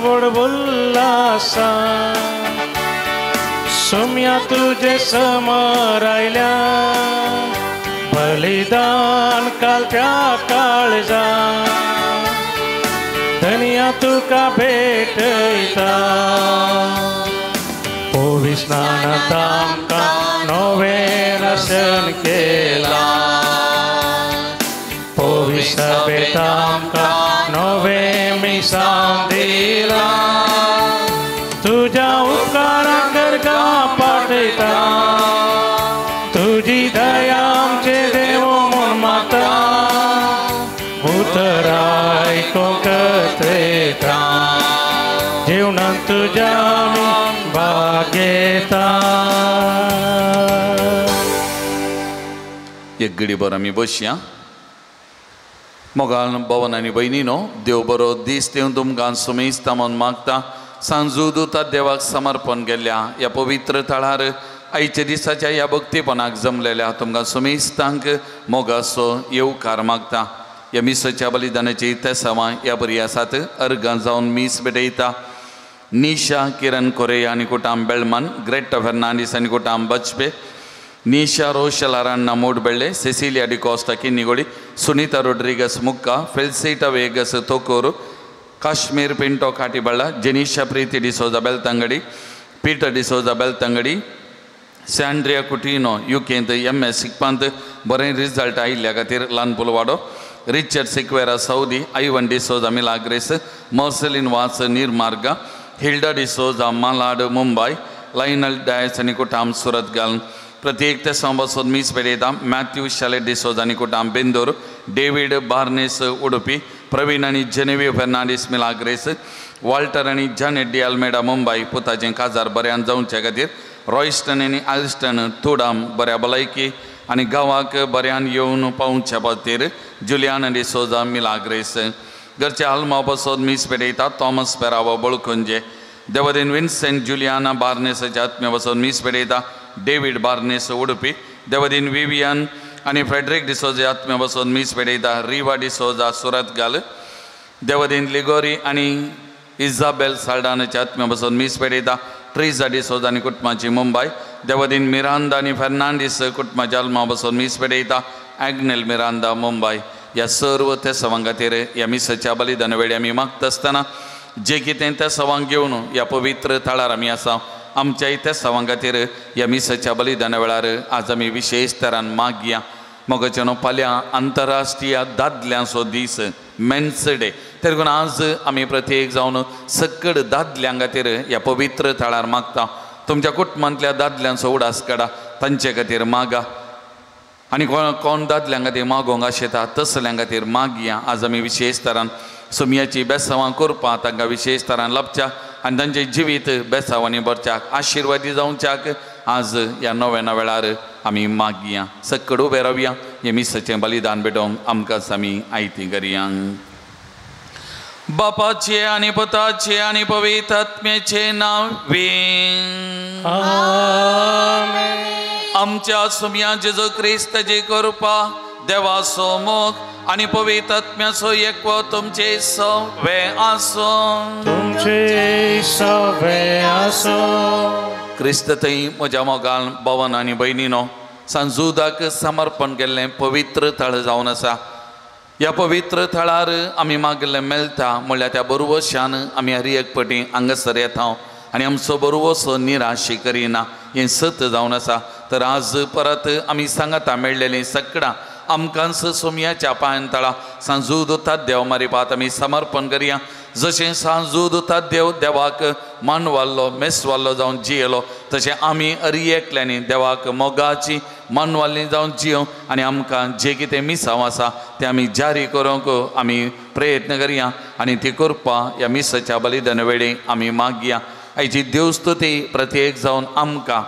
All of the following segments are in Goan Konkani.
व्हड उल्लासा सोम्या तुजे समोर आयल्या बलिदान काल त्या काळजा धनिया तुका भेटयता पविस्नानांत आमकां नवें दर्शन केलां पविसभेंत आमकां नवें मिसांव दिलां तुज्या उपकारांक गर्गां पाठयता तुजी दया आमचे देव म्हूण मागता उतरां आयकूंक थेता जिवनांत तुज्या आमी भाग घेता. एक घडी भर आमी बसया. मोगान भवन आनी भयणीनो देव बरो दीस दिवन तुमकां सुमेस्ता म्हूण मागता. सांजू दुता देवाक समर्पण केल्ल्या ह्या पवित्र थळार आयच्या दिसाच्या ह्या भक्तीपणाक जमलेल्या तुमकां सुमेस्तांक मोगाचो येवकार मागता. ह्या मिसाच्या बलिदानाची तेसावां ह्या बरी आसात. अर्गां जावन मीस भेटयता. निशा किरण कोरेया आनी कुटाम बेळमान, ग्रेटा फेर्नांडीस आनी कुटाम बचपे, Nisha Roshal Aranna Moodbelle, Cecilia D'Costa Kinnigoli, Sunita Rodrigues Mukka, Felicita Vegas Thokur, Kashmir Pinto Katiballa, Jenisha Preethi D'Souza Belthangady, Peter D'Souza Belthangady, Sandria Coutinho युकेंत MS शिकपांत बरें रिजल्ट आयिल्ल्या खातीर Lanpulwado, Richard Sequeira Saudi, Ivan D'Souza Milagres, Marceline Vaz Nirmarga, Hilda D'Souza Malad Mumbai, Lionel Dias आनी कुटाम सुरतगाल. प्रत्येक ते संबसोद मीस पेटयता. मॅथ्यू शाले डिसोजा आनी कुटाम बेंदूर, डेवीड बार्नेस उडुपी, प्रवीण आनी जेनेवी फेर्नांडीस मिलाग्रेस, वॉल्टर आनी जॅनेट डी अल्मेडा मुंबय पुताचें काजार बऱ्यान जावचे खातीर, रॉयस्टन आनी आल्स्टन तुडाम बऱ्या भलायकी आनी गांवाक बऱ्यान येवन पावच्या खातीर, जुलियान डिसोजा मिलाग्रेस. घरच्या आल्मा बसोद मीस पेटयता. थॉमस पेरावो बळकुंजे, देवदेन विन्सेंट जुलियाना बार्नेसाच्या आत्म्या बसोद मीस पेटयता. डेवीड बार्नेस उडुपी, देवदीन विवियन आनी फ्रेडरीक डिसोजा आत्म्या बसोद मीस पेटयता. रिवा डिसोजा सुरतगाल, देवदीन लिगोरी आनी इजाबेल साल्डानाच्या आत्म्या बसोद मीस पेटयता. ट्रिजा डिसोजा आनी कुटुंबाची मुंबय, देवदीन मिरांदा आनी फेर्नांडीस कुटुंबाच्या आल्मा बसोद मीस पेटयता. ॲग्नेल मिरांदा मुंबय. ह्या सर्व तेसावां खातीर ह्या मिसाच्या बलिदान वेळी आमी मागता आसतना जे कितें तेसावांक घेवन ह्या पवित्र थळार आमी आसा आमच्या तेसावां खातीर ह्या मिसाच्या बलिदाना वेळार आज आमी विशेश तरान मागया. मोगाच्यानो फाल्यां आंतरराष्ट्रीय दादल्यांचो दीस, मेन्स डे, देखून आज आमी प्रत्येक जावन सकड दादल्यां खातीर ह्या पवित्र थळार मागता. तुमच्या कुटुंबांतल्या दादल्यांचो उडास काडा, तांचे खातीर मागा आनी कोण दादल्यां खातीर मागोंक आशेता तसल्यां खातीर मागया. आज आमी विशेश तरान सुमयाची बेसावां करपाक तांकां विशेश तरान लाबच्या आनी तांचें जिवीत बेसावांनी भरच्याक आशिर्वादी जावच्याक आज ह्या नव्या वेळार आमी मागया. सकड उबे रावया. हें मिसाचें बलिदान भेटोवंक आमकां आमी आयती करया. बापाचे आनी पुताचे आनी पवित्र आत्म्याचे नांव आमेन. आमच्या सुमया जेजू क्रिस्ताची कृपा, देवाचो मोग आनी पवित्र आत्म्याचो एकवो तुमचे सवे आसूं. तुमचे सवे आसूं. क्रिस्त थंय म्हज्या मोगान भवन आनी भयणीनो सांजुदाक समर्पण केल्लें पवित्र थळ जावन आसा. ह्या पवित्र थळार आमी मागिल्लें मेळटा म्हणल्यार त्या बरवशान आमी हर एक पटी हांगासर येता आनी आमचो बरवसो निराशी करिना हें सत जावन आसा. तर आज परत आमी सांगाता मेळ्ळेलीं सगळां आमकांच सोमयाच्या पांयान तळा सांजू दुतात देव मारिपात आमी समर्पण करया. जशें सांजू दुतात देव देवाक मानवाल्लो मेसवाल्लो जावन जियेलो तशें आमी अरी एकल्यांनी देवाक मोगाची मानवाल्ली जावन जियो आनी आमकां जे कितें मिसांव आसा तें आमी जारी करूंक आमी प्रयत्न करया आनी ती करपा ह्या मिसाच्या बलिदान वेळी आमी मागया. आयची देवस्तुती प्रत्येक जावन आमकां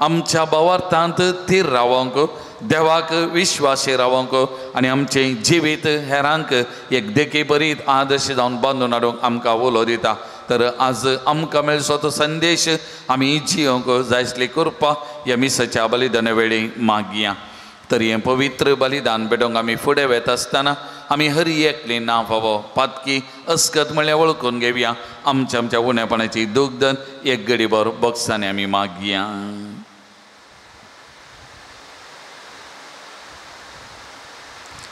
आमच्या भावार्थांत थीर रावंक, देवाक विश्वासी रावंक आनी आमचें जिवीत हेरांक एक देखी बरीत आदर्श जावन बांदून हाडूंक आमकां उलो दिता. तर आज आमकां मेळचो तो संदेश आमी जियोंक जाय आसली कृपा ह्या मिसाच्या बलिदाना वेळी मागया. तर हें पवित्र बलिदान भेटोवंक आमी फुडें वता आसतना आमी हरी एकली ना फावो पातकी अस्कत म्हणल्यार वळखून घेवया. आमच्या आमच्या उणेपणाची दुग्धन एक गडीभर बॉक्सांनी आमी मागया.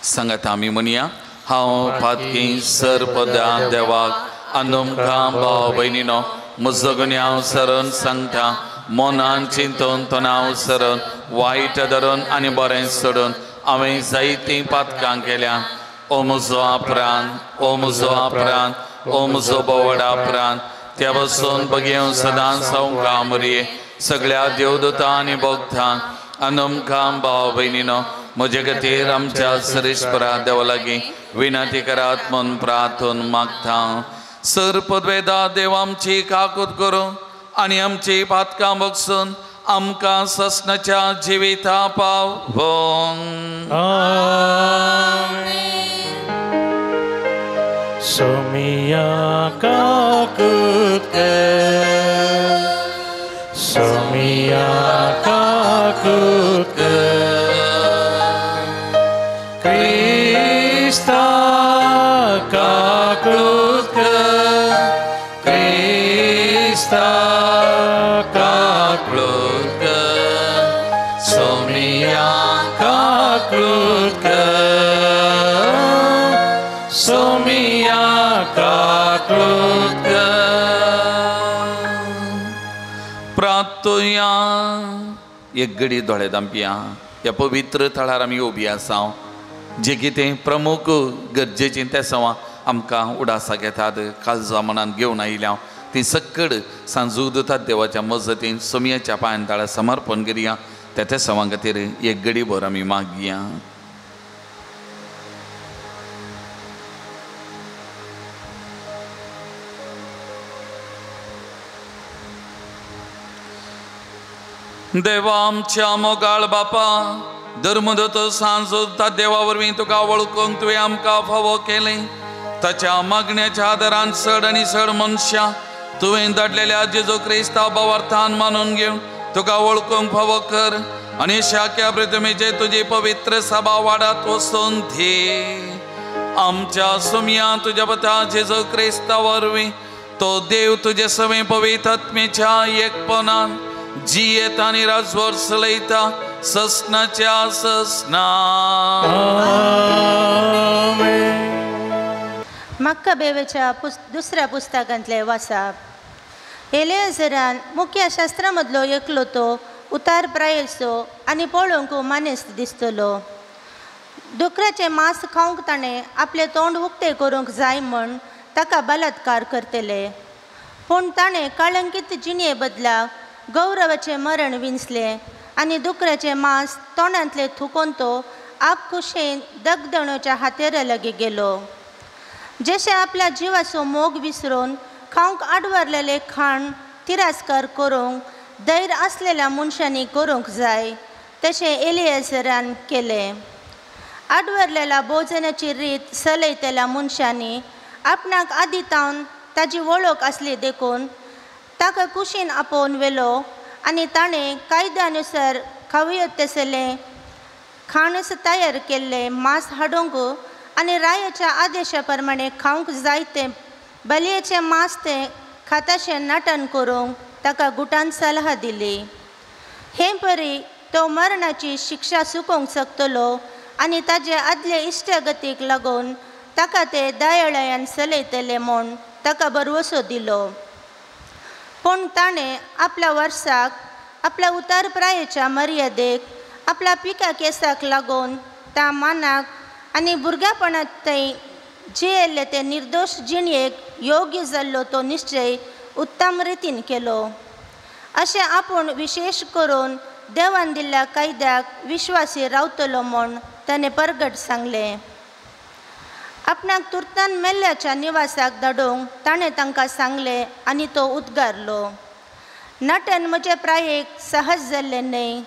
सांगात आमी म्हणया, हांव पातकी सरपदा देवाक आनी भाव भयणीनो म्हजो गुन्यांव सरण सांगता. मनान चिंतून तणाव सरण वायट धरून आनी बरें सोडून हांवें जायतीं पातकां केल्या. ओ म्हजो आपरान, ओ म्हजो आपरान, ओ म्हजो बोवड आपरान, त्या बसून बगेवन सदांच हांव मरये सगळ्या देवदूतां आनी भोगतां आनी भाव भयणीनो म्हजे खातीर आमच्या सरेश्वरा देवा लागीं विनंती करात म्हूण प्रार्थून मागता. सर पदवेदा देव आमची काकूत करूं आनी आमची पातकां बगसून आमकां ससनाच्या जिविता पावों. सोमिया काकूत कर, सोमिया काकूत कर, क्रिस्ता काकूत कर, क्रिस्ता काकूत कर, सोमिया काकूत कर, सोमिया काकूत कर. प्रार्थुया. एक घडी दोळे दांपया. ह्या पवित्र थळार आमी उबी आसा. जे कितें प्रमुख गरजेचीं तें सवां आमकां उडासाक येतात काळजा मनान घेवन आयल्या ती सक्कड सांजूदतात देवाच्या मजतीन सोमयाच्या पांयान ताळा समर्पण करया. त्या त्या सवां खातीर एक घडी भर आमी मागया. देवा आमच्या मोगाळ बापा, धर्मदत्त सांजोता देवा वरवीं तुका वळखूंक तुवें आमकां फावो केलें. ताच्या मागण्याच्या आदारान चड आनी चड मनशां तुवें धाडलेल्या जेजू क्रिस्ता भावार्थान मानून घेवन तुका वळखूंक फावो कर आनी शाक्या पृथ्वीचेर तुजी पवित्र सभा वाडात वचून दी. आमच्या सुमया तुज्या पता जेजू क्रिस्ता वरवीं तो देव तुजे सवे पवित्र आत्मेच्या एकपणान जियेत आनी राजवर चलयता ससनाच्या ससना. मक्कबेवेच्या दुसऱ्या पुस्तकांतले वासाप. एलिएझरान मुख्य शास्त्रा मदलो एकलो तो उतार प्रायेचो आनी पळोवंक मानेस्त दिसतलो. दुकराचें मांस खावंक ताणें आपलें तोंड उक्तें करूंक जाय म्हूण ताका बलात्कार करतले, पूण ताणें कळंकीत जिणये बदला गौरवाचें मरण विंचलें आनी दुकराचें मांस तोंडांतलें थुकोन तो आपखुशेन दगदणोच्या हातेरा लागीं गेलो. जशें आपल्या जिवाचो मोग विसरून खावंक आडवरलेलें खाण तिरस्कार करूंक धैर्य आसलेल्या मनशांनी करूंक जाय तशें एलिएझरान केलें. आडवरलेल्या भोजनाची रीत चलयतल्या मनशांनी आपणाक आदी तावन ताजी वळख आसली देखून ताका कुशीन आपोवन व्हेलो आनी ताणें कायद्यानुसार खावयत तसलें खाणस तयार केल्लें मांस हाडूंक आनी रायाच्या आदेशा प्रमाणे खावंक जाय तें बलयेचें मांस तें खाताशें नाटन करूंक ताका गुटान सलाह दिली. हे परी तो मरणाची शिक्षा चुकोवंक शकतलो आनी ताजे आदले इश्टागतीक लागून ताका ते दयाळायान चलयतले म्हूण ताका भरवसो दिलो. पूण ताणें आपल्या वर्साक आपल्या उतार प्रायेच्या मर्यादेक आपल्या पिका केसाक लागून त्या मानाक आनी भुरग्यापणांत थंय जियेल्ले ते निर्दोश जिणयेक योग्य जाल्लो तो निश्चय उत्तम रितीन केलो. अशें आपूण विशेश करून देवान दिल्ल्या कायद्याक विश्वासी रावतलो म्हूण ताणें परगट सांगलें. आपणाक तुर्तान मेल्ल्याच्या निवासाक धाडूंक ताणें तांकां सांगलें आनी तो उद्गारलो. नटन म्हजे प्रायेक सहज जाल्लें न्हय.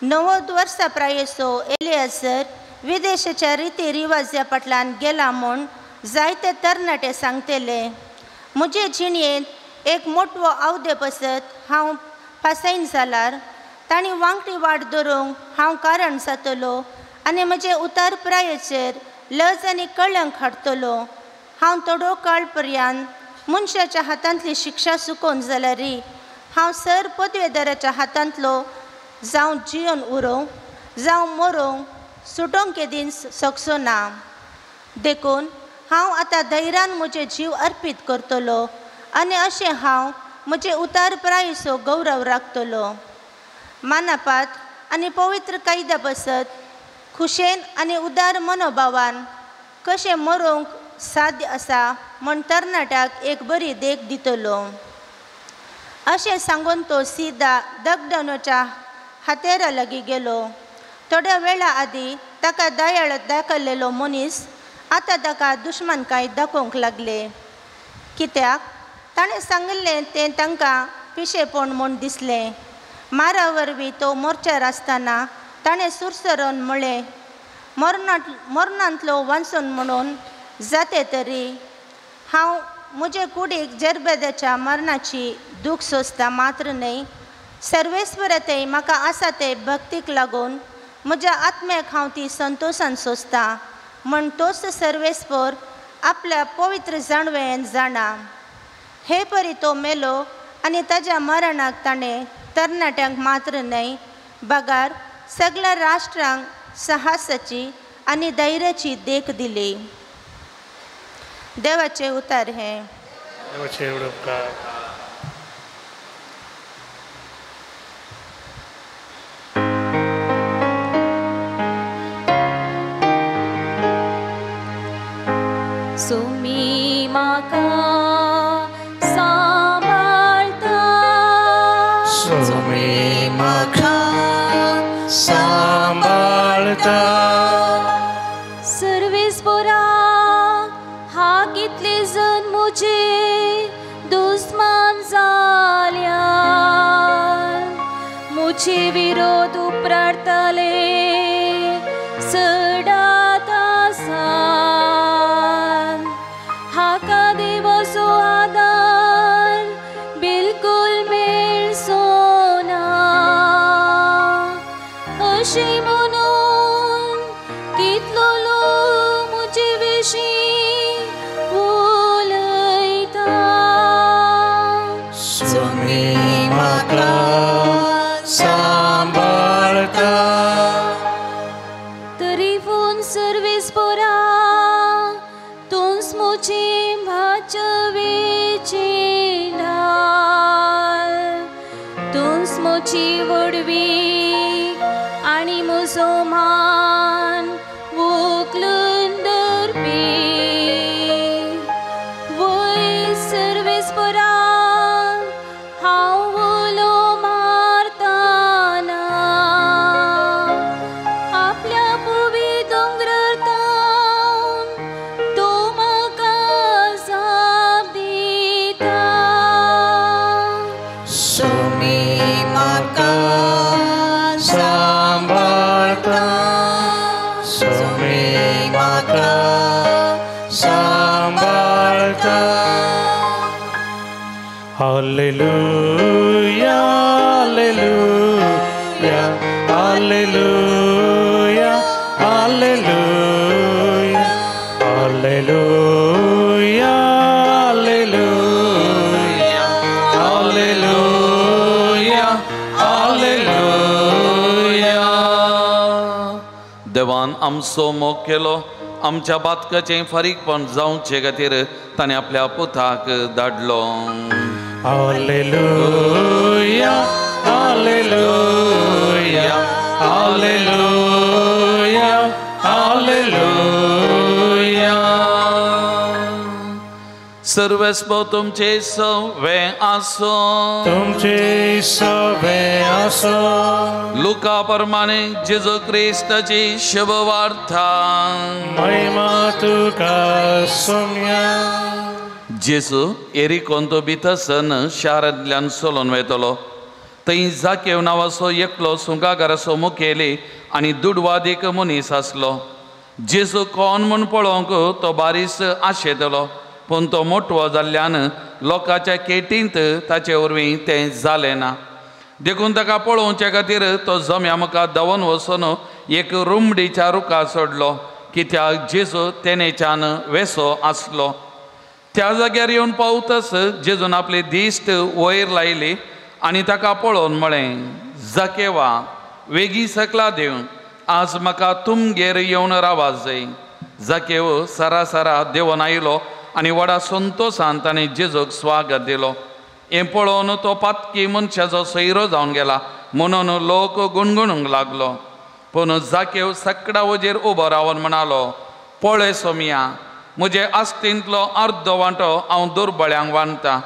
90 वर्सां प्रायेचो एलिएझर विदेशाच्या रिती रिवाजा फाटल्यान गेला म्हूण जायते तरणाटे सांगतले. म्हजे जिणयेंत एक मोटवो आवदे पसत हांव फासयन जाल्यार तांणी वांकडी वाट धरूंक हांव कारण जातलो आनी म्हजे उतार प्रायेचेर लज आनी कळंक हाडटलो. हांव थोडो काळ पर्यंत मनशाच्या हातांतली शिक्षा चुकोवन जाल्यार हांव सर पदवेदाराच्या हातांतलो जावं जियोन उरोवंक जावं मरोवंक सुटोवंक केदीन शकचो ना. देखून हांव आतां धैर्यान म्हजे जीव अर्पीत करतलो आनी अशें हांव म्हजे उतार प्रायेचो गौरव राखतलो. मानापात आनी पवित्र कायद्या बसत खुशेन आनी उदार मनोभावान कशें मरोवंक साध्य आसा म्हण तरणाट्याक एक बरी देख दितलो. अशें सांगून तो सीधा दगडनोच्या हातेरा लागीं गेलो. थोड्या वेळा आदीं ताका दयाळ दाखयलेलो मनीस आतां ताका दुस्मानकाय दाखोवंक लागले. कित्याक ताणें सांगिल्लें तें तांकां पिशेपण म्हूण दिसलें. मारा वरवीं तो मोर्चार आसतना ताणें सुरसरून म्हळें, मरणांतलो वांचून म्हणून जाते तरी हांव म्हजे कुडीक जरबेदाच्या मरणाची दूख सोंसता मात्र न्हय, सर्वेस्वरातय म्हाका आसा ते भक्तीक लागून म्हज्या आत्म्याक हांव ती संतोशान सोंसता म्हण तोच सर्वेस्वर आपल्या पवित्र जाणवयान जाणा. हे परी तो मेलो आनी ताज्या मरणाक ताणें तरणाट्यांक मात्र न्हय बगार सगळ्या राष्ट्रांक साहसाची आनी धैर्याची देख दिली. देवाचे उतार हे. देवाचे उपकार. सुमी म्हाका सांबाळता, सुमी म्हाका सांबाळता. सर्वेस्परा हा कितले जण म्हजे दुस्मान जाल्यार म्हजे विरोध उपराटतले सडात आसा. हाका देवाचो आदार बिलकुल मेळचो ना. अशें म्हणून कितलो लोक म्हजे विशीं उलयता. सुमी म्हाका सांबाळता. तरी पूण सर्वेस्परा तूंच म्हजी भाचवेची ढाल, तूंच म्हजी व्हडवी आनी म्हजो मान उखलून धरपी. वय सर्वेस्परा हांव उलो मारतना आपल्या पुवी दोंगरार तावन तूं म्हाका जाप दिता. सुमी म्हाका सांबाळता, सुमी म्हाका सांबाळता. Hallelujah, hallelujah, hallelujah, hallelujah, hallelujah, hallelujah, hallelujah, hallelujah. देवान आमचो मोग केलो, आमच्या बातकाचें फारीकपण जावचे खातीर ताणें आपल्या पुताक धाडलो. Hallelujah, hallelujah, hallelujah, hallelujah. सर्वेस्पर तुमचे सवे आसो, तुमचे सवे आसो. लुका प्रमाणे जेजू क्रिस्ताची शुभवार्ता. महिमा तुका सोम्या. जेजू एरिकोन तो भितरसन शारांतल्यान चलोवन वयतलो. थंय जाकेव नांवाचो एकलो सुंगागाराचो मुखेली आनी दुडवादीक मनीस आसलो. जेजू कोण म्हूण पळोवंक तो बारीस आशेतलो, पूण तो मोटवो जाल्ल्यान लोकांच्या केटींत ताचे वरवीं तें जालें ना. देखून ताका पळोवचे खातीर तो जम्या मुखार धांवन वचून एक रुमडीच्या रुखार चडलो, कित्याक जेजू तेणेच्यान वेसो आसलो. त्या जाग्यार येवन पावतच जेजून आपली दिश्ट वयर लायली आनी ताका पळोवन म्हळें, जाकेवा वेगीं सकला देव, आज म्हाका तुमगेर येवन रावा जाय. जाकेव सरासरा देंवन आयलो आनी व्हडा संतोसान ताणें जेजूक स्वागत दिलो. हें पळोवन तो पातकी मनशाचो सोयरो जावन गेला म्हणून लोक गुणगुणूंक लागलो. पूण जाकेव सकडा वजेर उबो रावन म्हणालो, पळय सोमया, म्हजे आस्तींतलो अर्दो वांटो हांव दुर्बळ्यांक वांट्टा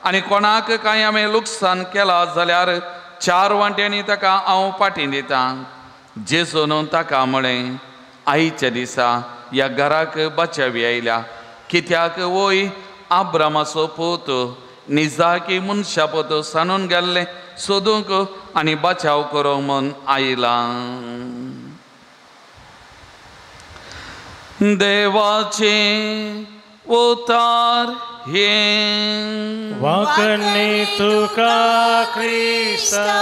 आनी कोणाक कांय हांवें लुकसाण केलां जाल्यार 4 वांट्यांनी ताका हांव फाटीं दितां. जेजून ताका म्हळें, आयच्या दिसा ह्या घराक बचावी आयल्या, कित्याक वय आब्रामाचो पूत निजाकी मनशा पूत सांडून गेल्लें सोदूंक आनी बचाव करूंक म्हूण आयला. देवाचें उतार हें. वाकणी तुका क्रिस्ता.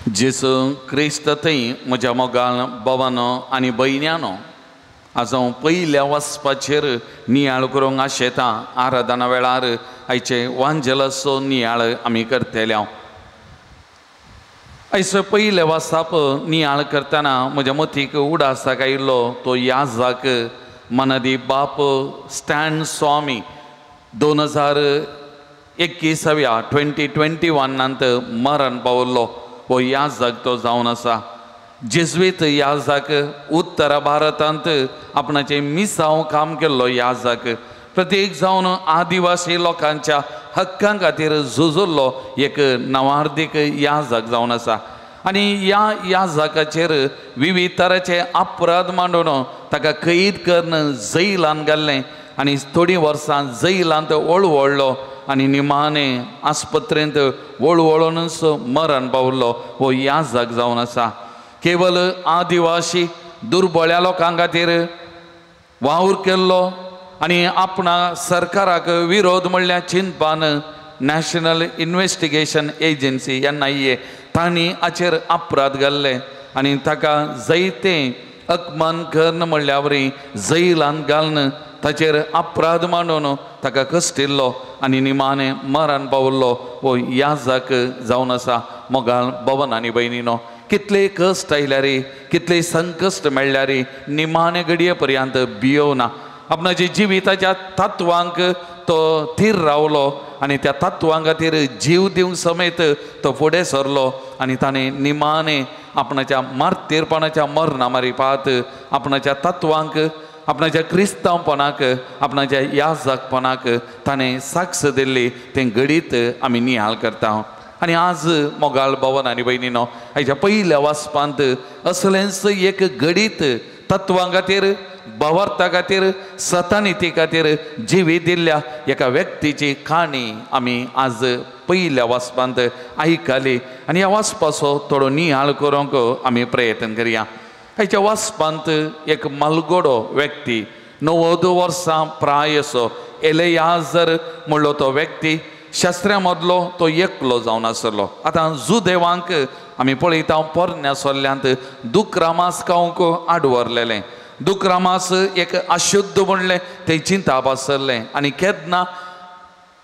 जेजू क्रिस्त थंय म्हज्या मोगान बाबानो आनी भयण्यानो, आज हांव पयल्या वाचपाचेर नियाळ करूंक आशेतां. आराधना वेळार आयचे वांजेलाचो नियाळ आमी करतले. आयचो पयलें वाचप नियाळ करतना म्हज्या मतीक उडासाक आयिल्लो तो याजाक मनादी बाप स्टॅन स्वामी 2021व्या 2021 मरण पावल्लो हो याजाक तो जावन आसा. जेज्वीत याजाक उत्तर भारतांत आपणाचें मिसांव काम केल्लो याजाक, प्रत्येक जावन आदिवासी लोकांच्या हक्कां खातीर झुजुल्लो एक नवार्दीक याजाक जावन आसा. आनी ह्या याजाकाचेर विविध तरांचे अपराध मांडून ताका कैद करून जैलान घाल्लें आनी थोडीं वर्सां जैलांत वळवळ्ळो आनी निमाणे आस्पत्रेंत वळवळूनच मरण पावल्लो हो याजाक जावन आसा. केवल आदिवासी दुर्बळ्या लोकां खातीर वावर केल्लो आनी आपणा सरकाराक विरोध म्हणल्यार चिंतपान नॅशनल इन्वेस्टिगेशन एजन्सी NIA तांणी हाचेर अपराध घाल्ले आनी ताका जायते अपमान करून म्हणल्या वरी जैलान घालून ताचेर अपराध मांडून ताका कश्टिल्लो आनी निमाणे मरण पावल्लो हो याजाक जावन आसा. मोगाल भवन आनी भयणीनो, कितले कश्ट आयल्यार, कितले संकश्ट मेळ्ळ्यार निमाणे घडये पर्यंत भियोवना. आपणाच्या जिविताच्या तत्वांक तो थीर रावलो आनी त्या तत्वां खातीर जीव दिवंक समेत तो फुडें सरलो आनी ताणें निमाणे आपणाच्या मार्तीरपणाच्या मरणा मारिपात आपणाच्या तत्वांक, आपणाच्या क्रिस्तांवपणाक, आपणाच्या याजकपणाक ताणें साक्ष दिल्ली तें घडीत आमी निहाल करता. आनी आज मोगाळ भवन आनी भयणीनो, आयच्या पयल्या वाचपांत असलेंच एक घडीत तत्वां खातीर, भावार्था खातीर, सतानिती खातीर जिवीत दिल्ल्या एका व्यक्तीची काणी आमी आज पयल्या वाचपांत आयकली आनी ह्या वाचपाचो थोडो नियाळ करूंक आमी प्रयत्न करया. आयच्या वाचपांत एक मालगोडो व्यक्ती, 90 वर्सां प्रायसो एलेयाजर म्हणलो तो व्यक्ती शास्त्र्या मदलो तो एकलो जावन आसलो. आतां जुदेवांक आमी पळयता पोरण्या सोल्ल्यांत दुकरामास खावंक आडवरलेलें, दुकरामास एक अशुद्ध म्हणलें तें चिंताप आसलें आनी केन्ना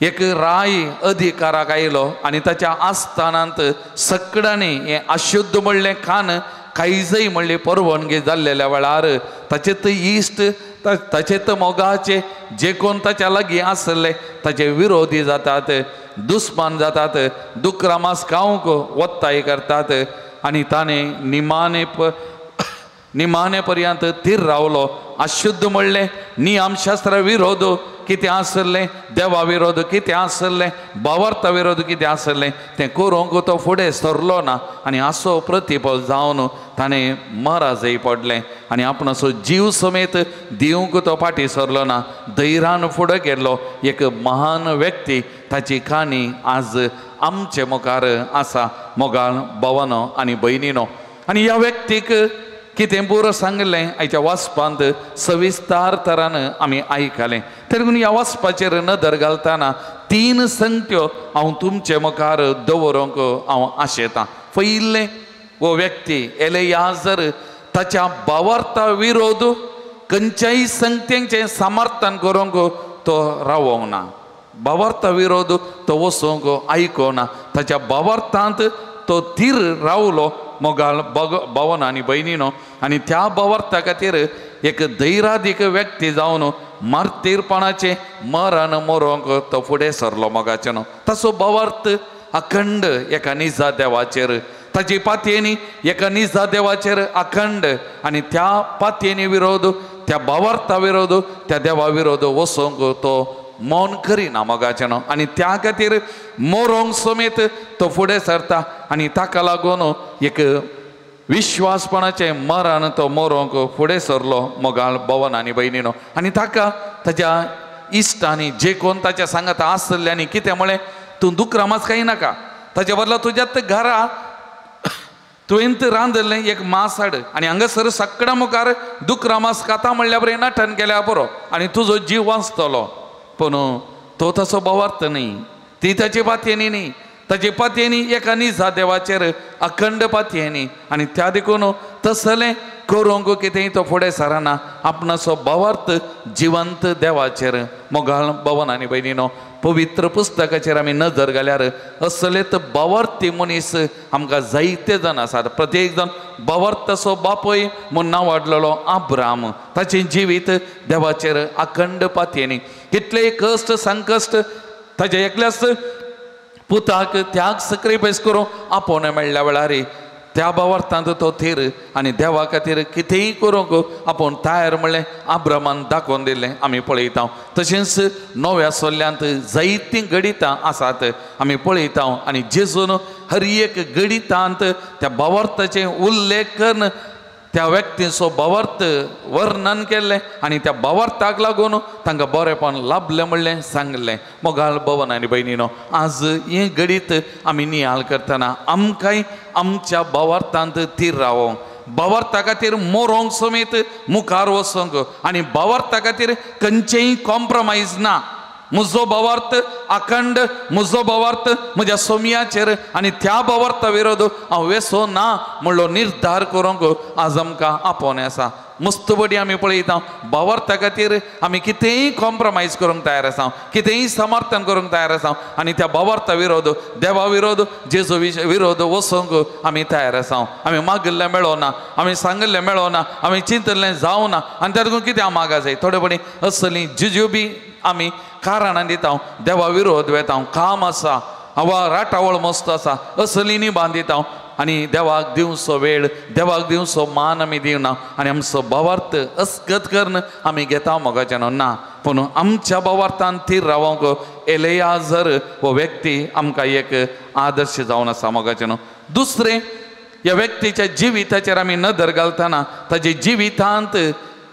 एक राय अधिकाराक आयलो आनी ताच्या आस्थानांत सकडांनी हें अशुद्ध म्हणलें खान कायजय म्हणली परवानगी जाल्लेल्या वेळार ताचेत इश्ट, ताचेत मोगाचे जे कोण ताच्या लागीं आसले ताचे विरोधी जातात, दुस्मान जातात, दुकरामास खावंक वत्ताय करतात आनी ताणें निमाणे निमाणे पर्यंत थीर रावलो. अशुद्ध म्हणलें नियमशास्त्रा विरोध कितें आसलें, देवा विरोध कितें आसलें, भावार्था विरोध कितें आसलें तें करूंक तो फुडें सरलो ना आनी असो प्रतिफल जावन ताणें मराजय पडलें आनी आपणाचो जीव समेत दिवंक तो फाटीं सरलो ना, धैर्यान फुडें गेल्लो एक महान व्यक्ती ताची काणी आज आमचे मुखार आसा. मोगाळ भवनो आनी भयणीनो, आनी ह्या व्यक्तीक कितें पुरो सांगलें आयच्या वाचपांत सविस्तार तरान आमी आयकलें. तरी पूण ह्या वाचपाचेर नदर घालतना 3 संगत्यो हांव तुमचे मुखार दवरूंक हांव आशेतां. पयलें, वो व्यक्ती एलियाजर ताच्या भावार्था विरोध खंयच्याय संगतेचें समर्थन करूंक तो रावोंक ना. भावार्था विरोध तो वचूंक आयकोना. ताच्या भावार्थांत तो थीर रावलो मोगाळ भवन आनी भयणीनो. आनी त्या भावार्था खातीर एक धैर्यादीक व्यक्ती जावन मार्तीरपणाचें मरण मरोंक तो फुडें सरलो मोगाचें. ताचो भावार्थ अखंड एका निजा देवाचेर, ताची पातयेनी एका निजा देवाचेर अखंड आनी त्या पातयेनी विरोध, त्या भावार्था विरोध, त्या देवा विरोध वचोंक तो मौन करिना मोगाचें. आनी त्या खातीर मोरोंक समेत तो फुडें सरता आनी ताका लागून एक विश्वासपणाचें मरण तो मोरोंक फुडें सरलो मोगाळ भवन आनी भयणीनो. आनी ताका ताच्या इश्टांनी जे कोण ताच्या सांगाता आसले आनी कितें म्हळें, तूं दुकरा मास खाय नाका, ताच्या बदला तुज्यात घरा तुवें रांदलें एक मास हाड आनी हांगासर सगळ्या मुखार दुकरा मास खाता म्हणल्या बरें नटन केल्या बरो आनी तुजो जीव वाचतलो. पूण तो तसो भावार्थ न्ही, ती ताची पातयेनी न्ही, ताची पातयेनी एका निजा देवाचेर अखंड पातयेनी आनी त्या देखून तसलें करूंक कितेंय तो फुडें सरना. आपणाचो भावार्थ जिवंत देवाचेर. मोगाळ भवन आनी भयणीनो, पवित्र पुस्तकाचेर आमी नजर घाल्यार असलेत भावार्थी मनीस आमकां जायते जाण आसात. प्रत्येक जाण भावार्थाचो बापूय म्हूण नांवाडलेलो आब्राम, ताचें जिवीत देवाचेर अखंड पातयेनी. कितलेय कश्ट संकश्ट ताच्या एकल्याच पुताक त्याग सॅक्रिफायस करून आपोवणें मेळ्ळ्या वेळार त्या भावार्थांत तो थीर आनी देवा खातीर कितेंय करूंक आपूण तयार म्हणलें आब्रामान दाखोवन दिलें आमी पळयता. तशेंच नव्या सोल्ल्यांत जायतीं गणितां आसात आमी पळयता आनी जेजून हर एक गणितांत त्या भावार्थाचें उल्लेख करून त्या व्यक्तीचो भावार्थ वर्णन केल्लें आनी त्या भावार्थाक लागून तांकां बरेंपण लाभलें म्हणलें सांगलें. मोगाळ भवन आनी भयणीनो, आज हें गणीत आमी नियाळ करतना आमकांय आमच्या भावार्थांत थीर रावोंक, भावार्था खातीर मोरोंक समेत मुखार वचोंक आनी भावार्था खातीर खंयचेंय कॉम्प्रोमायज ना. म्हजो भावार्थ अखंड, म्हजो भावार्थ म्हज्या सोमयाचेर आनी त्या भावार्था विरोध हांव वेसो ना म्हणलो निर्धार करूंक आज आमकां आपोवणें आसा. मुस्तबडी आमी पळयता भावार्था खातीर आमी कितेंय कॉम्प्रोमायज करूंक तयार आसा, कितेंय समर्थन करूंक तयार आसा आनी त्या भावार्था विरोध, देवा विरोध, जेजू विरोध वचोंक आमी तयार आसा. आमी मागिल्लें मेळोना, आमी सांगिल्लें मेळोना, आमी चिंतिल्लें जावना आनी त्या देखून कितें मागा जाय. थोडे पणी असली जुजूबी आमी कारणां दिता, देवा विरोध वेता, काम आसा वा राटावळ मस्त आसा असली न्ही बांदिता आनी देवाक दिवचो वेळ, देवाक दिवचो मान आमी दिवना आनी आमचो भावार्थ अस्कत करून आमी घेता मोगाचें ना. पूण आमच्या भावार्थान थीर रावोंक एलियाजर हो व्यक्ती आमकां एक आदर्श जावन आसा मोगाचें. दुसरें, ह्या व्यक्तीच्या जिविताचेर आमी नदर घालतना ताच्या जिवितांत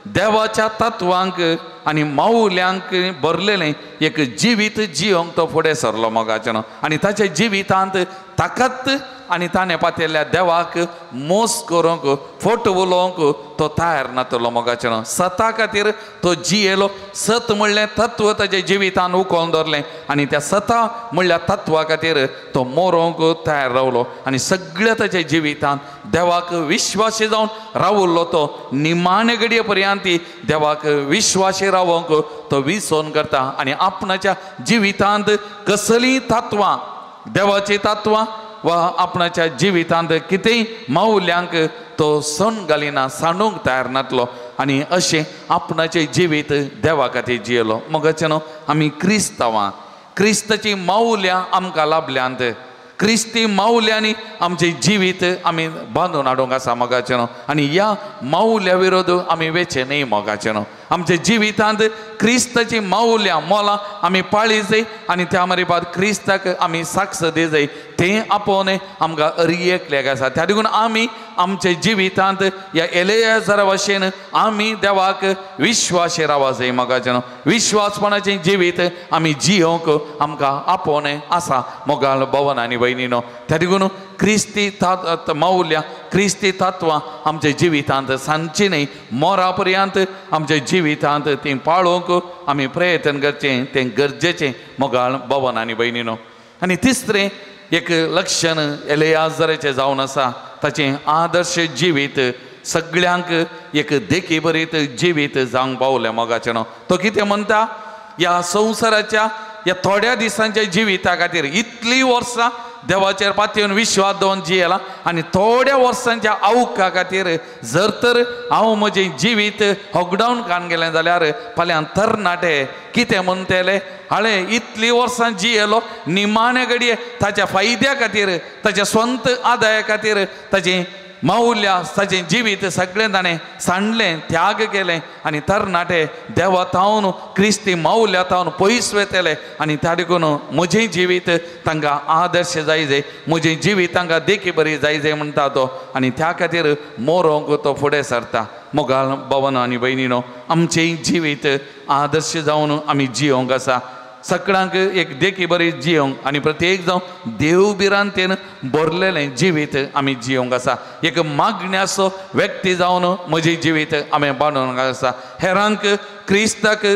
देवाच्या तत्वांक आनी मावल्यांक भरलेलें एक जिवीत जियोंक तो फुडें सरलो मोगाचें. आनी ताच्या जिवितांत ताकत आनी ताणें पातयल्ल्या देवाक मोस करूंक, फोट उलोवंक तो तयार नातलो मोगाचें. सता खातीर तो जियेलो. सत म्हणलें तत्व ताच्या जिवितान उखोवन दवरलें आनी त्या सता म्हणल्या तत्वा खातीर तो मोरोंक तयार रावलो आनी सगळ्या ताच्या जिवितान देवाक विश्वासी जावन रावल्लो. तो निमाणे घडये पर्यंत देवाक विश्वासी रावोंक तो विसोन करता आनी आपणाच्या जिवितांत कसलीं तत्वां, देवाचीं तत्वां वा आपणाच्या जिवितांत कितेंय मावल्यांक तो सण घालिना, सांडूंक तयार नातलो आनी अशें आपणाचें जिवीत देवा खातीर जियेलो. मोगाचें न्हू, आमी क्रिस्तांवां, क्रिस्ताचीं मावल्यां आमकां लाभल्यांत, क्रिस्ती मावल्यांनी आमचें जिवीत आमी बांदून हाडूंक आसा मोगाचें न्हू. आनी ह्या मावल्या विरोध आमी वेचें न्ही मोगाचें न्हू. आमच्या जिवितांत क्रिस्ताची मावल्यां मोलां आमी पाळी जाय आनी त्या मरिबाद क्रिस्ताक आमी साक्ष दी जाय. तें आपोवणें आमकां अरियेकल्याक आसा. त्या देखून आमी आमच्या जिवितांत ह्या एलियाजरा भाशेन आमी देवाक विश्वासी रावा जाय मोगाचें न्हू. विश्वासपणाचें जिवीत आमी जियोंक आमकां आपोवणें आसा मोगाळ भवन आनी भयणीनो. त्या देखून क्रिस्ती मावल्या, क्रिस्ती तत्वां आमच्या जिवितांत सांजची न्ही, मोरा पर्यंत आमच्या जिवितांत तीं पाळोवंक आमी प्रयत्न करचें, तें गरजेचें मोगाळ भवन आनी भयणीनो. आनी तिसरें एक लक्षण एलियाजराचें जावन आसा, ताचें आदर्श जिवीत सगळ्यांक एक देखी बरीत जिवीत जावंक पावलें मोगाचें न्हू. तो कितें म्हणटा, ह्या संवसाराच्या ह्या थोड्या दिसांच्या जिविता खातीर इतलीं वर्सां देवाचेर पातयेवन विश्वास दवरून जियेला आनी थोड्या वर्सांच्या आवका खातीर जर तर हांव म्हजें जिवीत होगडावन कान गेलें जाल्यार फाल्यां तरणाटे कितें म्हणटले, हाळे इतलीं वर्सां जियेलो निमाणे घडये ताच्या फायद्या खातीर, ताच्या स्वंत आदाया खातीर ताचें मावल्या ताचें जिवीत सगळें ताणें सांडलें, त्याग केलें आनी तरणाटे देवा तावन क्रिस्ती मावल्या तावन पयस वयतले आनी त्या देखून म्हजें जिवीत तांकां आदर्श जाय जाय, म्हजें जिवीत तांकां देखी बरी जाय जाय म्हणटा तो आनी त्या खातीर मोरोंक तो फुडें सरता. मोगाळ भवन आनी भयणीनो, आमचें जिवीत आदर्श जावन आमी जियोंक आसा, सगळ्यांक एक देखी बरी जियोंक आनी प्रत्येक जावं देव भिरांतेन भरलेलें जिवीत आमी जियोंक आसा. एक मागण्याचो व्यक्ती जावन म्हजें जिवीत आमी बांदूंक आसा. हेरांक क्रिस्ताक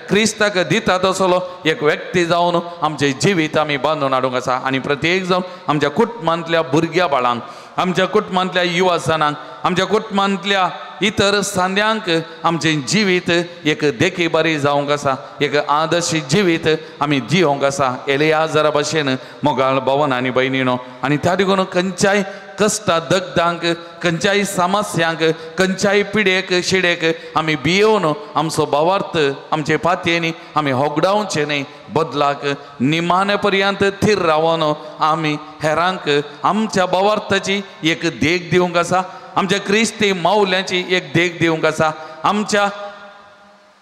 क्रिस्ताक दिता तसलो एक व्यक्ती जावन आमचें जिवीत आमी बांदून हाडूंक आसा. आनी प्रत्येक जावन आमच्या कुटुंबांतल्या भुरग्या बाळांक, आमच्या कुटुंबांतल्या युवाजनांक, आमच्या कुटुंबांतल्या इतर सांद्यांक आमचें जिवीत एक देखी बरी जावंक आसा, एक आदर्श जिवीत आमी जियोंक आसा एलियाजरा भशेन मोगाळ भवन आनी भयणीनो. आनी त्या देखून खंयच्याय कश्टा दगदांक, खंयच्याय समस्यांक, खंयच्याय पिडेक शिडेक आमी भियोवन आमचो भावार्थ आमचे पातयेनी आमी होगडावचे न्हय, बदलाक निमाणे पर्यंत थीर रावन आमी हेरांक आमच्या भावार्थाची एक देख दिवंक आसा, आमच्या क्रिस्ती मावल्यांची एक देख दिवंक आसा, आमच्या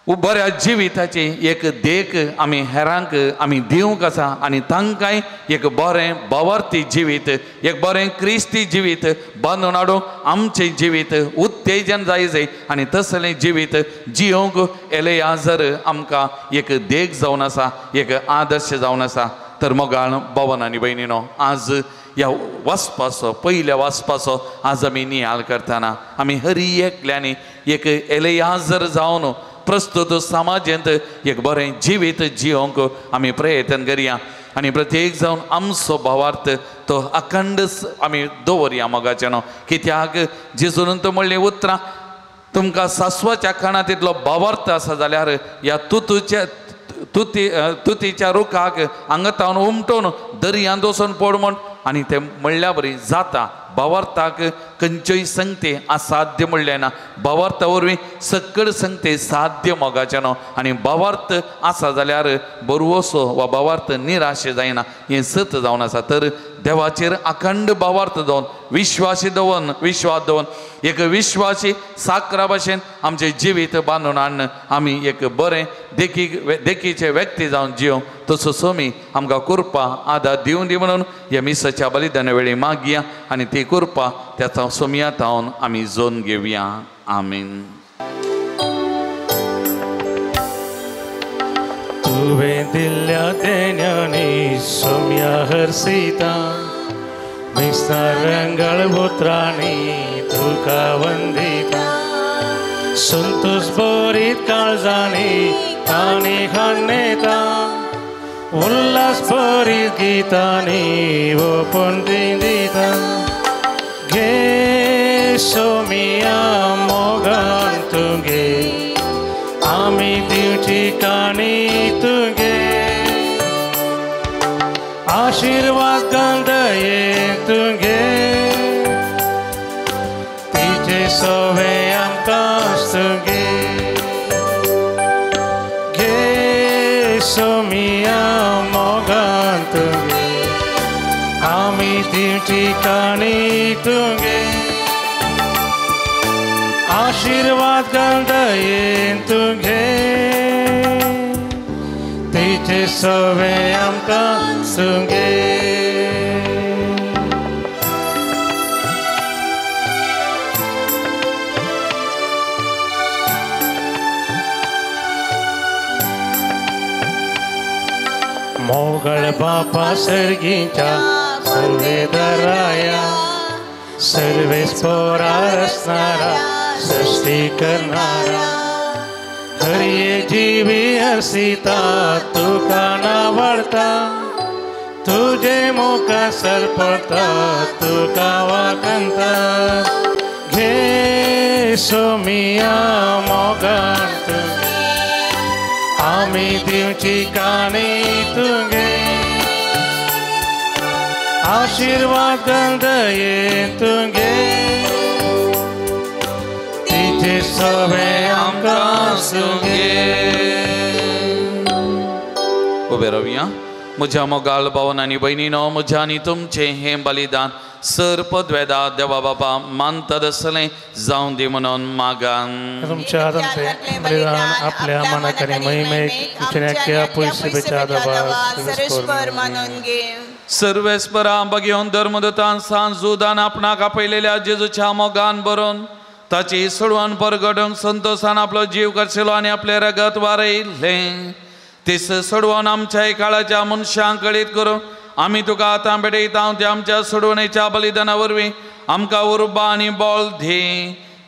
बऱ्या जिविताची एक देख आमी हेरांक आमी दिवंक आसा आनी तांकांय एक बरें भावार्थी जिवीत, एक बरें क्रिस्ती जिवीत बांदून हाडूंक आमचें जिवीत उत्तेजन जाय जाय आनी तसलें जिवीत जियोंक एलियाजर आमकां एक देख जावन आसा, एक आदर्श जावन आसा. तर मोगाळ भवन आनी भयणीनो, आज ह्या वाचपाचो, पयल्या वाचपाचो आज आमी नियाळ करतना आमी हरी एकल्यांनी एक एलियाजर जावन प्रस्तुत समाजेंत एक बरें जिवीत जियोंक आमी प्रयत्न करया आनी प्रत्येक जावन आमचो भावार्थ तो अखंड आमी दवरया मोगाचें न्हू. कित्याक जेजून तो म्हणलें उतरां, तुमकां सासवाच्या खाणांत इतलो भावार्थ आसा जाल्यार ह्या तुतूच्या तुतीच्या रुखाक हांगा तावन उमटून दर्यांत वचून पड म्हण आनी तें म्हणल्या बरी जाता. भावार्थाक खंयच्योय संगते असाध्य म्हणलें ना, भावार्था वरवीं सकळ संगते साध्य मोगाचें न्हू. आनी भावार्थ आसा जाल्यार बरवसो वा भावार्थ निराश जायना, हें सत जावन आसा. तर देवाचेर अखंड भावार्थ दवरून, विश्वासी दवरून, विश्वास दवरून एक विश्वासी साकरा भशेन आमचें जिवीत बांदून हाडून आमी एक बरें देखी देखीचे व्यक्ती जावन जियोंक तसो सोमी आमकां कृपा आदार दिवन दी म्हणून ह्या मिसाच्या बलिदाना वेळी मागया आनी ती कृपा त्या सोमया तावन आमी जोन घेवया. आमीन. तुवें दिल्ल्या देण्यांनी सोम्या हर्षिता, मिस्ता रंगळ उतरांनी तुका वंदिता, संतोष भरीत काळजांनी तांणी हाणेता, उल्हास भरीत गितांनी ओपून दिता. घे सोमिया मोगान तुगे, आमी दिवची काणी तुगे, आशिर्वाद गंदये तुगे, तिचे सवे आमकां तुगे. घे सोमिया मोगान तुगे, आमी दिवची काणी तुगे, आशिर्वाद गंदये तुगे, तिचे सवे आमकां तुगे. मोगळ बापा सर्गीच्या सर्वेदराया, सर्वेस पोरा रचणारा सृष्टी करणारा, हरिये जीवी हर्षिता तुका नावडता, तुझे मुखार सरपता तुका वाखणता घे सोमिया मोगान तुगे आमी दिवची काणी तुगे आशीर्वाद दये तुगे तिचे सवे आमकां सुगे. उबे रावया. म्हज्या मोगाळ भावन आनी भयणीनो, म्हज्या आनी तुमचें हें बलिदान सर पदवेदा देवा बाबा मानतात आसलें जावं दी म्हणून मागान. तुमच्या हातांतलें बलिदान आपल्या मनाक आनी महिमेक तुमच्या पयशेच्या सर्वेस्पर मानून घे. सर्वेस्परा बघेवन धर्मदूतान सांज जुदान आपणाक आपयलेल्या जेजूच्या मोगान बरोवन ताची सोडवण परगटूंक संतोशान आपलो जीव करशिलो आनी आपलें रगत वारयलें तीस सोडवण आमच्या काळाच्या मनशांक कळीत करून आमी तुका आतां भेटयता ते आमच्या सोडवणेच्या बलिदाना वरवीं आमकां उर्बा आनी बळ दी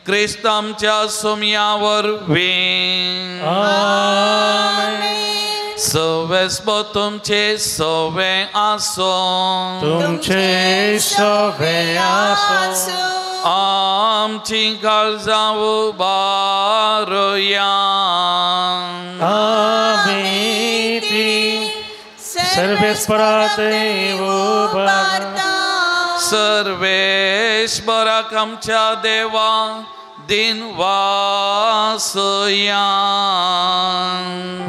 क्रिस्त आमच्या सोमया वरवीं. सवेस्प तुमचे सवे आसो, तुमचे सवे आसो, आमची काळजां उबारुया. आमी ती सर्वेस्परा उबारता. सर्वेश्वराक आमच्या देवा दिन वासया.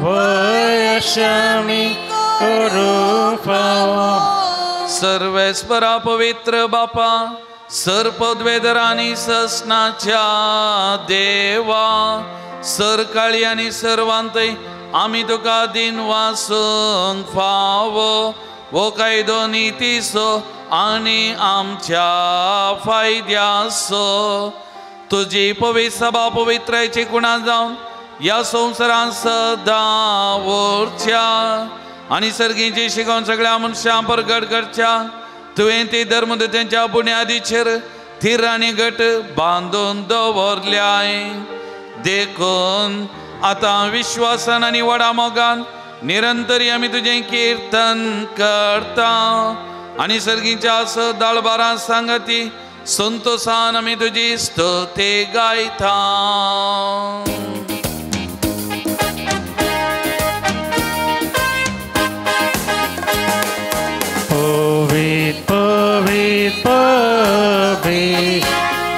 वयशामी करू फावो. सर्वेस्परा पवित्र बापा सर्पद्वेदर आनी ससनाच्या देवा सरकाळी आनी सर्वांतय आमी तुका दिन वासूंक फावो वो कायदो नितीचो आनी आमच्या फायद्याचो. तुजी पवित्र सभा पवित्रायची कुणा जावन ह्या संवसारांत सदां उरच्या आनी सर्गीची शिकोवन सगळ्या मनशां परगट करच्या. तुवें ती धर्मदूतांच्या बुन्यादीचेर थीर आनी घट बांदून दवरल्याय. देखून आतां विश्वासान आनी व्हडा मोगान निरंतरी आमी तुजें किर्तन करता आनी सर्गीच्या सदाळबारां सांगती संतोशान आमी तुजी स्तुती गायता. पवीत पवीत पवीत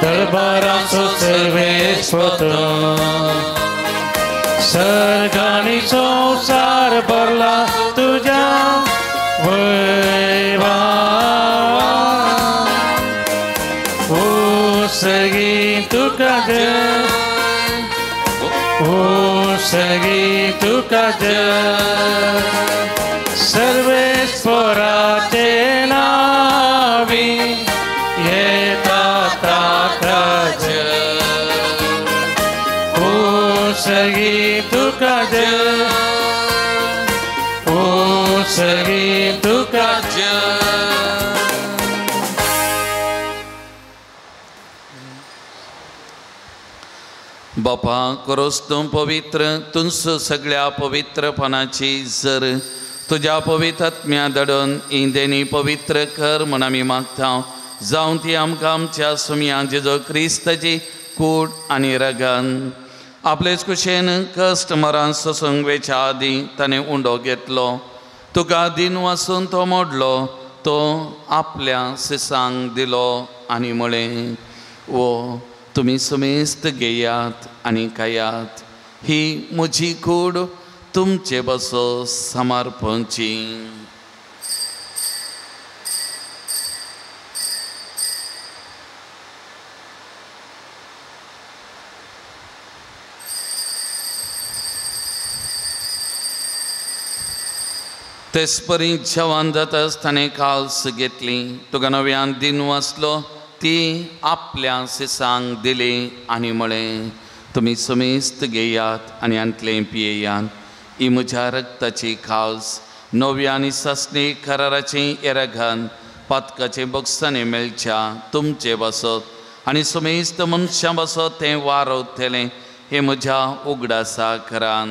दरबाराचो सर्वेस्पर सर्गानी संवसार भरला तुज्या वैभवान. ओ सगी तुका जय, ओ सगी तुका जय, सर्वेस्पराचे नावी येता ताका जय. ओ सगी तुका जय, ओ सगी तुका जय. बापा करोस तूं पवित्र तुंस सगळ्या पवित्रपणाची जर तुज्या पवित्र आत्म्या धाडून इंदेनी पवित्र कर म्हूण आमी मागता. जावं ती आमकां आमच्या सुमया जेजो क्रिस्ताची कूड आनी रगन आपलेच कुशेन कश्ट मरान सोसूंक वेच्या आदीं ताणें उंडो घेतलो. तुका दिन वासून तो मोडलो, तो आपल्या सिसांक दिलो आनी म्हळें, वो तुमी समेस्त घेयात आनी खायात, ही म्हजी कूड तुमचे बसो समर्पणची. तेचपरी जेवण जाता आसतना काल्स घेतली, तुका नव्यान दिन वाचलो, ती आपल्या सिसांक दिली आनी म्हळें, तुमी समेस्त घेयात आनी आंतलें पियेयात, ही म्हज्या रक्ताची खाल्स नव्या आनी सासणी कराराची येरघन पातकाचे बक्षांनी मेळच्या तुमचे बसत आनी समेस्त मनशां बसत तें वारवतलें हें म्हज्या उगडासा करान.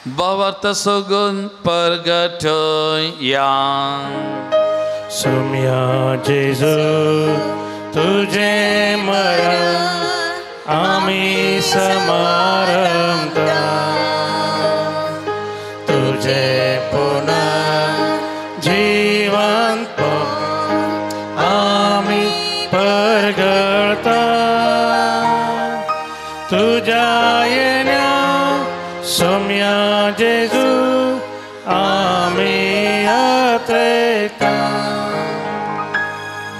भावार्थ सगून परगट या. सोम्या जेजू तुझे मरण आमी समारंभता, तुझे पुनः जिवंतपण आमी परगळता, तुझ्या येण्या सोम्या जेजू आमी अत्रेता.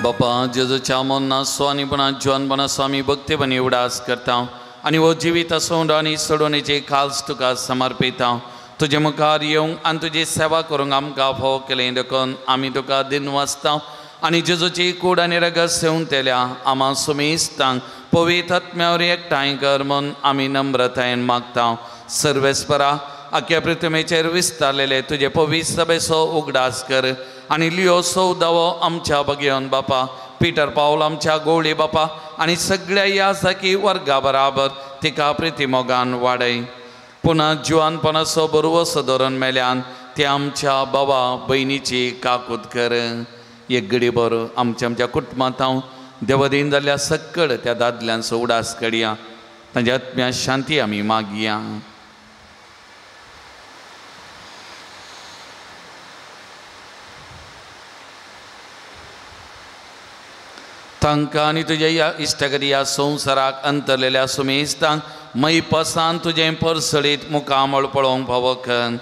बापा जेजूच्या मरणाचो आनी पुणा जिवनपणाचो आमी भक्तीपणी उडास करता आनी हो जिवीत सोंड आनी सोडोवणेची खास तुका समर्पिता. तुजे मुखार येवंक आनी तुजी सेवा करूंक आमकां फावो केलें देखून आमी तुका दिनवासता आनी जेजूची कूड आनी रगत सेवंतल्या आमा सुमेस्तांक पवित्र आत्म्यावर एकठांय कर म्हूण आमी नम्रतायेन मागता. सर्वेस्परा आख्या पृथ्वीचेर विस्तारलेले तुजे पवित्र सभेचो उगडास कर आनी लियो सौदावो आमच्या बगेवन बापा, पिटर पावल आमच्या गोवळी बापा आनी सगळ्या ह्या जाकी वर्गा बराबर तिका प्रिती मोगान वाडय. पुन्हा जिवानपणाचो बरवसो धरून मेल्यान ते आमच्या बाबा भयणीची काकूत कर. एक घडी बरो आमच्या आमच्या कुटुंबांत हांव देवदीन जाल्ल्या सक्कड त्या दादल्यांचो उडास कडया, तांच्या आत्म्या शांती आमी मागया. तांकां आनी तुज्या ह्या इश्टागरी ह्या संवसाराक अंतरलेल्या सुमेस्तांक मैपसान तुजें परसळीत मुखामळ पळोवंक फावो कर.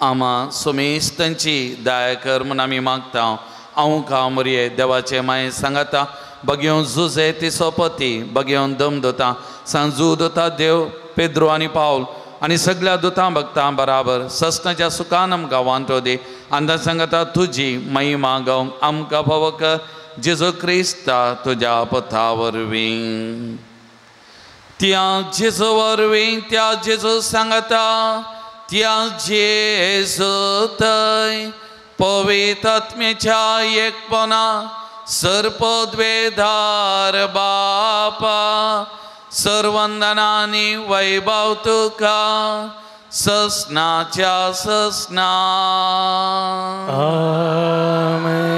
आमा सुमेस्तांची दया कर म्हूण आमी मागता. हांव कामरये देवाचे माये सांगाता बगेवन जुजे तिसो पती बगेवन दम दोता सांजू दोता देव पेद्रो आनी पावल आनी सगळ्या दुतां भक्तां बराबर ससनाच्या सुखान आमकां वांटो दी आनी सांगाता तुजी महिमा गावंक आमकां फावो कर. जेजू क्रिस्ता तुज्या पथा वरवीं. त्या जेजू वरवीं त्या जेजू सांगता त्या जेजू थंय पवित्र आत्म्याच्या एकपणा सर्पद्वेधार बापा सर्वंदनानी वैभव तुका ससनाच्या ससना. आमेन.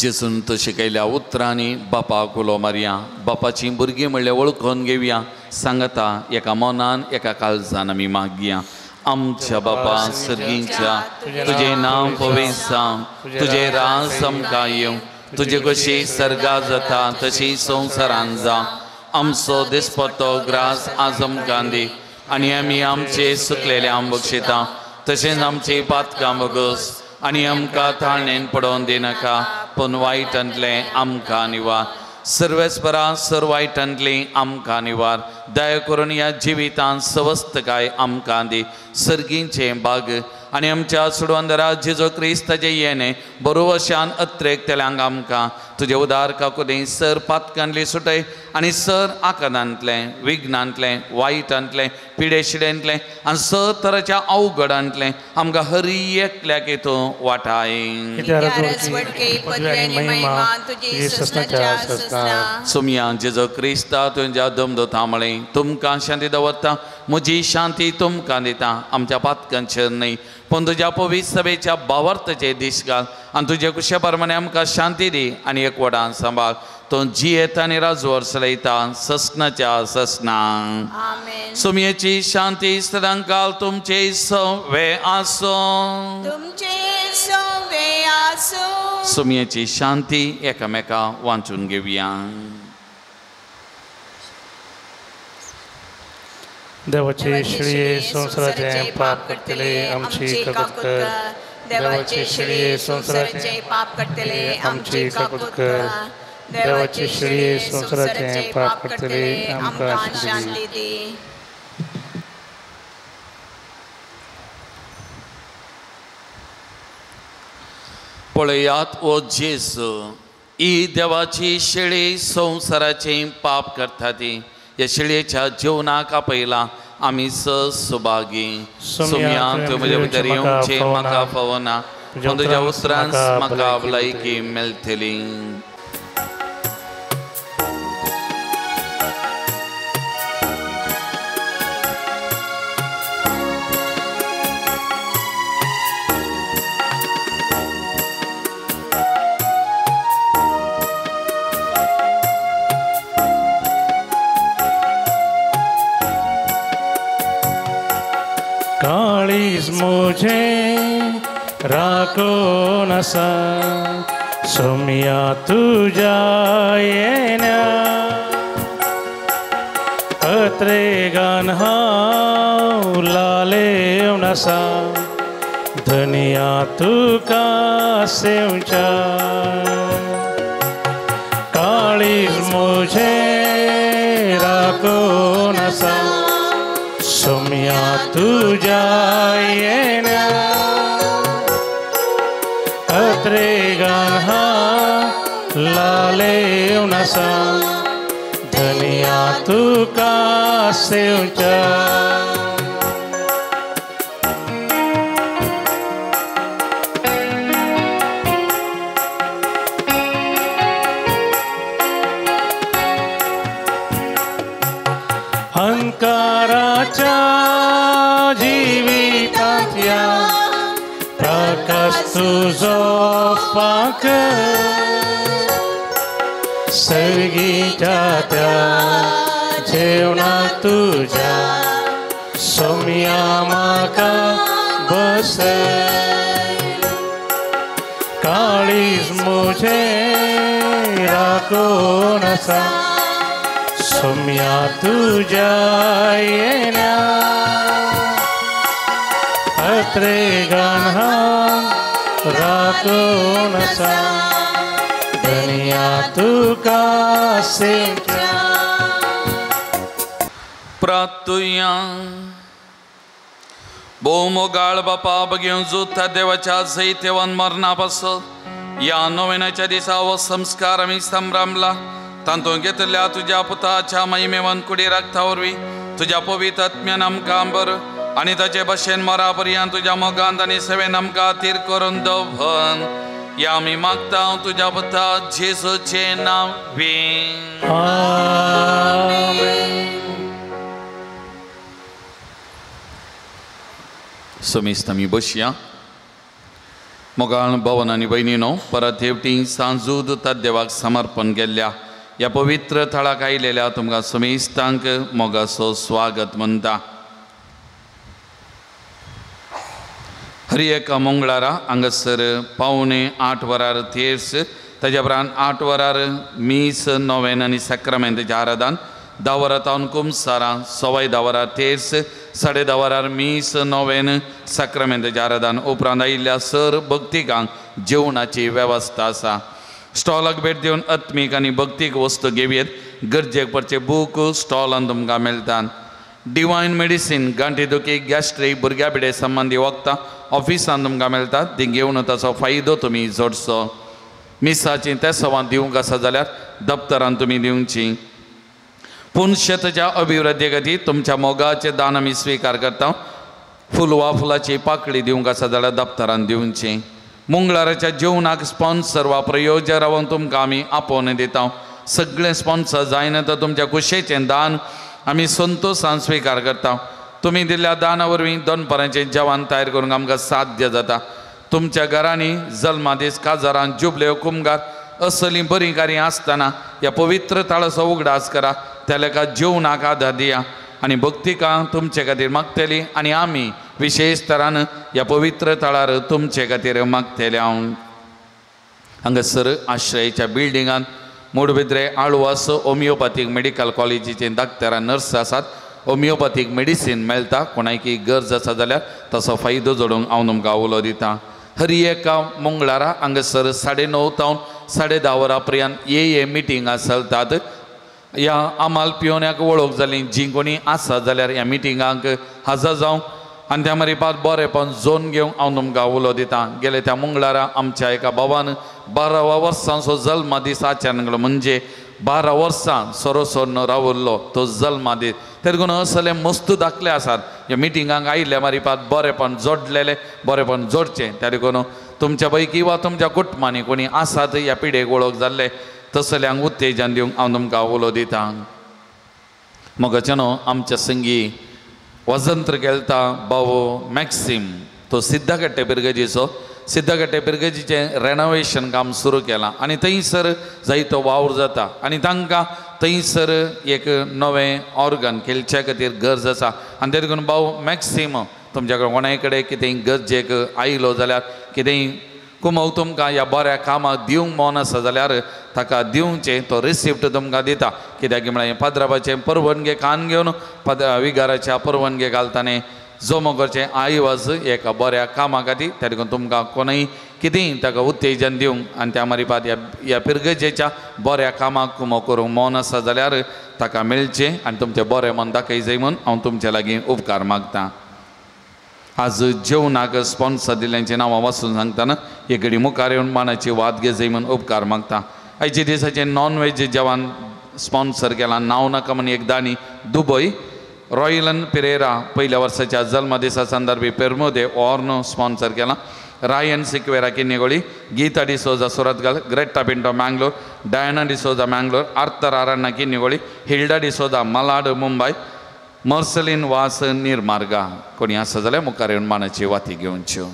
जेजून तो शिकयल्या उतरांनी बापाक उलो मारया, बापाचीं भुरगीं म्हणल्यार वळखून घेवया. सांगता एका मनान एका काळजान आमी मागया. आमच्या बापा सर्गींच्या तुजें नांव पवित्र जावं, तुजें राज आमकां येवं, तुजे कशी सर्गा जाता तशी संवसारान जावं. आमचो दिसपट्टो ग्रास आज आमकां दी आनी आमी आमचे सुकलेले आम बक्षिता तशेंच आमची पातकां बगस आनी आमकां ताळणेन पडोवन दिनाका पूण वायटांतलें आमकां निवार. सर्वेस्परा सर वायटांतली आमकां निवार. दया करून ह्या जिवितांत सवस्तकाय आमकां दी. सर्गींचें बाग आनी आमच्या सुडवंदरा जेजू क्रिस्ताचें येणें बरोवशान अत्रेकतल्यांक आमकां तुजे उदार काकुदी सर पातकांतली सुटय आनी सर आकादांतलें विघ्नांतलें वायटांतलें पिडेशिडेंतलें आनी सर तराच्या अवघडांतलें आमकां हरी एकल्याक तूं वाटाय. सोमया जेजू क्रिस्ता तुज्या दमदोता म्हळें तुमकां शांती दवरता, म्हजी शांती तुमकां दिता. आमच्या पातकांचेर न्हय पूण तुज्या पवित्र सभेच्या भावार्थाचे दीस घाल आनी तुजे कुशे प्रमाणे आमकां शांती दी आनी एकवटान सांबाळ. तो जियेता आनी राजवर चलयता ससनाच्या ससना. सोमयेची शांती सदांकाल तुमचे सवे आसूं. सोमयेची शांती एकामेका वांचून घेवया. देवाचे शिळये संवसाराचे पाप करतले आमची काकूत कर. देवाचे शिळये संवसाराचे पाप करतले आमची काकूत कर. देवाचे शिळये संवसाराचे पाप करतले आमकां शांती दी. पळयात ओ जेजू, ही देवाची शेळी संवसाराचे पाप करता ती ह्या शेळयेच्या जेवणाक आपयला आमी सुभागी. सोमया तूं म्हज्या भितर येवचें म्हाका फावना, पूण तुज्या उतरान म्हाका भलायकी मेळटली. काळीज म्हजें राखून आसा सोम्या तुज्या येण्या अत्रेगान हांव लालेवन आसा धनया तुका सेवच्या काळीज म्हजें राखून आसा सोम्या तुज्या येण्या अत्रेगान हांव लालेवन आसा धनया तुका सेवच्या. अंकाराच्या जिवितांतल्या प्रकाश तुजो फांक सर्गीच्या त्या जेवणाक तुज्या सोम्या म्हाका बसय काळीज म्हजें राखून आसा सोम्या तुज्या येण्या अत्रेगान हांव राखून आसा धनया तुका सेवच्या. प्रार्थुया. भोव बापा बगेवन जुथा देवाच्या जैतेवन मरणा पासत ह्या नोवेनाच्या दिसा हो संस्कार आमी संभ्रमला तातूंत घेतल्या तुज्या पुताच्या महिमेवन कुडी राखता वरवीं तुज्या पवित्र आत्म्यान आमकां बर आनी ताचे भशेन मरा पर्यंत तुज्या मोगांत आनी सेवेन आमकां तीर करून दवर ह्या आमी मागता तुज्या पुता जेजूचें नांव. समेस्त आमी बसया. मोगाळ भवन आनी भयणीनो परत हेवटी सांजूद देवाक समर्पण केल्ल्या ह्या पवित्र थळाक आयिल्ल्या तुमकां समेस्तांक मोगाचो स्वागत म्हणटा. हर एका मंगळारा हांगासर 7:45 वरार तेर्स ताज्या उपरांत 8 वरार मीस नोवेन आनी साक्रामेंताच्या आराधन 10 वरां तावन कुमसारां 10:15 वरां तेर्स 10:30 वरार मीस नोवेन साक्रामेंताच्या आराधन उपरांत आयिल्ल्या सर भक्तिकांक जेवणाची वेवस्था आसा. स्टॉलाक भेट दिवन आत्मीक आनी भक्तीक वस्तू घेवयेत. गरजेक पडचे बूक स्टॉलान तुमकां मेळटात. डिवायन मेडिसीन गांठी दुखी गॅस्ट्रीक भुरग्या पिडे संबंदी वखदां ऑफिसान तुमकां मेळटात ती घेवन ताचो फायदो तुमी जोडचो. मिसाचीं तेसवां दिवंक आसा जाल्यार दप्तरान तुमी दिवची. पूण शेताच्या अभिवृद्धी खातीर तुमच्या मोगाचें दान आमी स्विकार करता. फूल वा फुलाची पाकळी दिवंक आसा जाल्यार दप्तरान दिवची. मंगळाराच्या जेवणाक स्पॉन्सर वा प्रयोजक रावन तुमकां आमी आपोवन दिता. सगळें स्पॉन्सर जायना तर तुमच्या कुशेचें दान आमी संतोशान स्विकार करता. तुमी दिल्ल्या दाना वरवीं दनपारांचें जेवण तयार करूंक आमकां साध्य जाता. तुमच्या घरांनी जल्मादीस काजारां जुबल्यो कुमगार असलीं बरीं कार्यां आसतना ह्या पवित्र थळाचो उगडास करा. त्या लेखा जेवणाक आदार दिया आनी भक्तिकां तुमचे खातीर मागतली आनी आमी विशेश तरान ह्या पवित्र थळार तुमचे खातीर मागतले. हांव हांगासर आश्रयाच्या बिल्डिंगांत मोडबिद्रे आळवास होमियोपॅथीक मेडिकल कॉलेजीचे डाक्टरां नर्स आसात. होमियोपॅथीक मेडिसीन मेळटा. कोणाकी गरज आसा जाल्यार ताचो फायदो जोडूंक हांव तुमकां उलो दिता. हर एका मंगळारा हांगासर 9:30 तावन 10:30 वरां पर्यंत ए मिटिंगां चलतात. ह्या आमाल पियोन्याक वळख जाली जी कोणी आसा जाल्यार ह्या मिटिंगांक हजर जावंक आनी त्या मारीपात बरेपण जोन घेवंक हांव तुमकां उलो दिता. गेले त्या मंगळारा आमच्या एका भावान 12 वर्सांचो जल्मा दीस आचरण केलो म्हणजे 12 वर्सां सोरो रावल्लो तो जल्मा दीस. तेरगून असले मस्त दाखले आसात. ह्या मिटिंगांक आयिल्ल्या मारीपात बरेपण जोडलेले बरेपण जोडचें. त्या देखून तुमच्या पैकी वा तुमच्या कुटुंबांनी कोणी आसात ह्या पिडेक वळख जाल्ले तसल्यांक उत्तेजन दिवंक हांव तुमकां उलो दिता. मोगाचे न्हू आमच्या संगी वजंत्र केलता बावो मॅक्सीम तो सिद्धकट्टे पिरगजीचो सिद्धकट्टे पिरगजीचें रेनोवेशन काम सुरू केलां आनी थंयसर जायतो वावर जाता आनी तांकां थंयसर एक नवें ऑर्गन खेळच्या खातीर गरज आसा. आनी ते देखून भाव मॅक्सिमम तुमच्या कडेन कोणाय कडेन कितेंय गरजेक आयलो जाल्यार कितेंय कुमोक तुमकां ह्या बऱ्या कामाक दिवंक मन आसा जाल्यार ताका दिवचें तो रिसिप्ट तुमकां दिता. कित्याक म्हळ्यार पाद्राबाचें परवणगे कान घेवन विगाराच्या परवणगे घालताने जमो करचें आयवाज एका बऱ्या कामा खातीर. त्या देखून तुमकां कोणूय कितेंय ताका उत्तेजन दिवंक आनी त्या मारिपात ह्या पिरगजेच्या बऱ्या कामाक कुमो करूंक मन आसा जाल्यार ताका मेळचें आनी तुमचें बरें मन दाखय जाय म्हूण हांव तुमचे लागीं उपकार मागतां. आज जेवणाक स्पॉन्सर दिल्ल्यांचीं नांवां वाचून सांगतना एक घडी मुखार येवन मानाची वाद घे जाय म्हूण उपकार मागता. आयच्या दिसाचें नॉन वेज जेवण स्पॉन्सर केलां नांव नाका म्हूण एक दानी दुबय रॉयलन पिरेरा पयल्या वर्साच्या जल्मदिसा संदर्भी पेरमोदे ऑर्नो स्पॉन्सर केलां. Ryan Sequeira Kinnigoli, Geetha D'Souza Surathkal, Greta Pinto Mangalore, Diana D'Souza Mangalore, Arthur Aranna Kinnigoli, Hilda D'Souza Malad Mumbai, Marceline Vaz Nirmarga. कोणी आसा जाल्यार मुखार येवन मानाची वाती घेवच्यो.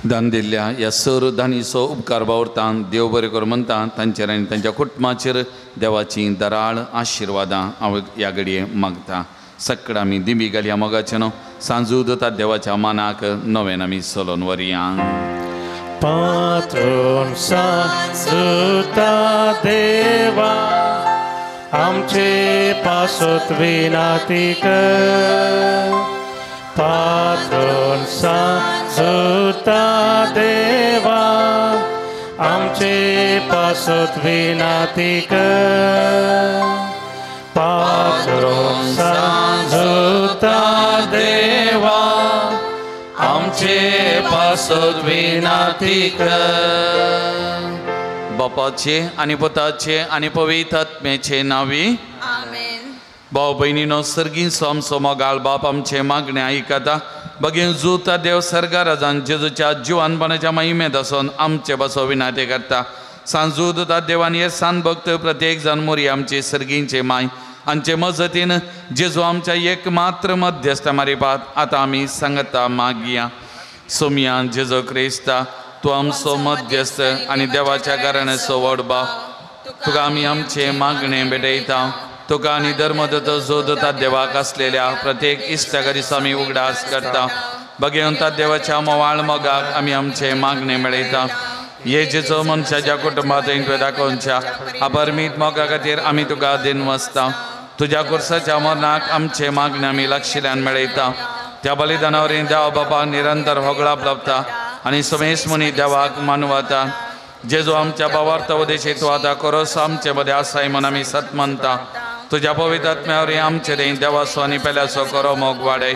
दान दिल्ल्या ह्या सर दानीचो उपकार बावरता देव बरें कर म्हणटा तांचेर आनी तांच्या कुटुंबाचेर देवाची दराळ आशिर्वादां हांव ह्या घडये मागता. सगळ्या आमी दिंबी घालया मोगाचें न्हू सांजू दता देवाच्या मानाक नव्यान आमी चलोवन व्हरया. पात्रोन सांजुता देवा आमचे पासत विनाती कर. पात्रोन सांजुता देवा आमचे पासत विनाती कर. पात्रोन सांजुता देवा आमचे पासत विनाती कर. बापाचे आनी पुताचे आनी पवित्र आत्म्याचे नांवी आमेन. भाव भयणीनो सर्गीं आमचो मोगाळ बाप आमचें मागणें आयकता. बगीन जुता देव सर्गाराजान जेजूच्या जिवानपणाच्या महिमेंत आसून आमचे बसो विनाते करता. सांजू दुता देवान हे सान भक्त प्रत्येक जाण मोरी आमचे सर्गींचे माय आमचे मजतीन जेजू आमच्या एक मात्र मध्यस्थ मारिपात आतां आमी सांगता मागया. सोमया जेजू क्रिस्ता तूं आमचो मध्यस्थ आनी देवाच्या घराण्याचो व्हड बाप, तुका आमी आमचें मागणें भेटयता. तुका आनी धर्मदत्त जो दता देवाक आसलेल्या प्रत्येक इश्टाक दिसा आमी उगडास करता. बगेवंता देवाच्या मोवाळ मोगाक आमी आमचें मागणें मेळयता. हे जेजो मनशाच्या कुटुंबात तुवें दाखोवच्या अपरमीत मोगा खातीर आमी तुका दिनवसता. तुज्या कुर्साच्या मरणाक आमचें मागणें आमी लागशिल्ल्यान मेळयता. त्या बलिदाना वरवीं देवा बाबा निरंतर होगळाप लाबता आनी समेस मुनी देवाक मानवता. जेजो आमच्या बावार्थ उदेशी तूं आतां कोरोस आमचे मदें आसाय म्हूण आमी सत मानता. तुज्या पवित्र आत्म्या वरवीं आमचे दें देवाचो आनी पेल्याचो करो मोग वाडय.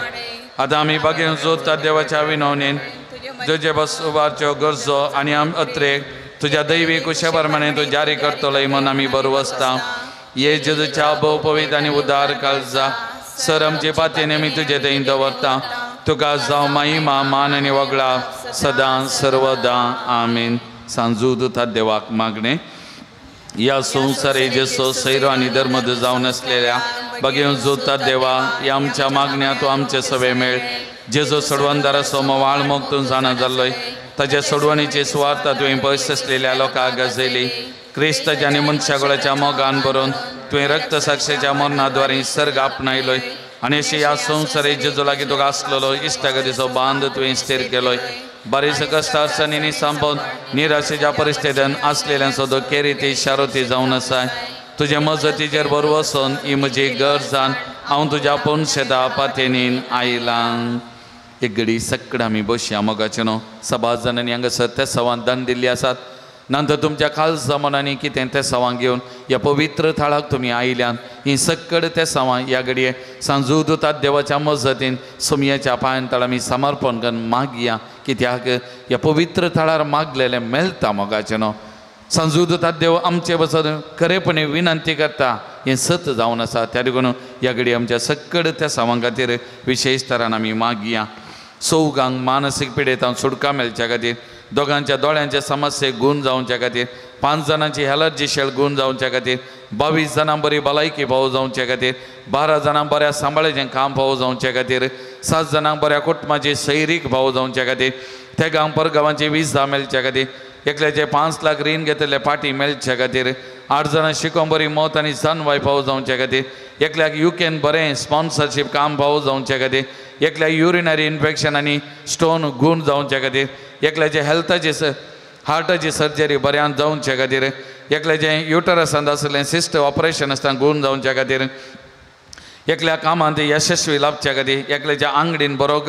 आतां आमी बागेवन जोडटा देवाच्या विनवणेन तुजे बस उबारच्यो गरजो आनी आम अत्रेक तुज्या दैवी कुशा प्रमाणे तूं जारी करतलोय म्हूण आमी बरवसता. ये जेजूच्या भोव पवित्र आनी उदार काळजा सर आमचे पातयेन आमी तुजे थंय दवरता. तुका जावं महिमा मान आनी वगळा सदां सर्वदां आमेन. सांजू दुता देवाक मागणें. ह्या संवसारे जेसो सैरो आनी धर्मद जावन आसलेल्या बगेवन जोडटा देवा ह्या आमच्या मागण्या तूं आमचे सवे मेळ. जेजो सोडवणदाराचो मोवाळ मोग तूं जाणा जाल्लोय ताच्या सोडवणीची सुवार्थ तुवें पयस आसलेल्या लोकांक गाजयली. क्रिस्ताच्या आनी मनशागोळाच्या मोगान भरून तुवें रक्तसाक्षेच्या मरणाद्वारे सर्ग आपणायलोय आनी अशें ह्या संवसारे जेजो लागीं तुका आसलेलो इश्टागतीचो बांद तुवें स्थीर केलोय. बारीस कश्टार्सणींनी सांपोवन निराशेच्या परिस्थितीन आसलेल्यांचो तो केरिती शारोती जावन आसाय. तुजे मजतीचेर बरो वचून ही म्हजी गरजान हांव तुज्या पोनशेता पातेनीन आयलां. एक घडी सगळें आमी बसया मोगाचें न्हू सभास जाणांनी हांगासर ते सवान दान दिल्ली आसात. नंतर तुमच्या खालसा मनांनी कितें ते सवां घेवन ह्या पवित्र थळाक तुमी आयल्यान ही सक्कड ते सवां ह्या घडये सांजू दुतात देवाच्या मजतीन सोमयाच्या पांयान तळ आमी समर्पण करून मागया. कित्याक ह्या पवित्र थळार मागलेलें मेळटा मोगाचें न्हू. सांजू दुतात देव आमचे बसून खरेपणी विनंती करता हें सत जावन आसा. त्या देखून ह्या घडये आमच्या सक्कड त्या सवां खातीर विशेश तरान आमी मागया. चौगांक मानसीक पिडेतान सुटका मेळच्या खातीर, दोगांच्या दोळ्यांचे समस्ये गूण जावच्या खातीर, 5 जाणांची एलर्जी शेळ गूण जावच्या खातीर, 22 जाणां बरी भलायकी पावो जावचे खातीर, 12 जाणां बऱ्या सांबाळाचें काम पावो जावचे खातीर, 7 जाणांक बऱ्या कुटुंबाची सैरीक पावो जावचे खातीर, तेगांक परगांवांची विजा मेळच्या खातीर, एकल्याचे 5 लाख रीण घेतले पाटी मेळचे खातीर, 8 जाणां शिकोवंक बरी मत आनी जानवाय पावो जावचे खातीर, एकल्याक युकेन बरें स्पॉन्सरशीप काम पावो जावचे खातीर, एकल्याक युरिनरी इन्फेक्शन आनी स्टोन गूण जावचे खातीर, एकल्याचे हेल्थाची हार्टाची सर्जरी बऱ्यान जावचे खातीर, एकल्याचें युटरसांत आसलें सिस्ट ऑपरेशन आसतना गूण जावचे खातीर, एकल्या कामांत यशस्वी लाभच्या खातीर, एकल्याच्या आंगडीन बरो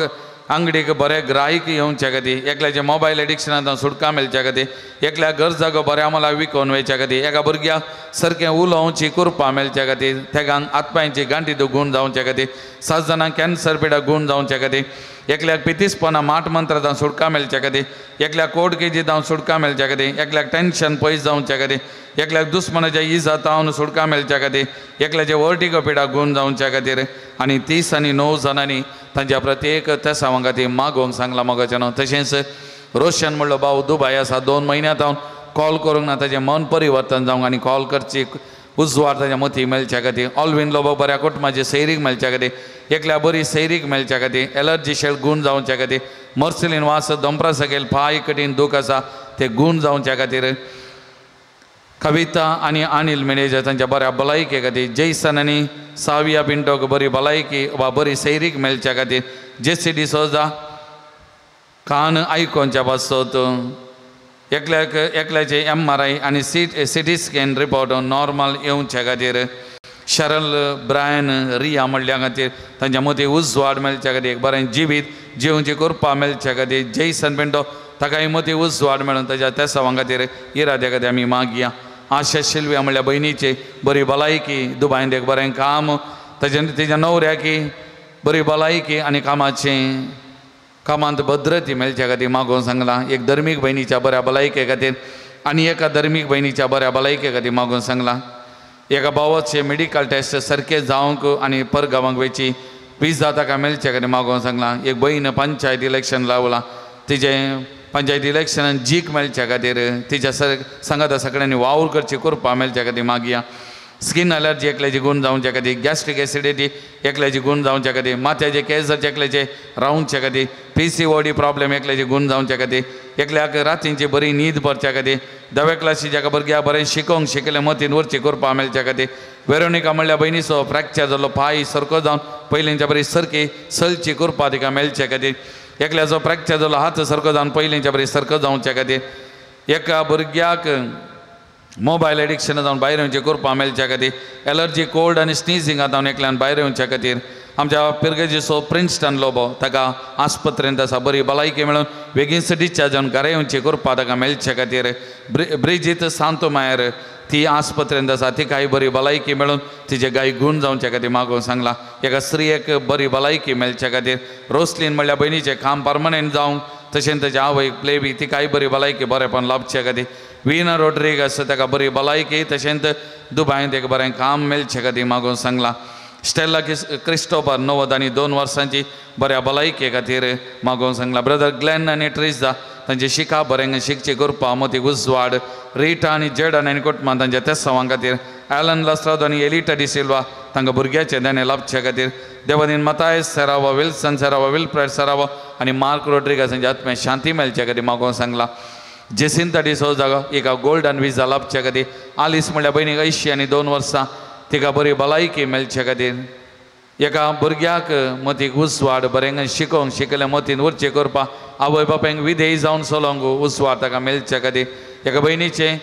आंगडीक बरें ग्राहक येवच्या खातीर, एकल्याचे मोबायल एडिक्शनांत सुटका मेळच्या खातीर, एकल्या घर जागो बऱ्या मला विकोवन वयच्या खातीर, एका भुरग्याक सारकें उलोवची कुरपा मेळच्या खातीर, तेगांक आत्म्यांची गांठी गूण जावच्या खातीर, 7 जाणांक कॅन्सर पिडा गूण जावच्या खातीर, एकल्याक पितीसपणा माठ मंत्रांत सुटका मेळच्या खातीर, एकल्याक कोर्ट केजींत सुटका मेळच्या खातीर, एकल्याक टेन्शन पयस जावच्या खातीर, एकल्याक दुस्मनाच्या इजा तावन सुटका मेळच्या खातीर, एकल्याचे वर्टिगो पिडा गूण जावच्या खातीर आनी 30 आनी 9 जाणांनी तांच्या प्रत्येक तेसांवां खातीर मागोवंक सांगलां मोगाच्यान. तशेंच रोशन म्हणलो भाव दुबाय आसा, 2 म्हयन्यां तावन कॉल करूंक ना, ताचें मन परिवर्तन जावंक आनी कॉल करची उजवाड ताच्या मती मेळच्या खातीर, ऑलवीन लोबो बऱ्या कुटुंबाची सैरीक मेळच्या खातीर, एकल्या बरी सैरीक मेळच्या खातीर, एलर्जी शेळ गूण जावच्या खातीर, मर्सिलीन वास दोंपरा सकयल पांय कठीण दूख आसा ते गूण जावच्या खातीर, कविता आनी अनिल मेनेजर तांच्या बऱ्या भलायके खातीर, जैसन आनी साविया पिंटोक बरी भलायकी वा बरी सैरीक मेळच्या खातीर, जेसी डिसोजा कान आयकोनच्या पासत एकल्याक एकल्याचे MRI आनी CT scan report normal येवच्या खातीर, शरल ब्रायन रिया म्हणल्या खातीर तांच्या मदीं उजवाड मेळच्या खातीर, एक बरें जिवीत जिवची कृपा मेळच्या खातीर, जैसन पिंटो ताकाय मदीं उजवाड मेळून ताच्या तेसांवां खातीर इराद्या खातीर आमी मागया. आशा शिल्व्या म्हणल्या भयणीची बरी भलायकी, दुबायन एक बरें काम, ताच्या तेच्या न्हवऱ्याकी बरी भलायकी आनी कामाचें कामांत भद्रती मेळच्या खातीर मागोवंक सांगलां. एक धर्मीक भयणीच्या बऱ्या भलायके खातीर आनी एका धर्मीक भयणीच्या बऱ्या भलायके खातीर मागोवंक सांगलां. एका भावाचे मेडिकल टेस्ट सारके जावंक आनी परगांवांक वयची विजा ताका मेळच्या खातीर मागोवंक सांगलां. एक भयण पंचायत इलेक्शन लावलां, तिजें पंचायत इलेक्शनान जीक मेळच्या खातीर तिच्या सांगाता सगळ्यांनी वावर करची कृपा मेळच्या खातीर मागया. स्कीन एलर्जी एकल्याची गूण जावच्या खातीर, गॅस्ट्रीक एसिडिटी एकल्याची गूण जावच्या खातीर, माथ्याचे केंसाचे एकल्याचे रावच्या खातीर, PCOD problem एकल्याची गूण जावच्या खातीर, एकल्याक रातींची बरी न्हीद पडच्या खातीर, दव्या क्लासी जाका भुरग्याक बरें शिकोवंक शिकलें मतीन उरची कृपा मेळच्या खातीर, वेरोनिका म्हणल्या भयणीचो फ्रॅक्चर जाल्लो पांय सारको जावन पयलींच्या बरी सारकी सलची कृपा तिका मेळच्या खातीर, एकल्याचो फ्रॅक्चर जाल्लो हात सारको जावन पयलींच्या बरी सारको जावच्या खातीर, एका भुरग्याक मोबायल एडिक्शन जावन भायर येवची कृपा मेळच्या खातीर, एलर्जी कोल्ड आनी स्निजिंगा जावन एकल्यान भायर येवच्या खातीर, आमच्या पिरगेजीचो प्रिन्स्टन लोबो ताका आस्पत्रेंत आसा बरी भलायकी मेळून बेगीनच डिस्चार्ज जावन घरा येवची कृपा ताका मेळच्या खातीर, ब्रिजीत सांतोमायर ती आस्पत्रेंत आसा तिकाय बरी भलायकी मेळून तिचे गाय गूण जावच्या खातीर मागोवंक सांगलां. एका स्त्रियेक बरी भलायकी मेळच्या खातीर, रोसलीन म्हणल्यार भयणीचें काम परमनंट जावंक तशेंच ताच्या आवयक प्लेबी तिकाय बरी भलायकी बरेपण लाभच्या खातीर, विना रोड्रिग आसा ताका बरी भलायकी तशेंच दुबायंत एक बरें काम मेळचे खातीर मागोवंक सांगलां. स्टेला क्रिस्टोफर 92 वर्सांची बऱ्या भलायके खातीर मागोवंक सांगलां. ब्रदर ग्लॅन आनी ट्रिजा तांची शिका बरें शिकची कृपा मती उजवाड, रिटा आनी जेडन आनी कुटुंबां तांच्या तेसांवां खातीर, एलन लस्त्रादो आनी एलिटा डिसिल्वा तांकां भुरग्याचें देणें लाभचे खातीर, Devadin Mathias Serrao, Wilson Serrao, Wilfred Serrao आनी मार्क रोड्रिगास हांच्या आत्म्याक शांती मेळचे खातीर मागोवंक सांगलां. जेसिंता डिसोजा एका गोल्डन विजा लाभचे खातीर, आलिस म्हणल्यार भयणीक 82 वर्सां तिका बरी भलायकी मेळचे खातीर, एका भुरग्याक मतीक उजवाड बरें शिकोवंक शिकलें मतीन उरचें करपा आवय बापायक विधेय जावन चलोवंक उजवाड ताका मेळचे खातीर, एका भयणीचें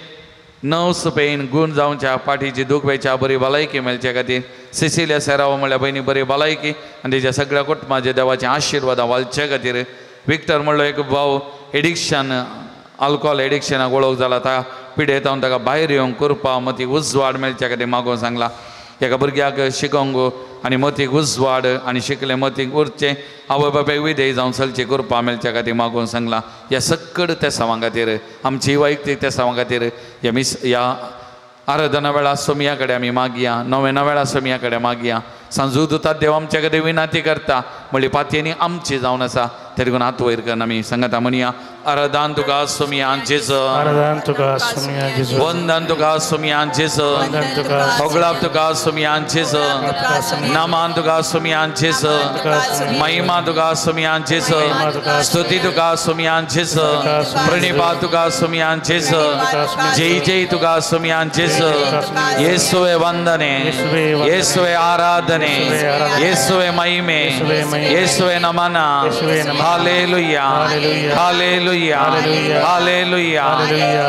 नर्व्स पेन गूण जावच्या पाठीची दूख वयच्या बरी भलायकी मेळचे खातीर, सिसिलिया सेरावो म्हणल्यार भयणी बरी भलायकी आनी तिच्या सगळ्या कुटुंबाचे देवाचे आशिर्वादां वालचे खातीर, विक्टर म्हणलो एक भाव एडिक्शन आल्कोहोल एडिक्शनाक वळख जाला ता पिडेत हांव ताका भायर येवंक कृपा मतीक उजवाड मेळच्या खातीर मागोवंक सांगलां. एका भुरग्याक शिकोवंक आनी मतीक उजवाड आनी शिकलें मतीक उरचें आवय बापायक विधेय जावन चलची कृपा मेळच्या खातीर मागोवंक सांगलां. ह्या सक्कड तेसांवां खातीर आमची वैयक्तीक तेसांवां खातीर ह्या मिस ह्या आराधना वेळा सोमया कडेन आमी मागया, नवेना वेळा सोमया कडेन मागया. सांजू दुतात देव आमच्या खातीर विनंती करता म्हणली पातयेनी आमची जावन आसा तरी हात वयर करून आमी सांगता म्हणया आराधन तुका सोमया जेजू आराधन तुका सोमया जेजू वंदन तुका सोमया जेजू होगळाप तुका सोमया जेजू नामान तुका सोमया जेजू महिमा तुका सोमया जेजू स्तुती तुका सोमया जेजू प्रणिपात तुका सोमया जेजू जय जय तुका सोमया जेजू येसुवे वंदने येसुवे आराधने येसुवे महिमे येसुवे नमना hallelujah hallelujah hallelujah hallelujah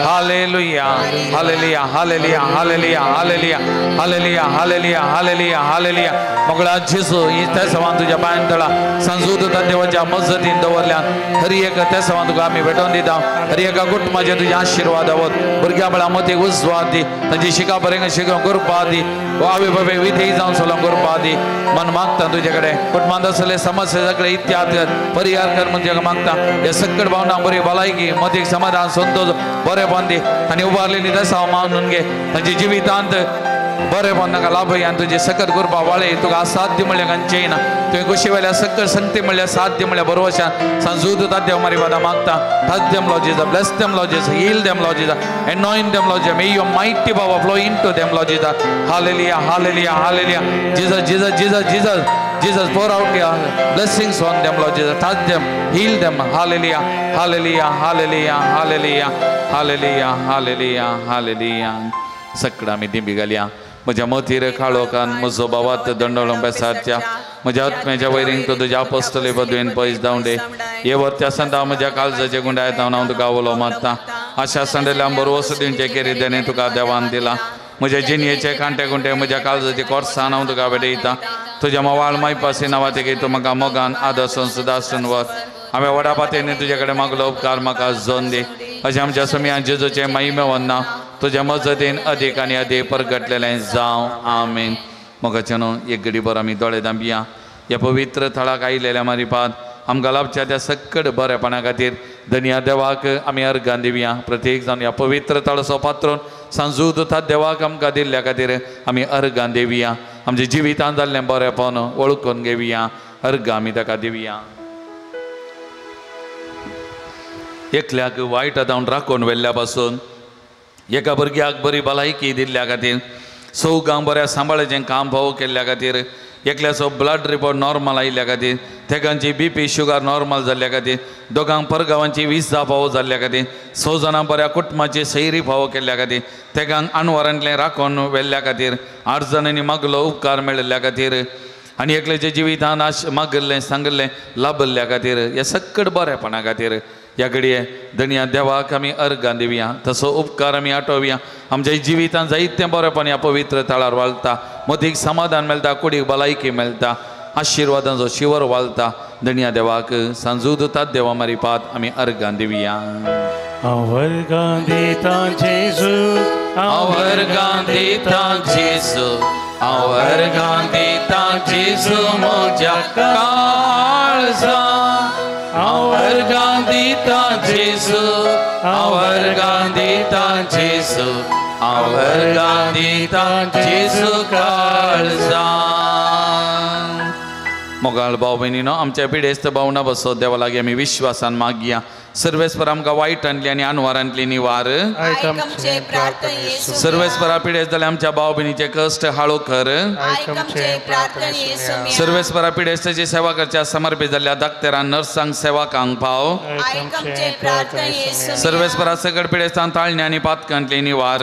hallelujah hallelujah hallelujah hallelujah hallelujah hallelujah hallelujah hallelujah मोगळा जेजू ही त्या सवान तुझ्या पांयान तळा सांजूद देवाच्या मजतीन दवरल्यान हर एक त्या सवान तुका आमी भेटोवन दिता हर एका कुटुंबाचे तुझे आशिर्वाद आवत भुरग्या बळा मतीक उजवा दी तांची शिका बरें शिकोवंक करपा दी आवय बाबे विधेयी जावन चलोवंक करपा दी मन मागता तुजे कडेन कुटुंबांत आसले समस्या सगळे इत्याद कर परिहार कर म्हूण तुज्या मागता हे सकट भावना बरी भलायकी मतीक समाधान संतोष बरेपण दी आनी उबारलेली दसा मानून घे तांच्या जिवितांत बरेपण तांकां लाभय आनी तुजें सकट करपा वाळे तुका असाध्य म्हणल्यार खंयचें ना तुवें कुशी वेल्या सकट संगती म्हणल्यार साध्य म्हणल्यार बरोवशान सांजूद देव मारी वादा मागता touch them Lord Jesus, bless them Lord Jesus, heal them Lord Jesus, anoint them Lord Jesus, may your mighty power flow into them Lord Jesus. Hallelujah, hallelujah, hallelujah. Jesus, Jesus, Jesus, Jesus, Jesus, pour out your blessings on them Lord Jesus, touch them, heal them. Hallelujah, hallelujah, hallelujah, hallelujah, hallelujah, hallelujah, hallelujah. सगळं आमी दिंबी घालया म्हज्या मतीर काळोखान म्हजो भावात दंडोळो बेसारच्या म्हज्या आत्म्याच्या वैरींक तूं तुज्या apostoli पदवेन पयस धांवडे हे वर्त्या संदा म्हज्या काळजाचे गुंडायत हांव तुका उलो मारता आशा संदेल्या बरवस दिवचे केरी देणे तुका देवान दिला म्हज्या जिणयेचे कांटे गुंटे म्हज्या काळजाचे कोर्सान हांव तुका भेटयता तुज्या मवाळ मायपासी नांवा तूं म्हाका मोगान आदर्शन सुदासन वर हांवें व्हडा पातयेन तुजे कडेन मागलो उपकार म्हाका जोन दी अशें आमच्या सोमया जेजूचें महिमे वन्ना तुज्या मजतीन अदीक आनी अदीक परगटलेलें जावं आमेन. मोगाचें न्हू एक घडी भर आमी दोळे धांपया ह्या पवित्र थळाक आयिल्ल्या मारिपात आमकां लाभच्या त्या सकट बरेपणा खातीर धनया देवाक आमी अर्गां दिवया. प्रत्येक जावन ह्या पवित्र थळाचो पात्रोन सांजू दुथा देवाक आमकां दिल्ल्या खातीर आमी अर्गां दिवया. आमच्या जिवितांत जाल्लें बरेपण वळखून घेवया अर्गां आमी ताका दिवया. एकल्याक वायट जावन राखून व्हेल्ल्या पासून एका भुरग्याक बरी भलायकी दिल्ल्या खातीर चौगांक बऱ्या सांबाळाचें काम फावो केल्ल्या खातीर एकल्याचो ब्लड रिपोर्ट नॉर्मल आयिल्ल्या खातीर तेगांची बी पी शुगर नॉर्मल जाल्ल्या खातीर दोगांक परगांवांची विजा फावो जाल्ल्या खातीर 6 जाणां बऱ्या कुटुंबाची सैरी फावो केल्ल्या खातीर तेगांक अणवारांतलें राखून व्हेल्ल्या खातीर 8 जाणांनी मागलो उपकार मेळिल्ल्या खातीर आनी एकल्याच्या जिवितान आश मागिल्लें सांगिल्लें लाभिल्ल्या खातीर ह्या सकट बरेपणा खातीर ह्या घडये धनया देवाक आमी अर्गां दिवया तसो उपकार आमी आठोवया. आमच्या जिवितांत जायतें बरेपण ह्या पवित्र थळार वाळटा मतीक समाधान मेळटा कुडीक भलायकी मेळटा आशिर्वादांचो शिवर वाळटा. धनया देवाक सांजू दुतात देवा मारिपात आमी अर्गां दिवया. हांव दिता जेजू हांव अर्गां दिता जेजू हांव अर्गां दिता जेजू म्हज्या काळजा हांव अर्गां दिता जेजू हांव अर्गां दिता जेजू हांव अर्गां दिता जेजू काळजा. मोगाळ भाव भयणीनो आमच्या पिडेस्त भावना बसो देवा लागीं आमी विश्वासान मागया. सर्वेस्पर आमकां वायटांतली आनी अनवारांतली निवार. सर्वेस्परा पिडेस्त जाल्यार आमच्या भाव भयणीचे कश्ट हाळो कर. सर्वेस्परा पिडेस्ताची सेवा करच्या समर्पित जाल्ल्या डाक्टरांक नर्सांक सेवकांक पाव. सर्वेस्परा सगळ पिडेस्तांक ताळण्या आनी पातकांतली निवार.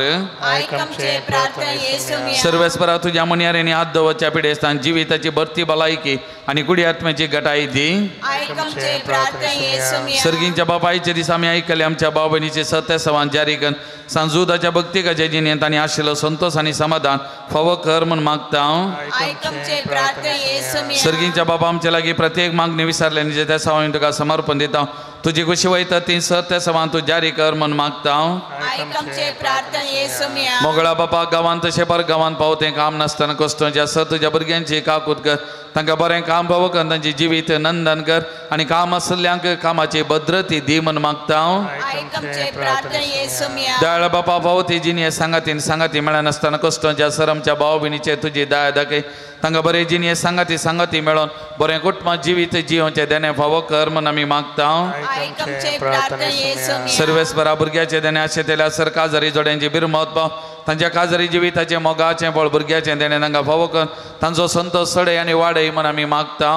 सर्वेस्परा तुज्या मनयारेंनी हात दवरच्या पिडेस्तांक जिविताची भरती भलायकी आनी गुडी आत्म्याची घटाय दी. सर्गींच्या बापायचे दिसा आमी आयकले आमच्या भाव भयणीचे सत्य सवान जारी कर सांजुदाच्या भक्तिकाच्या जिणेंत आनी आशिल्लो संतोष आनी समाधान फावो कर म्हूण मागता हांव. सर्गींच्या बापा आमच्या लागीं प्रत्येक मागणी विसरले त्या सवान तुका समर्पण दिता. तुजी कुशी वयता ती सत्य सवान तूं जारी कर म्हूण मागता हांव. मोगळा बापा गांवांत तशें पर गांवांत पावतें काम नासतना कश्टांचे आसत तुज्या भुरग्यांची काकूत कर तांकां बरें काम फावो कर तांचें जिवीत नंदन कर आनी काम आसल्ल्यांक कामाची भद्रती दी म्हूण मागता हांव. दयाळ बापा फावो ती जिणें सांगातीन सांगाती मेळनासतना कश्टांचे आसर आमच्या भाव भयणीचे तुजी दया दाखय. तांकां बरें जिणये सांगाती सांगाती मेळोन बरें कुटुंब जिवीत जियोवचें देणें फावो कर म्हूण आमी मागता. सर्वेस्परा भुरग्याचें देणें आशेतल्या सर काजारी जोड्यांची बिरमत पाव तांच्या काजारी जिविताचें मोगाचें बळ भुरग्याचें देणें तांकां फावो कर तांचो संतोश सडय आनी वाडय म्हूण आमी मागता.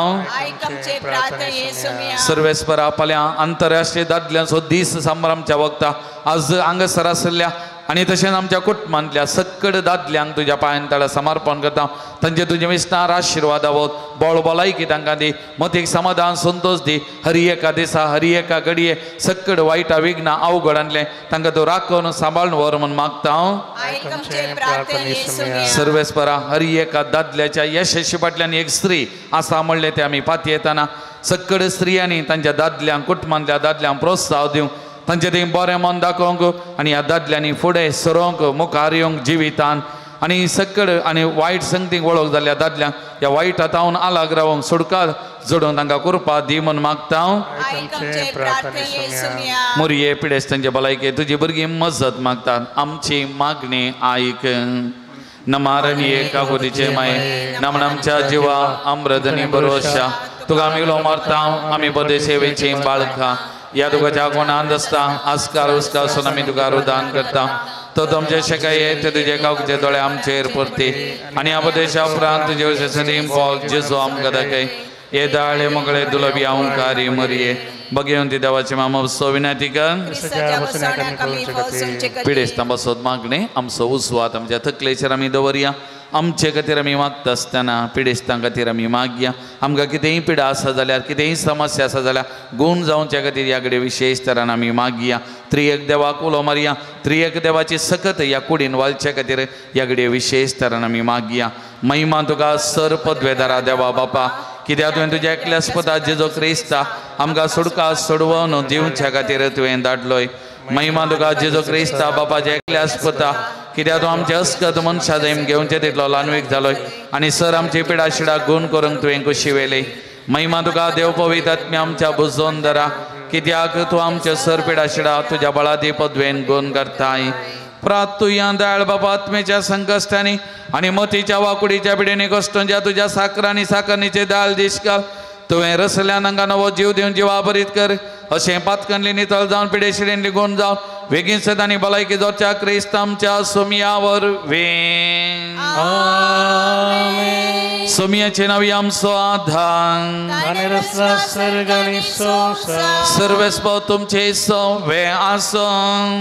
सर्वेस्परा फाल्यां आंतरराष्ट्रीय दादल्यांचो दीस संभ्रमच्या वखता आज हांगासर आशिल्ल्या आनी तशेंच आमच्या कुटुंबांतल्या सक्कड दादल्यांक तुज्या पांयान ताळा समर्पण करता. तांचे तुजे विस्तार आशिर्वाद आवत बळ भलायकी तांकां दी मतीक समाधान संतोश दी. हर एका दिसा हर एका घडये सक्कड वायटा विघ्नां अवघडांतलें तांकां तूं राखून सांबाळून व्हर म्हूण मागता हांव. सर्वेस्परा हर एका दादल्याच्या यशस्वी फाटल्यान एक स्त्री आसा म्हणलें तें आमी पातयेतना सक्कड स्त्रियांनी तांच्या दादल्यांक कुटुंबांतल्या दादल्यांक प्रोत्साह दिवंक तांचे थंय बरें मन दाखोवंक आनी ह्या दादल्यांनी फुडें सरोंक मुखार येवंक जिवितान आनी सक्कड आनी वायट संगतीक वळख जाल्ल्या दादल्यांक ह्या वायट हातावन आलाग रावंक सुटका जोडून तांकां कृपा दी म्हूण मागता हांव. मोरये पिडेस्तांचे भलायके तुजी भुरगीं मजत मागतात आमची मागणी आयक. नमारणी काकुतीचे माये नमन आमच्या जिवा अमृतनी भरोशा तुका आमी उलो मारता आमी बरे सेवेची बाळकां ह्या तुकाच्या कोणांत आसता आस्कार उस्कार सून आमी तुका रुदान करता. तो तुमचे शेकाये ते तुजे काकुचे दोळे आमचेर परती आनी ह्या प्रदेशा उपरांत तुजे सदीं पॉल जेजू आमकां दाखय. हे दाळे मोगळे दुलबी अहंकारी मरये बगेवन ती देवाची मामा विनंती कर पिडेस्तां बसत मागणे आमचो उजवात आमच्या तकलेचेर आमी दवरया. आमचे खातीर आमी मागता आसतना पिडेस्तां खातीर आमी मागया. आमकां कितेंय पिडा आसा जाल्यार कितेंय समस्या आसा जाल्यार गूण जावच्या खातीर ह्या कडेन विशेश तरान आमी मागया. त्रियक देवाक उलो मारया. त्रियक देवाची सकत ह्या कुडीन वालच्या खातीर ह्या कडेन विशेश तरान आमी मागया. महिमा तुका सर पदवेदारा देवा बापा कित्याक तुवें तुज्या एकल्याच पुता जेजू क्रिस्ता आमकां सुटका सोडवून दिवच्या खातीर तुवें धाडलोय. महिमा तुका जेजू क्रिस्ता बापाच्या एकल्याच पुता कित्याक तूं आमचे अस्कत मनशा जैम घेवचे तितलो ल्हानवीक जालोय आनी सर आमची पिडा शिडा गूण करूंक तुवें कुशी वेली. महिमा तुका देव पवित्र आत्म्या आमच्या बुजोवन धरा कित्याक तूं आमचे सर पिडा शिडा तुज्या बळादी पदवेन गूण करताय. प्रातुया दयाळ बाबा आत्मेच्या संकश्टांनी आनी मतीच्या वाकुडीच्या पिडेनी कश्टांच्या तुज्या साकरांनी साकरणीचे दयाळ दिसकाल तुवें रसल्यान हांगा नवो जीव दिवन जिवा भरीत कर. अशें पातकनली नितळ जावन पिडेशिडेन लिगून जावन वेगीन सदांनी भलायकी जोडच्या क्रिस्त आमच्या सोमया वरवीं. सोमयाचे नांव आमचो आधार सर्वेस्पो तुमचे सवे आसूं.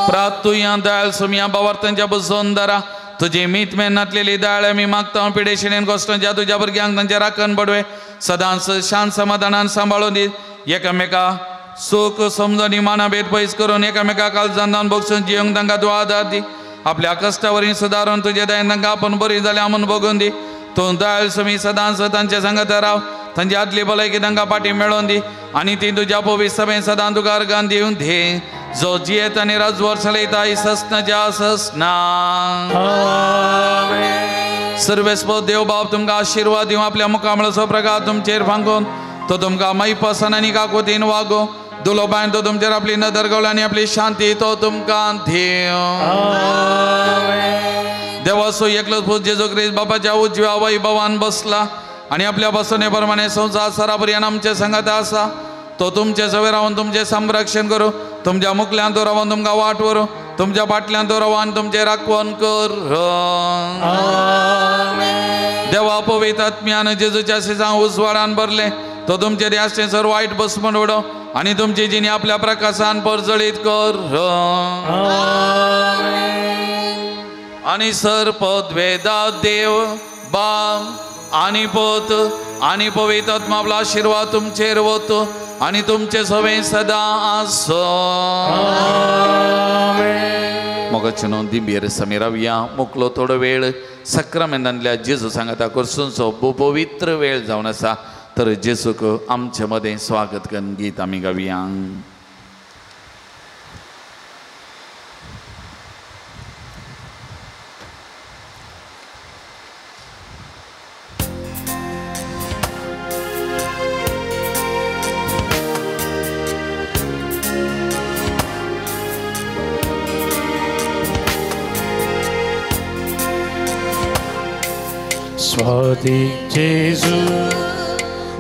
प्रातुया दयाळ सोमया बावार्थांच्या बसोवन दरा तुजी मीत मेहनतलेली दयाळ आमी मागता. पिडेशिडेन कश्टांच्या तुज्या भुरग्यांक तांचे राखण बडवे सदांच शांत समाधानान सांबाळून दी. एकामेका सुख समजणी मानाभेद पयस करून एकामेका काळजान बगसून जिवंक तांकां तूं आदार दी. आपल्या कश्टावरीं सुदारून तुजे दयेन तांकां आपूण बरी जाल्या म्हूण बगून दी. तूं दयाळ सुमी सदांच तांचे सांगत राव. तांची आदली भलायकी तांकां फाटी मेळोवन दी आनी ती तुज्या पवित्र सभेन सदां तुका अर्गान दिवन दी. जो जियेत आनी राजवर चलयता ससनाच्या ससना. सर्वेस्पो देव बाप तुमकां आशिर्वाद दिवं. आपल्या मुखामळाचो प्रकार तुमचेर फांकून तो तुमकां मैपासन आनी काकुतीन वागो. दुलोबायन तो तुमचेर आपली नदर गवळ आनी आपली शांती तो तुमकां दिवं. देवाचो एकलोच पूत जेजू क्रिस्त बापाच्या उजव्या वैभवान बसला आनी आपल्या बसवणे प्रमाणे संवसार सरापर्यान आमचे संगत आसा. तो तुमचे सवे रावन तुमचें संरक्षण करूं. तुमच्या मुखल्यान तो रावन तुमकां वाट व्हरूं. तुमच्या फाटल्यान तो रावन तुमचें राखवण कर. देवा पवित्र आत्म्यान जेजूच्या सिजां उजवाडान भरलें तो तुमचे ध्यासचें सर वायट बसमण उडो आनी तुमची जिणी आपल्या प्रकाशान परजळीत कर. आनी सर पदवेदा देव बाप आनी पोत आनी पवित्र आत्मा आपलो आशिर्वाद तुमचेर वतो आनी तुमचे सवे सदां आसो. मोगाचे न्हू दिंबेर समी रावया. मुकलो थोडो वेळ सक्रामेंतांतल्या जेजू सांगाता करसूनचो पवित्र वेळ जावन आसा. तर जेजूक आमचे मदें स्वागत करून गीत आमी गावया. स्वादीक जेजू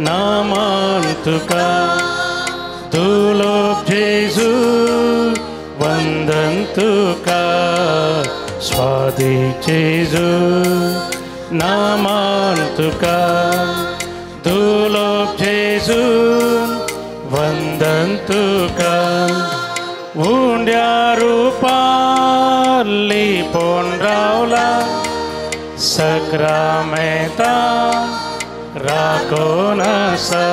नामान तुका दुलोब जेजू वंदन तुका स्वादीक जेजू नामान तुका दुलोब जेजू वंदन तुका उंड्या रूपार लिपोवन रावला सक्रामेंता राखून आसा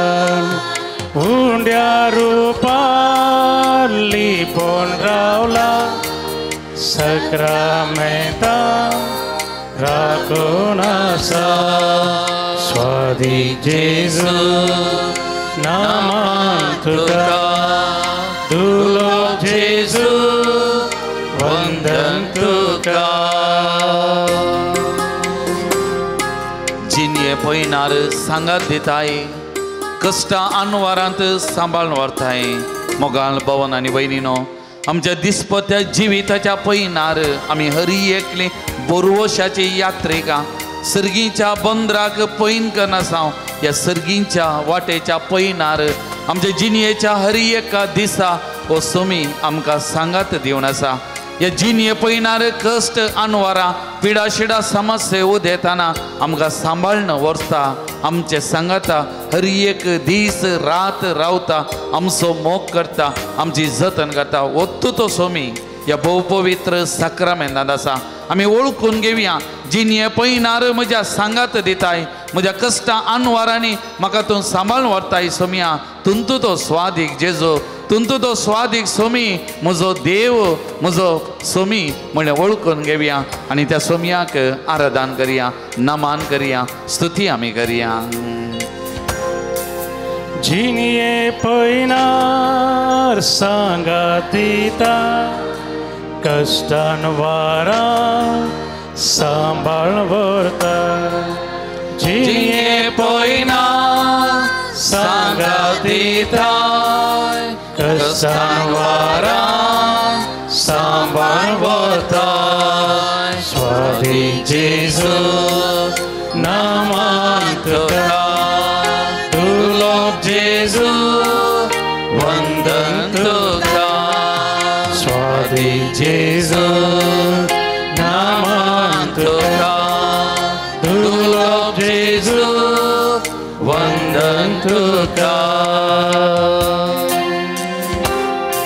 उंड्या रूपार लिपोवन रावला सक्रामेंता राखून आसा स्वादीक जेजू नामान तुका दुलोब जेजू वंदन तुका. जिनये पयनार सांगात दिताय कश्टां आनवारांत सांबाळून व्हरताय. मोगाल भवन आनी भयणीनो आमच्या दिसपत्या जिविताच्या पयनार आमी हरी एकली बोरवशाची यात्रेका सर्गीच्या बंदराक पैन करनासांव. ह्या सर्गीच्या वाटेच्या पयनार आमच्या जिणयेच्या हरी एका दिसा हो सोमी आमकां सांगात दिवन आसा. ह्या जिणये पयनार कश्ट आनवारां पिडा शिडा समस्या उदेताना आमकां सांबाळून व्हरता आमचे सांगाता हर एक दीस रात रावता आमचो मोग करता आमची जतन करता. वत्तू तो सोमी ह्या भोवपवित्र साक्रामेंतांत आसा. आमी वळखून घेवया जिणये पयनार म्हज्या सांगात दिताय म्हज्या कश्टां आनवारांनी म्हाका तूं सांबाळून व्हरताय सोमया. तुंतू तो स्वादीक जेजू तुंतू तो स्वादीक सोमी म्हजो देव म्हजो सोमी म्हणलें वळखून घेवया आनी त्या सोमयाक आराधन करया नमान करया स्तुती आमी करया. जिणये पयनार सांगात दिता कश्टान वारां सांबाळ व्हरता जिणये पयनार सांगात दिता कश्टान वारां सांबाळ व्हरता. स्वादीक जेजू नामान तुका दुलोब जेजू वंदन तुका. स्वादीक जेजू नामान तुका दुलोब जेजू वंदन तुका.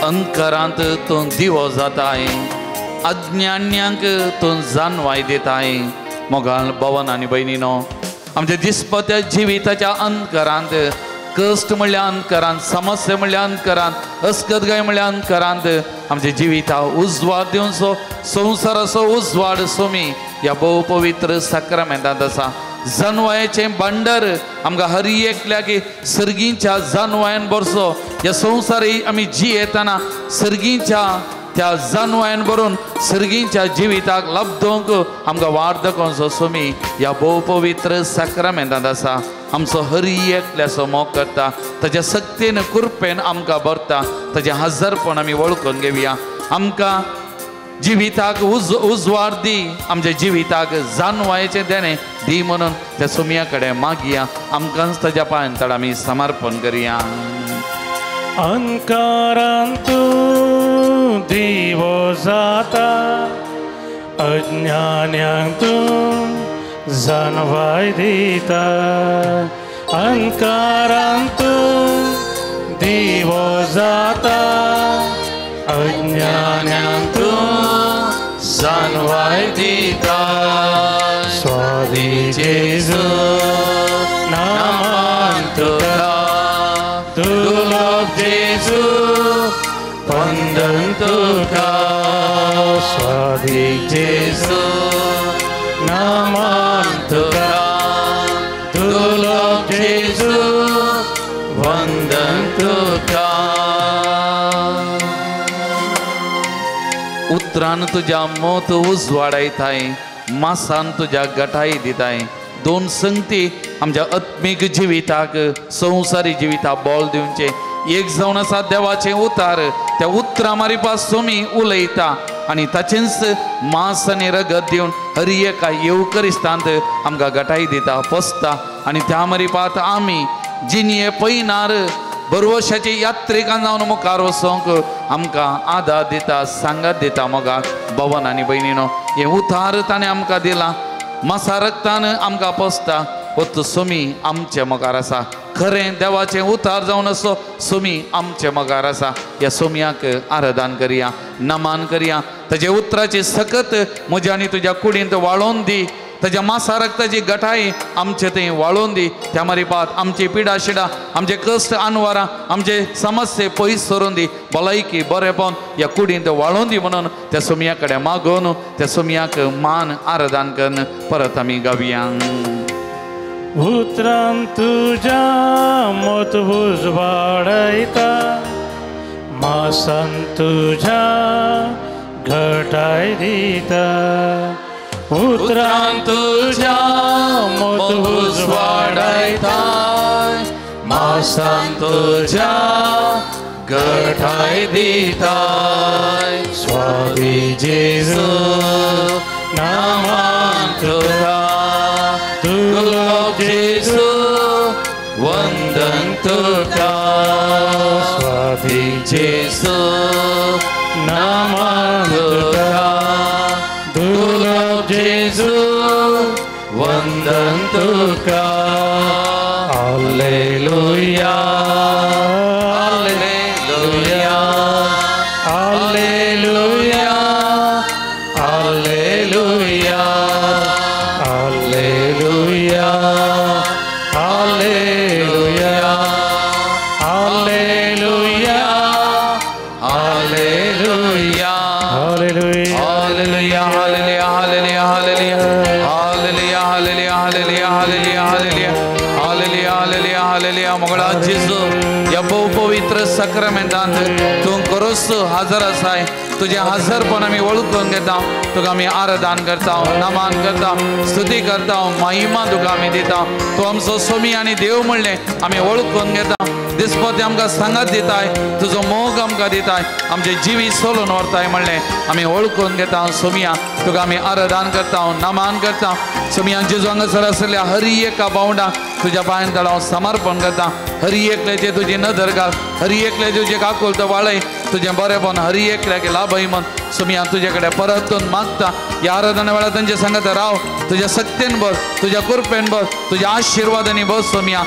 अंधकारांत तूं दिवो जाताय अज्ञान्यांक तूं जानवाय दिताय. मोगाल भवन आनी भयणीनो आमच्या दिसपत्या जिविताच्या अंधकारांत कश्ट म्हणल्यार अंधकारांत समस्या म्हणल्यार अंधकारांत अस्कतगाय म्हणल्यार अंधकारांत आमच्या जिविता उजवाड दिवचो संवसाराचो उजवाड सोमी ह्या भोवपवित्र साक्रामेंतांत आसा. जानवायेचें भांडार आमकां हर एकल्याक सर्गीच्या जानवायन भरचो. ह्या संवसारी आमी जियेतना सर्गीच्या त्या जानवायन भरून सर्गीच्या जिविताक लब्दोवंक आमकां वाट दाखोवचो सोमी ह्या भोवपवित्र साक्रामेंतांत आसा. आमचो हर एकल्याचो मोग करता ताच्या सक्तेन कृपेन आमकां भरता ताचें हजारपण आमी वळखून घेवया. आमकां जिविताक उजवाड दी आमच्या जिविताक जानवायेचें देणें दी म्हणून त्या सोमया कडेन मागया. आमकांच ताच्या पांयां तड आमी समर्पण करया. अंधकारांत तूं दिवो जाता अज्ञान्यांक तूं जानवाय दिता अंधकारांत तूं दिवो जाता अज्ञान्यांक तूं जानवाय दिता. स्वादीक जेजू नामान तुका दुलोब जेजू वंदन तुका. स्वादीक जेजू नामान तुका दुलोब जेजू वंदन तुका. उतरान तुज्या मोत उजवाडायताय मासान तुज्या गटाय दिताय. दोन संगती आमच्या आत्मीक जिविताक संवसारी जिविताक बळ दिवचें. एक जावन आसा देवाचें उतार त्या उतरां मारिपा सोमी उलयता. आनी ताचेंच मांस आनी रगत दिवन हर एका येवकरिस्तांत आमकां गटाय दिता पोसता आनी त्या मरिपात आमी जिणये पयनार बरवशाची यात्रिकां जावन मुखार वचोंक आमकां आदार दिता सांगात दिता. मोगाक भवन आनी भयणीनो हें उतार ताणें आमकां दिलां मासा रक्तान आमकां पोसता. हो सोमी आमचे मुखार आसा खरें देवाचें उतार जावन असो सोमी आमचे मुखार आसा. ह्या सोमयाक आराधन करया नमान करया. ताजे उतराची सकत म्हज्या आनी तुज्या कुडींत वाळोवन दी. ताज्या मासा रक्ताची गठाय आमचे थंय वाळोवन दी. त्या मारिपात आमची पिडा शिडा आमचे कश्ट अनवारां आमचे समस्ये पयस सरून दी. भलायकी बरेपण ह्या कुडींत वाळोवन दी म्हणून त्या सोमया कडेन मागोवन त्या सोमयाक मान आराधन करून परत आमी गावया. उतरान तुज्या मोत उजवाडयता मासान तुज्या घटाय दिता. उतरान तुज्या मोत उजवाडयता मासान तुज्या घटाय दिता. स्वामी जेजू नामान तुका दुर्लभ जेजू वंदन तुका. स्वामी जेजू नामान तुका दुर्लभ जेजू वंदन तुका. Hallelujah hallelujah hallelujah hallelujah hallelujah hallelujah hallelujah hallelujah hallelujah hallelujah hallelujah hallelujah hallelujah hallelujah hallelujah hallelujah hallelujah hallelujah hallelujah hallelujah. मोगळा जेजू ह्या भोव पवित्र साक्रामेंतांत तूं खरोच हजर आसाय. तुजें हजरपण आमी वळखून घेता. तुका आमी आराधन करता नमान करता स्तुती करता महिमा तुका आमी दिता. तूं आमचो सोमी आनी देव म्हणलें आमी वळखून घेता. दिसपती आमकां सांगात दिताय तुजो मोग आमकां दिताय आमचें जिवीत सोलून व्हरताय म्हणलें आमी वळखून घेता. सोमिया तुका आमी आराधन करता नमान करता. सोमिया जेजू हांगासर आसलेल्या हर एका भावंडाक तुज्या पांयान तळाव समर्पण करता. हर एकल्याचे तुजी नदर घाल हर एकल्याचे तुजे काकुळट वाळय तुजें बरेपण हर एकल्याक लाभय म्हण सोमिया तुजे कडेन परतून मागता. ह्या आराधना वेळार तांचे सांगता राव तुज्या सक्तेन भर तुज्या कृपेन भर तुज्या आशिर्वादांनी भर. सोमिया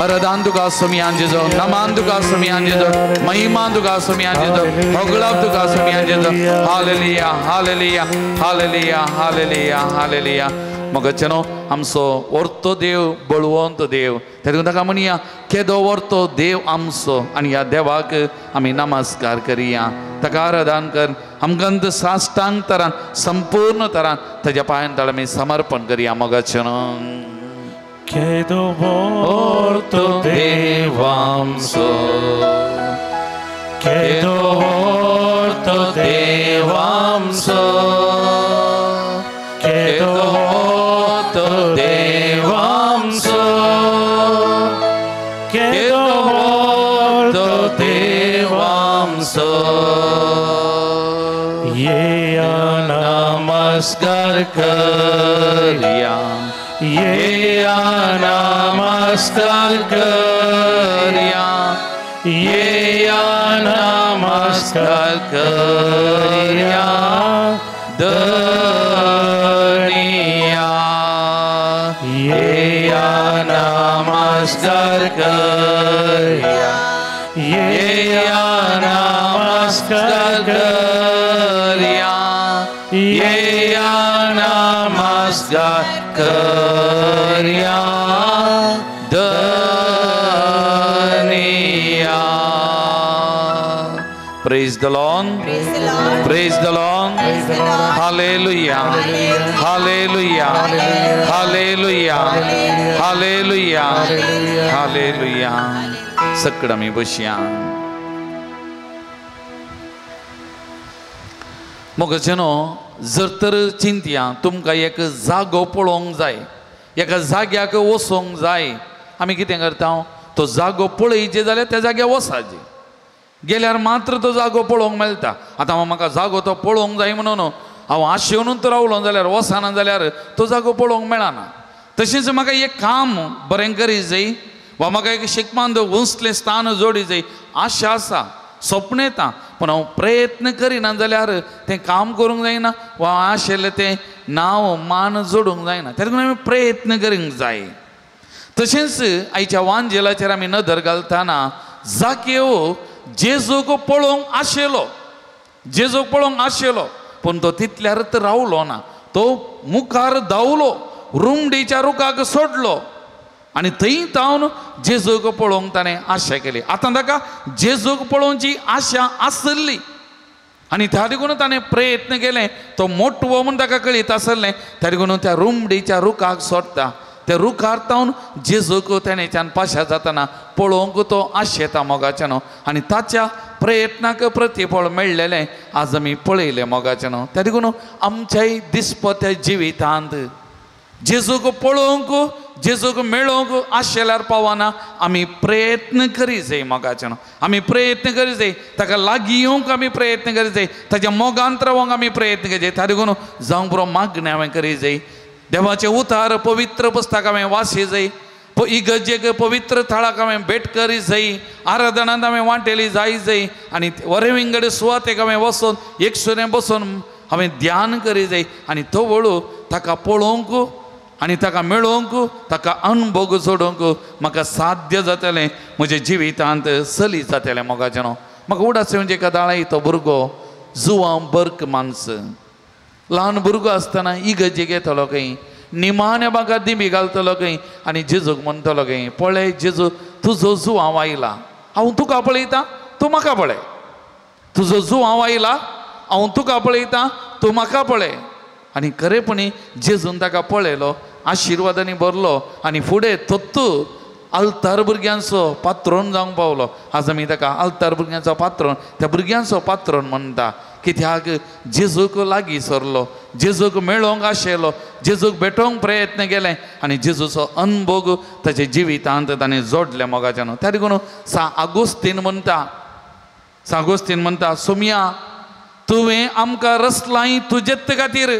आराधन तुका सोमियान जेजो नमान तुका सोमियान जेजो महिमा तुका सोमियान जेजो होगळाप तुका सोमियान जेजो. Hallelujah hallelujah hallelujah hallelujah hallelujah. मगचेनो आमचो वर्तो देव बळवंत देव तेका ताका म्हणया केदो वर्तो देव आमचो आनी ह्या देवाक आमी नमस्कार करया. ताका आराधन कर आमकां साश्टांग तरान संपूर्ण तरान ताज्या पांयान तळ आमी समर्पण करया. मगचेनो केदो वर्तो देव आमचो केदो वर्तो देव आमचो केदो वर्तो देव आमचो केदो वर्तो देव आमचो. येया नमस्कार करया येया नमस्कार करया येया नमस्कार करया धनिया येया नमस्कार करया येया नमस्कार करया येया नमस्कार करया धनिया. Praise the Lord. Praise the Lord. Praise the Lord. Praise the Lord. Hallelujah. Hallelujah. Hallelujah. Hallelujah. Hallelujah. सकड आमी बसया. मोगचेनो जर तर चिंतया तुमकां एक जागो पळोवंक जाय एका जाग्याक वचोंक जाय. आमी कितें करता तो जागो पळयचे जाल्यार त्या जाग्यार वचाचें. गेल्यार मात्र तो जागो पळोवंक मेळटा. आतां म्हाका जागो तो पळोवंक जाय म्हणून हांव आशेवनूच रावलो जाल्यार वचना जाल्यार तो जागो पळोवंक मेळना. तशेंच म्हाका एक काम बरें करी जाय वा म्हाका एक शिकपान उंचलें स्थान जोडी जाय आशा आसा, स्वप्न येता, पूण हांव प्रयत्न करिना जाल्यार तें काम करूंक जायना वा आशिल्लें तें नांव मान जोडूंक जायना. तेका लागून आमी प्रयत्न करूंक जाय. तशेंच आयच्या वांजेलाचेर आमी नदर घालतना जाकेव जेजूक पळोवंक आशिल्लो, जेजूक पळोवंक आशिल्लो, पूण तो तितल्यारच रावलो ना, तो मुखार धांवलो, रुमडीच्या रुखाक सोडलो आनी थंय तावन जेजूक पळोवंक ताणें आशा केली. आतां ताका जेजूक पळोवची आशा आसली आनी त्या देखून ताणें प्रयत्न केले. तो मोटवो म्हूण ताका कळीत आसलें, त्या देखून त्या रुमडीच्या रुखाक सोडटा. त्या रुखार तावन जेजूक तेणेच्यान पाशा जातना पळोवंक तो आशेता मोगाचें न्हू आनी ताच्या प्रयत्नाक प्रतिफळ मेळ्ळेलें आज आमी पळयलें मोगाचें न्हू. त्या देखून आमच्याय दिसपत्या जिवितांत जेजूक पळोवंक जेजूक मेळोवंक आशेल्यार पावना, आमी प्रयत्न करी जाय मोगाचें न्हू. आमी प्रयत्न करी जाय, ताका लागीं येवंक आमी प्रयत्न करी जाय, ताच्या मोगांत रावंक आमी प्रयत्न करी जाय. त्या देखून जावंक पुरो मागणें हांवें करी जाय, देवाचें उतार पवित्र पुस्तक हांवें वाची जाय, इगर्जेक पवित्र थळाक हांवें भेट करी जाय, आराधनांत हांवें वांटेली जाय जाय आनी वरे विंगड सुवातेक हांवें वचून एकसुरें बसून हांवें ध्यान करी जाय आनी तो वळू ताका पळोवंक आनी ताका मेळोवंक ताका अणभोग जोडूंक म्हाका साध्य जातलें, म्हज्या जिवितांत सली जातलें मोगाचें न्हू. म्हाका उडास म्हणजे कदाळाय तो भुरगो जुवां बर्क मानस ल्हान भुरगो आसतना इगर्जेक येतलो खंय, निमाण्या म्हाका दिमी घालतलो खंय आनी जेजूक म्हणटलो खंय, पळय जेजू तुजो जुवांव आयला, हांव तुका पळयतां तूं म्हाका पळय, तुजो जुवांव आयला हांव तुका पळयतां तूं म्हाका पळय. आनी खरेपणी जेजून ताका पळयलो, आशिर्वादांनी भरलो आनी फुडें तत्तू आल्तार भुरग्यांचो पात्रोन जावंक पावलो. आज आमी ताका आल्तार भुरग्यांचो पात्रोन, त्या भुरग्यांचो पात्रोन म्हणटा, कित्याक जेजूक लागीं सरलो, जेजूक मेळोवंक आशिल्लो, जेजूक भेटोवंक प्रयत्न केले आनी जेजूचो अनभोग ताच्या जिवितांत ताणें जोडले मोगाचें न्हू. त्या देखून सा आगोस्तीन म्हणटा, सा आगोस्तीन म्हणटा, सोमया तुवें आमकां रसलाय तुजेच खातीर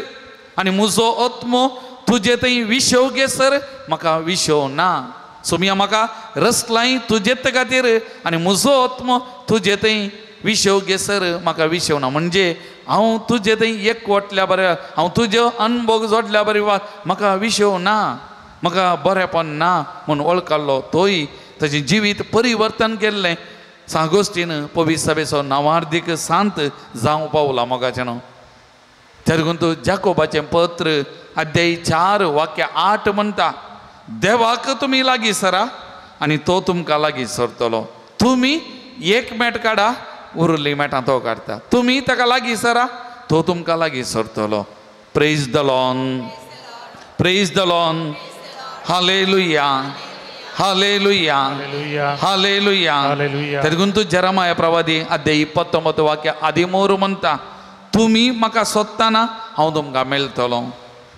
आनी म्हजो आत्मो तुजे थंय विशव घेसर म्हाका विशव ना. सोमया म्हाका रसलाय तुजेच खातीर आनी म्हजो आत्मो तुजे थंय विशव घेसर म्हाका विशव ना. म्हणजे हांव तुजे थंय एकवटल्या बरें, हांव तुज्यो अनभोग जोडल्या बरें म्हाका विशव ना, म्हाका बरेंपण ना म्हूण वळखल्लो तोय ताचें जिवीत परिवर्तन केल्लें. सागोस्तीन पवित्र सभेचो नावार्दीक सांत जावंक पावला मोगाचें न्हू. त्या देखून तूं जाकोबाचें पत्र अध्याय 4 वाक्य 8 म्हणटा, देवाक तुमी लागीं सरा आनी तो तुमकां लागीं सरतलो. तुमी एक मेट काडा, उरली मेटां तो काडटा. तुमी ताका लागीं सरा, तो तुमकां लागीं सरतलो. Praise the Lord, praise the Lord, hallelujah, hallelujah, hallelujah. त्या देखून तूं जेरमाया प्रवादी अध्याय 29 वाक्य 13 म्हणटा, तुमी म्हाका सोदतना हांव तुमकां मेळटलो.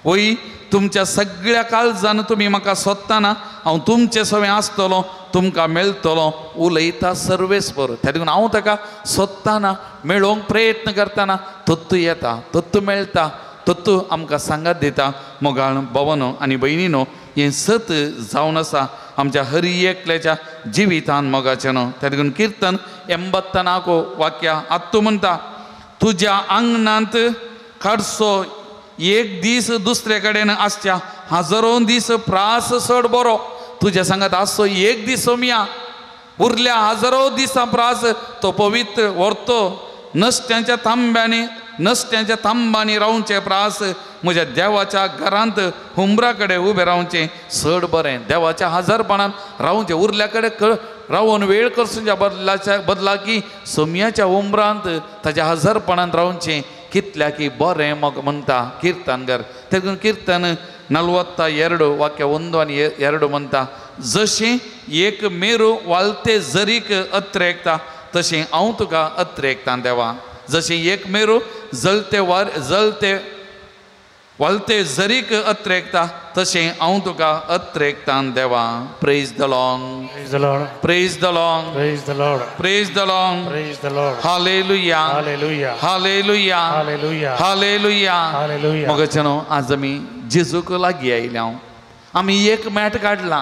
वय तुमच्या सगळ्या काळजान तुमी म्हाका सोदतना हांव तुमचे सवें आसतलो, तुमकां मेळटलो, उलयता सर्वेस्पर. त्या देखून हांव ताका सोदतना मेळोवंक प्रयत्न करतना तत्तू येता, तत्तू मेळटा, तत्तू आमकां सांगात दिता. मोगाळ भवनो आनी भयणीनो, हें सत जावन आसा आमच्या हरी एकल्याच्या जिवितान मोगाचें न्हू. त्या देखून किर्तन 84 वाक्य आत्तू म्हणटा, तुज्या आंगणांत काडचो एक दीस दुसरे कडेन आसच्या हजारों दीस प्रास चड बरो. तुज्या सांगात आसचो एक दीस सोमया, उरल्या हजारो दिसां प्रास तो पवित्र व्हरतो. नसत्यांच्या तांब्यांनी नसत्यांच्या तांबांनी रावचें प्रास म्हज्या देवाच्या घरांत हुमरा कडेन उबें रावचें चड बरें. देवाच्या हजारपणान रावचें, उरल्या कडेन रावून वेळ करसूच्या बदलाच्या बदला की सोमयाच्या उमरांत ताच्या हजारपणान रावचें कितल्या की बरें मग म्हणटा कीर्तनगर. तेतून कीर्तन 42 वाक्य 1 आनी 2 म्हणटा, जशें एक मेरू वालते जरीक अत्रेकता तशें हांव तुका अत्रेकता देवा. जशें एक मेरू जलते वार जलते वालते जरीक अत्रेकता तशें हांव तुका अत्रेकतान देवा. Praise the Lord. Praise the Lord. Praise the Lord. Praise the Lord. Praise the Lord. Praise the Lord. Hallelujah. Hallelujah. Hallelujah. Hallelujah. Hallelujah. Hallelujah. मगच्यानो आज आमी जेजूक लागीं आयल्या. आमी एक मॅट काडला,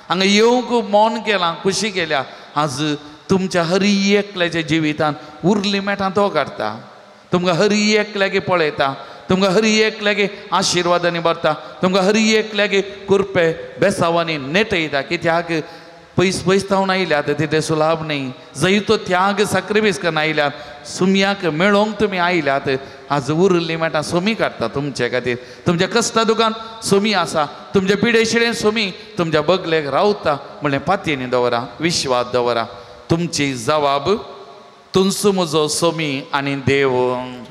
हांगा येवंक मौन केलां, खुशी केल्या. आज तुमच्या हरी एकल्याच्या जिवितान उरली मेटां तो काडटा. तुमकां हरी एकल्यागे पळयता, तुमकां हरी एकल्यागे आशिर्वादांनी भरता, तुमकां हरी एकल्यागे कुरपे बेसावांनी नेटयता. कित्याक पयस पयस थावन आयल्यात, तितले सुलाभ न्ही. जंय तो त्याग साक्रिफीस करून आयल्यात, सुमयाक मेळोवंक तुमी आयल्यात. आज उरिल्ली मेटां सोमी काडटा तुमचे खातीर. तुमच्या कश्टा दुकान सोमी आसा, तुमच्या पिडेशिडेन सोमी तुमच्या बगलेक रावता म्हणलें पातयेनी दवरा, विश्वास दवरा. तुमची जवाब तुमचो म्हजो सोमी आनी देव.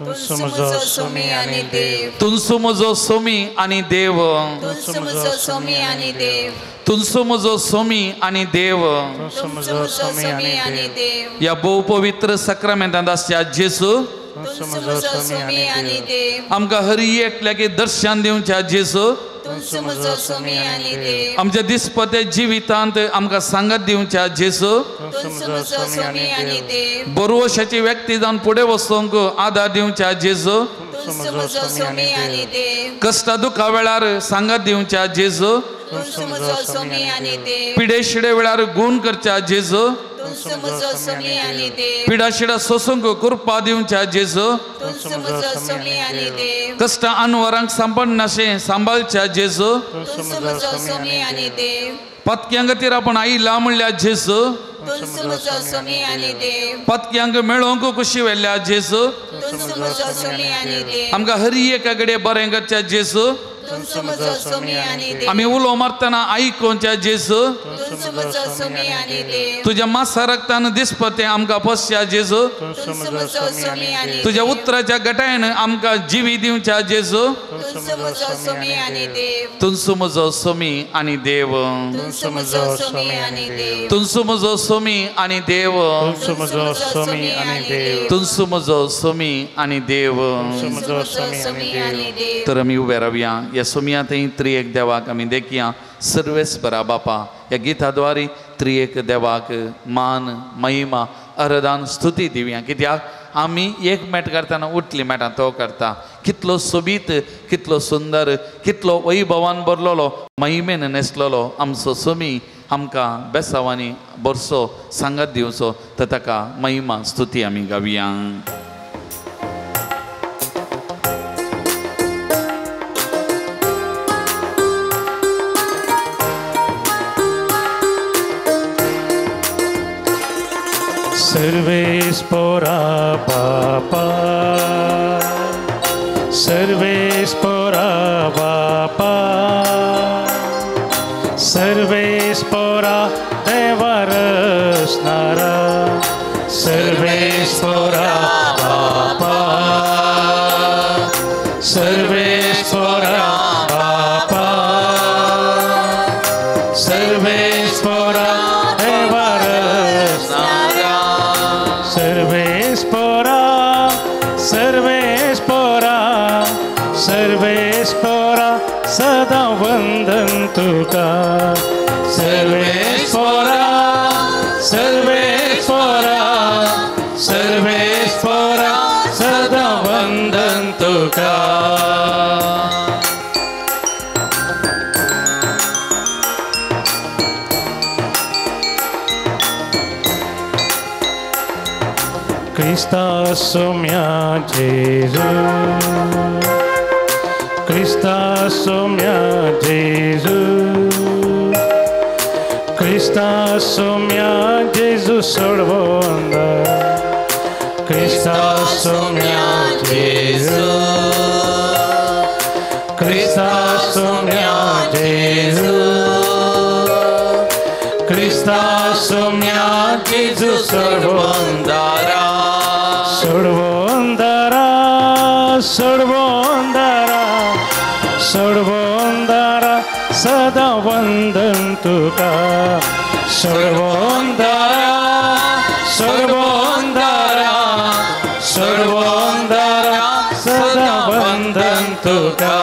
तुमचो म्हजो सोमी आनी देव. तुमचो म्हजो सोमी आनी देव. तुमचो म्हजो सोमी आनी देव. तुमचो म्हजो सोमी आनी देव. तुमचो म्हजो सोमी आनी देव. ह्या भोव पवित्र साक्रामेंतांत आसच्या जेजू तुमचो म्हजो सोमी आनी देव. आमकां हरी एकल्याक दर्शन दिवच्या जेजू तुमचो म्हजो सोमी आनी देव. आमच्या दिसपत्या जिवितांत आमकां सांगात दिवच्या जेजू तुमचो म्हजो सोमी आनी देव. बरवशाची व्यक्ती जावन फुडें वचूंक आदार दिवच्या जेजू तुमचो म्हजो सोमी आनी देव. कश्टा दुखा वेळार सांगात दिवच्या जेजू तुमचो म्हजो सोमी आनी देव. पिडेशिडे वेळार गूण करच्या जेजू तुमचो म्हजो सोमी आनी देव. पिडाशिडा सोसूंक कृपा दिवच्या जेजू तुमचो म्हजो सोमी आनी देव. कश्ट अनवरांक सांपडनाशें सांबाळच्या जेजू तुमचो म्हजो सोमी आनी देव. पातक्यांक खातीर आपण आयला म्हणल्या जेजू तुमचो म्हजो सोमी आनी देव. पातक्यांक मेळोवंक खुशी वेल्या जेजू तुमचो म्हजो सोमी आनी देव. आमकां हरी एका कडेन बरें करच्या जेजू तुमचो म्हजो सोमी आनी देव. आमी उलो मारतना आयकोवच्या जेजू तुमचो म्हजो सोमी आनी देव. तुज्या मासा रक्तान दिसपतें आमकां पोसच्या जेजू तुमचो म्हजो सोमी आनी देव. तुज्या उतराच्या गटायन आमकां जिवी दिवच्या जेजू तुमचो म्हजो सोमी आनी देव. तुमचो म्हजो सोमी आनी देव. तुमचो म्हजो सोमी आनी देव. तुमचो म्हजो सोमी आनी देव. तुमचो म्हजो सोमी आनी देव. तुमचो म्हजो सोमी आनी देव. तुमचो म्हजो सोमी आनी देव. तर आमी उबे रावया. ह्या सोमया थंय त्रिएक देवाक आमी देखया. सर्वेस्परा बापा ह्या गिताद्वारे त्रिएक देवाक मान महिमा अरदान स्तुती दिवया. कित्याक आमी एक मेट करतना उठली मेटां तो करता. कितलो सोबीत, कितलो सुंदर, कितलो वैभवान भरलेलो, महिमेन न्हेसलेलो आमचो सोमी आमकां बेसावांनी बरसो सांगात दिवचो. तर ताका महिमा स्तुती आमी गावया. सर्वेस्पोरा बापा, सर्वेस्पोरा बापा, सर्वेस्पोरा देवा रसनारा, सर्वेस्पोरा बापा, सर्वेस्पोरा बापा, सर्वेस्पोरा देवा रसनारा, सर्वेस्पोरा, सर्वेस्पोरा, सर्वेस्पोरा सदा वंदन तुका. सर्वेस्पोरा, सर्वेस्पोरा, सर्वेस्पोरा सदा वंदन तुका. Krista somia Gesù, Krista somia Gesù, Krista somia Gesù सोडवंदा, Krista somia Gesù, Krista somia Gesù, Krista somia Gesù सोडवंदारा, सोडवंदारा, सोडवंदारा, सोडवंदारा सदा वंदन तुका. सोडवंदारा, सोडवंदारा, सोडवंदारा सदा वंदन तुका.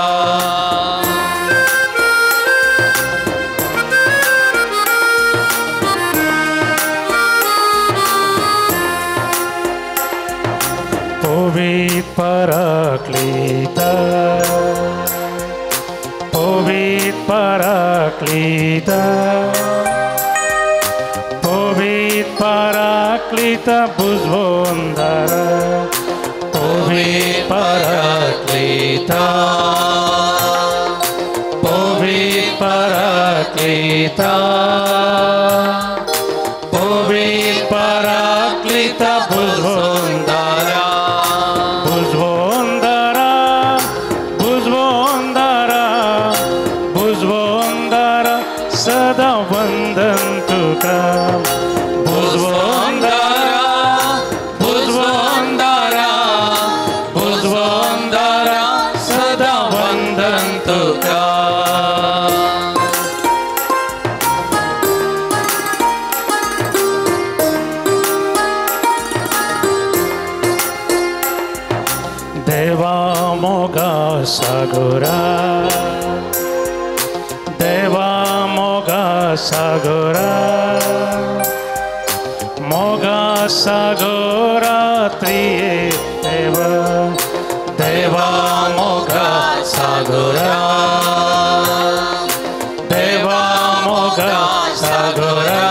पवित्र पराक्लीता, पवित्र पराक्लीता, पवित्र पराक्लीता बुजवंदारा, पवित्र पराक्लीता, पवित्र पराक्लीता, पवित्र पराक्लीता बुजवंदारा, बुजवंदारा, बुजवंदारा, बुजवंदारा सदा वंदन तुका, बुजवंदारा, बुजवंदारा, बुजवंदारा सदा वंदन तुका. देवा मोगा सागोरा, देवा मोगा सागोरा, मोगा सागोरा त्रिये देवा, देवा मोगा सागोरा, देवा मोगा सागोरा,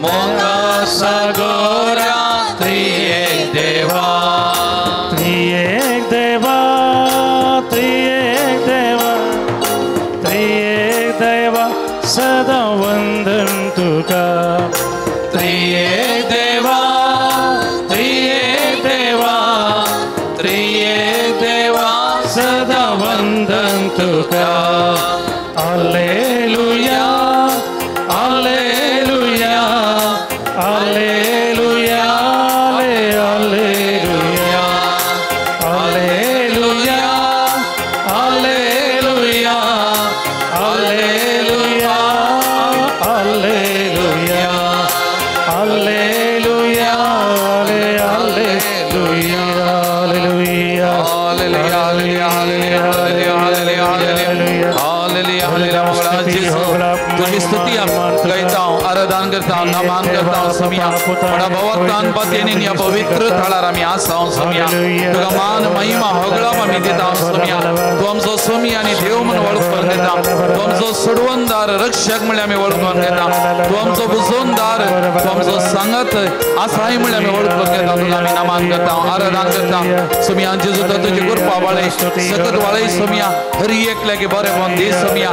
मोगा सागोरा त्रिये देवा, त्रियेक देवा, त्रियेक देवा, त्रियेक देवा सदा वंदन तुका, त्रियेक देवा, त्रियेक देवा, त्रियेक देवा सदा वंदन तुका. Alleluia, alleluia, alleluia, alleluia, alleluia, alleluia, alleluia, alleluia, alleluia, alleluia, alleluia, hallelujah, hallelujah, hallelujah, hallelujah, hallelujah, hallelujah. तुझी स्तुती आमी गायता, आराधन करता, नमन करता समिया. बडा भवतान पतीन या पवित्र थळार आमी आसा समिया. तुका मान महिमा होगळाप आमी दिता समिया. तूं आमचो समी आनी देव म्हूण वळखून घेता. तूं आमचो सोडवणदार रक्षक म्हणल्यार आमी वळखून घेता. तूं आमचो बुजवणदार, तूं आमचो सांगत आसाय म्हणल्यार आमी वळखून घेता. तुका आमी नमन करता, आराधन करता समिया. जेजू तुजी कृपा वाळय, सकत वाळय समिया. हरी एकल्याक बरेपण दी समिया.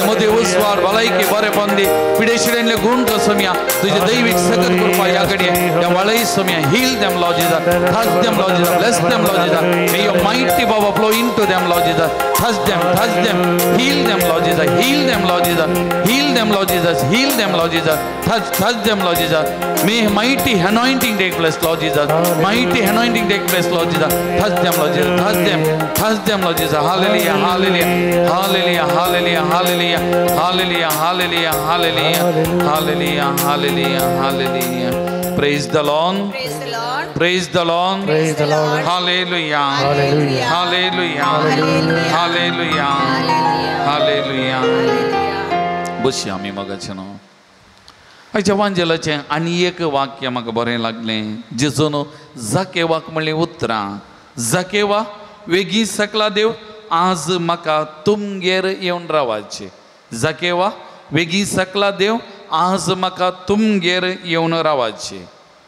मदीं उस्वार भलायकी बरेपण दी. पिडेशिडेंतले गुण कर समिया. तुझे दैविक सकत कृपा ह्या कडे ह्या वाळय समिया. Heal them Lord Jesus, touch them Lord Jesus, bless them Lord Jesus. May your mighty power flow into them Lord Jesus. Touch them, touch them, heal them Lord Jesus, heal them Lord Jesus, heal them Lord Jesus, heal them Lord Jesus, touch, touch them Lord Jesus. May mighty anointing take place Lord Jesus, mighty anointing take place Lord Jesus. Touch them Lord Jesus, touch them, touch them Lord Jesus. Hallelujah, hallelujah, hallelujah, hallelujah, hallelujah, hallelujah, hallelujah, hallelujah, hallelujah, hallelujah, hallelujah. Praise the Lord. Praise the Lord. Praise the Lord. Praise the Lord. Hallelujah. Hallelujah. Hallelujah. Hallelujah. Hallelujah. बसया आमी मगाचें न्हू. आयच्या वांजेलाचें आनी एक वाक्य म्हाका बरें लागलें. जेजून जाकेवाक म्हणलीं उतरां, जाकेवा वेगीं सकला देव आज म्हाका तुमगेर येवन रावाचें. जाकेवा वेगीं सकला देव आज म्हाका तुमगेर येवन रावाचें.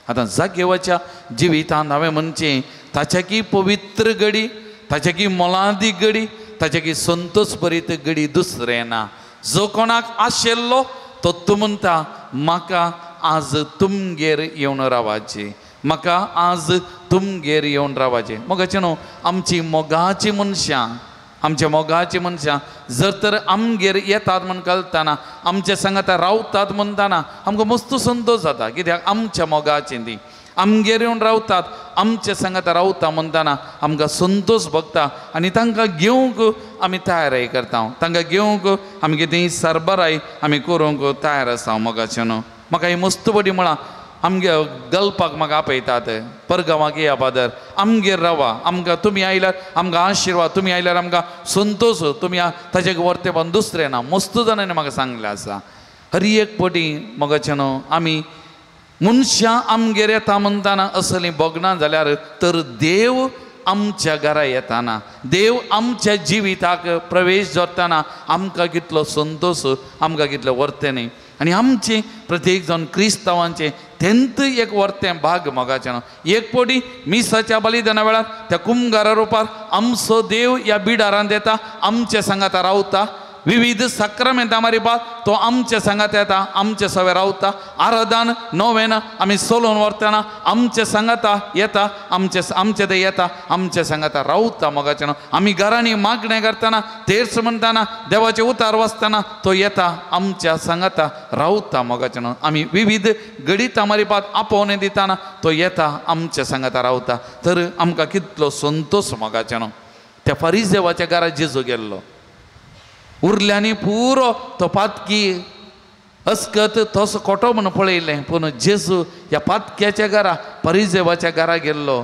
आतां जाकेवाच्या जिवितांत हांवें म्हणचें ताच्याकी पवित्र गडी, ताच्याकी मोलादीक गडी, ताच्याकी संतोष भरीत गडी दुसरें ना. जो कोणाक आशिल्लो तो तूं म्हणटा म्हाका आज तुमगेर येवन रावाचें, म्हाका आज तुमगेर येवन रावाचें. मोगाचें न्हू, आमची मोगाची मनशां, आमच्या मोगाची मनशां जर तर आमगेर येतात म्हण कळटाना, आमच्या सांगाता रावतात म्हणटाना आमकां मस्त संतोश जाता. कित्याक आमच्या मोगाची ती आमगेर येवन रावतात, आमच्या सांगाता रावता म्हणटाना आमकां संतोश भोगता आनी तांकां घेवंक आमी तयारी करता. तांकां घेवंक आमी कितें सरबराय आमी करूंक तयार आसा. मोगाचें न्हू, म्हाका ही मस्त बरी म्हळां आमगे गल्पाक म्हाका आपयतात परगांवाक येया फादर आमगेर रावा आमकां तुमी आयल्यार आमकां आशिर्वाद तुमी आयल्यार आमकां संतोश तुमी ताचे वर्तेपण दुसरें ना मस्त जाणांनी म्हाका सांगलें आसा. हर एक पटी मोगाचें न्हू आमी मनशां आमगेर येता म्हणटाना असलीं भोगना जाल्यार तर देव आमच्या घरा येताना देव आमच्या जिविताक प्रवेश जाताना आमकां कितलो संतोश आमकां कितलो वर्तें न्ही. आनी आमचें प्रत्येक जावन क्रिस्तांवांचें तेंत एक वर्तें भाग मोगाचें न्हू. एक पटी मिसाच्या बलिदाना वेळार त्या कुमगारा रुपार आमचो देव ह्या बिडारांत येता आमच्या सांगाता रावता विविध साक्रामेंतां मारिपाक तो आमच्या सांगात येता आमचे सवे रावता आराधन नोवेन आमी सोलोवन व्हरतना आमचे सांगाता येता आमचे आमचे ते येता आमचे सांगाता रावता मोगाचें न्हू. आमी घरांनी मागणें करतना तेर्स म्हणटाना देवाचे उतार वाचतना तो येता आमच्या सांगाता रावता मोगाचें न्हू. आमी विविध गणितां मारिपाक आपोवणें दितना तो येता आमच्या सांगाता रावता तर आमकां कितलो संतोश मोगाचें न्हू. त्या फारीजेवाच्या घरा जेजू गेल्लो उरल्यांनी पुरो तो पातकी अस्कत तसो खोटो म्हूण पळयलें पूण जेजू ह्या पातक्याच्या घरा परिजेवाच्या घरा गेल्लो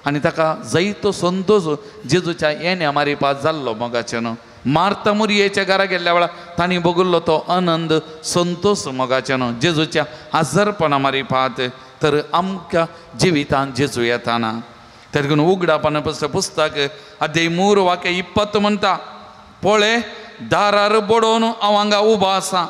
आनी ताका जैतो संतोश जेजूच्या येण्या मारिपात जाल्लो मोगाचें न्हू. मार्ता मुरयेच्या घरा गेल्ल्या वेळार तांणी बगुल्लो तो आनंद संतोश मोगाचें न्हू जेजूच्या आजारपणा मारिपात. तर आमकां जिवितांत जेजू येताना तेका उगडापणा पुस्तक अध्याय 3 वाक्य 20 म्हणटा पळय दारार बडोवन हांव हांगा उबो आसा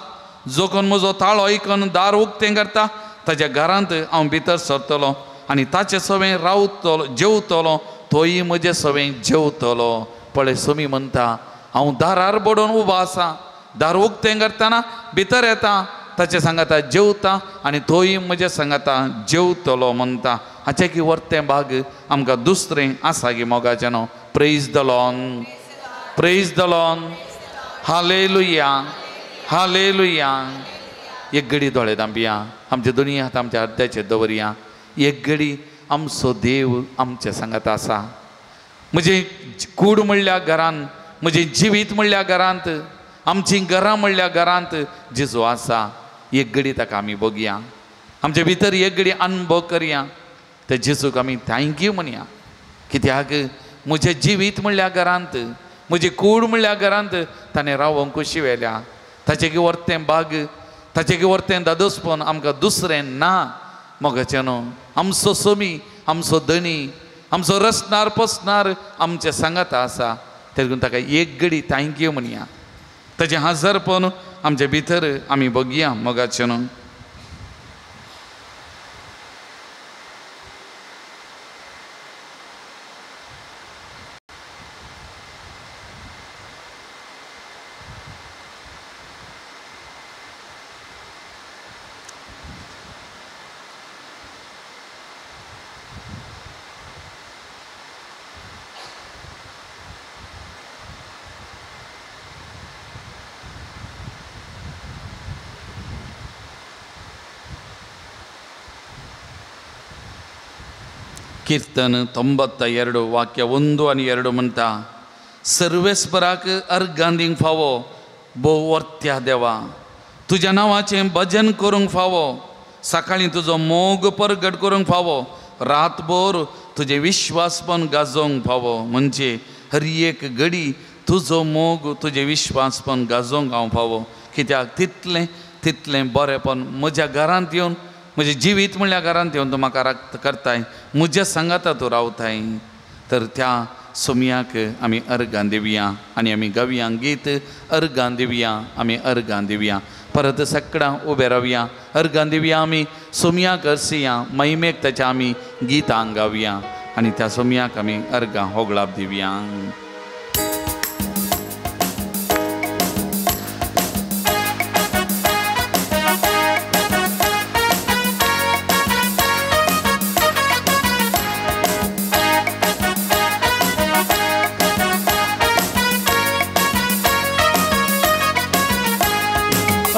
जो कोण म्हजो ताळो आयकून दार उक्तें करता ताच्या घरांत हांव भितर सरतलो आनी ताचे सवें रावतलो जेवतलो तोय म्हजे सवें जेवतलो. पळय सोमी म्हणटा हांव दारार बडोवन उबो आसा दार उक्तें करतना भितर येता ताचे सांगाता जेवता आनी तोय म्हजे सांगाता जेवतलो म्हणटा. हाचें की वर्तें भाग आमकां दुसरें आसा गी मोगाचें न्हू. Praise the Lord, praise the Lord, hallelujah, hallelujah. एक घडी दोळे दांपया आमचे दोनी हात आमच्या अर्द्याचेर दवरया. एक घडी आमचो देव आमच्या सांगात आसा. म्हजें कूड म्हणल्या घरान म्हजें जिवीत म्हणल्या घरांत आमचीं घरां म्हणल्या घरांत जेजू आसा. एक घडी ताका आमी बघया आमचे भितर एक घडी अनुभव करया त्या जेजूक आमी thank you म्हणया कित्याक म्हजें जिवीत म्हणल्या घरांत म्हजी कूड म्हणल्या घरांत ताणें रावोंक खोशी व्हेल्या. ताचें की वर्तें भाग ताचें की वर्तें दादोसपण आमकां दुसरें ना मोगाचें न्हू. आमचो सोमी आमचो धनी आमचो रसनार पोसनार आमचें सांगाता आसा तेका ताका एक घडी thank you म्हणया. ताचें हाजरपण आमचे भितर आमी बघया मोगाचें न्हू. कीರ್ತन 92 ವಾಕ್ಯ 1 आणि 2 म्हणटा सर्वेस्पराक अर्गां दिवंक फावो भोव वर्त्या देवा तुज्या नांवाचें भजन करूंक फावो सकाळीं तुजो मोग परगट करूंक फावो रातभर तुजें विश्वासपण गाजोवंक फावो. म्हणजे हर एक घडी तुजो मोग तुजें विश्वासपण गाजोवंक हांव फावो कित्याक तितलें तितलें बरेंपण म्हज्या घरांत येवन म्हजें जिवीत म्हणल्यार घरांत येवन तूं म्हाका राख करताय म्हज्या सांगाता तूं रावताय. तर त्या सोमयाक आमी अर्गां दिवया आनी आमी गावया गीत अर्गां दिवया आमी अर्गां दिवया परत सगळां उबे रावया अर्गां दिवया आमी सोमयाक अर्सिया महिमेक ताच्या आमी गितां गावया आनी त्या सोमयाक आमी अर्गां होगळाप दिवया.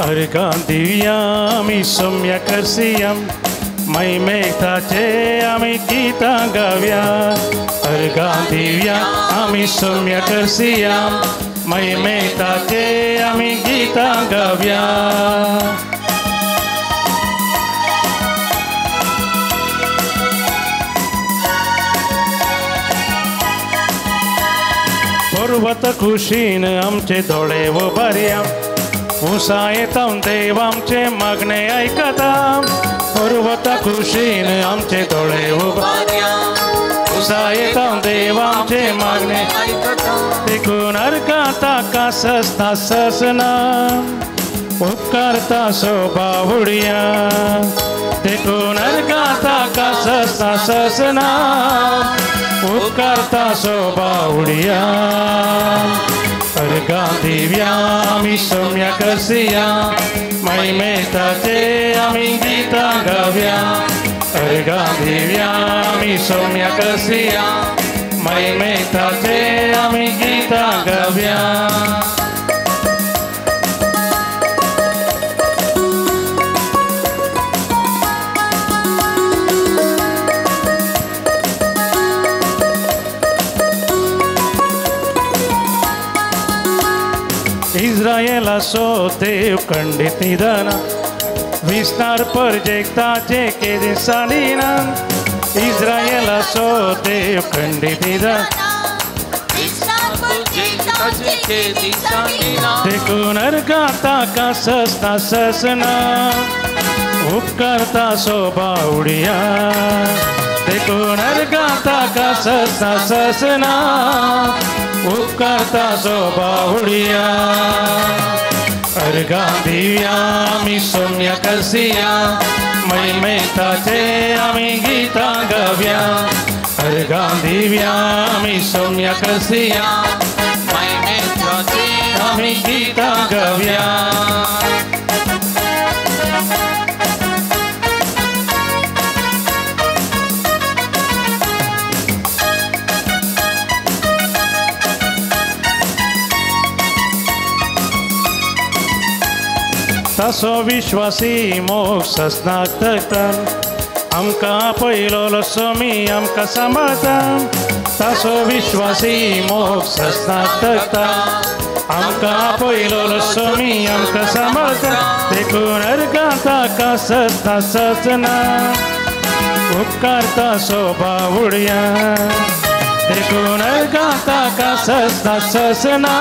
अर्गां दिवया आमी सोम्या करसिया महिमेताचे आमी गितां गावया. अर्गां दिवया आमी सोम्या करसिया महिमेताचे आमी गितां गावया. पर्वत खुशीन आमचे दोळे उबारया उसायेतां देव आमचे मागणे आयकता पर्वत खुशीन आमचे दोळे उबारया उसायेतां देव आमचे मागणे आयकता देखून अर्गां ताका ससना ससना उपकारता सोबावुडया देखून अर्गां ताका ससना ससना उपकारता सोबावुडया अर्गां दिव्या आमी सोम्या करसिया महिमेताचे आमी गितां गावया अर्गां दिव्या आमी सोम्या करसिया महिमेताचे आमी गितां गावया. इस्रायेलाचो देव खंडीत निधना विस्तार परजेकताचे केदी सालिना इस्रायेलाचो देव खंडीत निधना देखून अर्गां ताका ससना ससना उपकारता सोबावुडया देखून अर्गां ताका ससना ससना उपकारता सोबावुडया अर्गां दिव्या आमी सोम्या करसिया महिमेताचे आमी गितां गावया अर्गां दिव्या आमी सोम्या करसिया महिमेताचे आमी गितां गावया. तासो विश्वासी मोग ससनाक तकता आमकां पयलो सोमी आमकां सांबाळता तासो विश्वासी मोग ससनाक तकता आमकां पयलो सोमी आमकां सांबाळता देखून अर्गां ताका ससना ससना उपकारता सोबावुडया देखून अर्गां ताका ससना ससना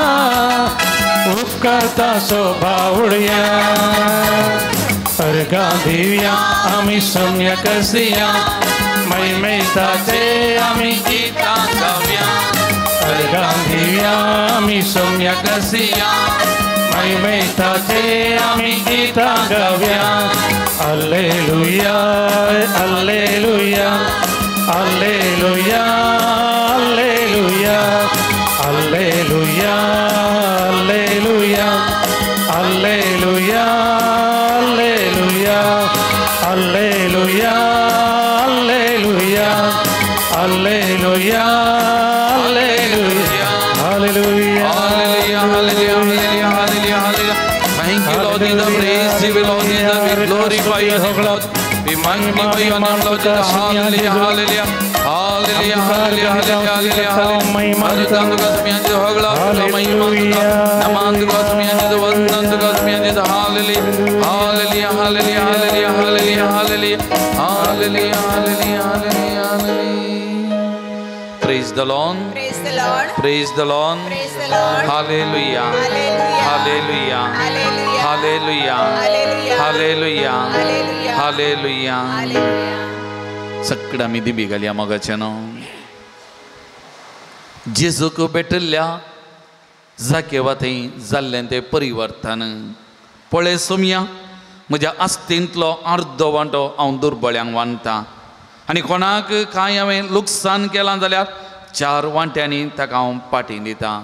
उपकारता सोबावुडया अर्गां दिव्या आमी सोम्या करसिया महिमेताचे आमी गितां गावया अर्गां दिव्या आमी सोम्या करसिया महिमेताचे आमी गितां गावया. Alleluia alleluia alleluia alleluia alleluia alleluia alleluia alleluia alleluia alleluia alleluia alleluia alleluia hallelujah hallelujah hallelujah hallelujah. Thank you Lord, in the praise you Lord, in the we glorify your name Lord, we magnify your name Lord. Hallelujah hallelujah hallelujah hallelujah hallelujah hallelujah. Praise the Lord. Praise the Lord. Praise the Lord. Praise the Lord. Hallelujah. Hallelujah. Hallelujah. Hallelujah. Hallelujah. Hallelujah. Hallelujah. Hallelujah. सगळं आमी दिबी घालया मोगाचें न्हू जेजूक भेटिल्ल्या जाकेवा थंय जाल्लें तें परिवर्तन पळय सोमया म्हज्या आस्तींतलो अर्दो वांटो हांव दुर्बळ्यांक वांट्टा आनी कोणाक कांय हांवें लुकसाण केलां जाल्यार 4 वांट्यांनी ताका हांव पाटी दितां.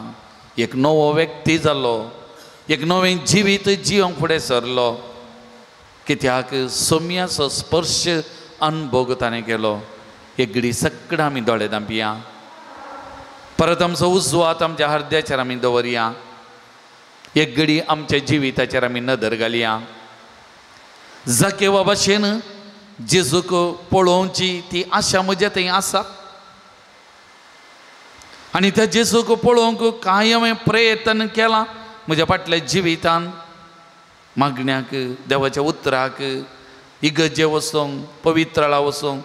एक नवो व्यक्ती जालो, एक नवें जिवीत जिवंक फुडें सरलो कित्याक सोमयाचो स्पर्श अनुभोग ताणें केलो. एक घडी सगळें आमी दोळे धांपया, परत आमचो उजवात आमच्या हृदयाचेर आमी दवरया, एक घडी आमच्या जिविताचेर आमी नदर घालया. जाकेवा भाशेन जेजूक पळोवची ती आशा म्हज्या थंय आसा आनी त्या जेजूक पळोवंक कांय हांवें प्रयत्न केला म्हज्या फाटल्या जिवितान मागण्याक, देवाच्या उतराक, इगर्जे वचोंक, पवित्राळा वचोंक,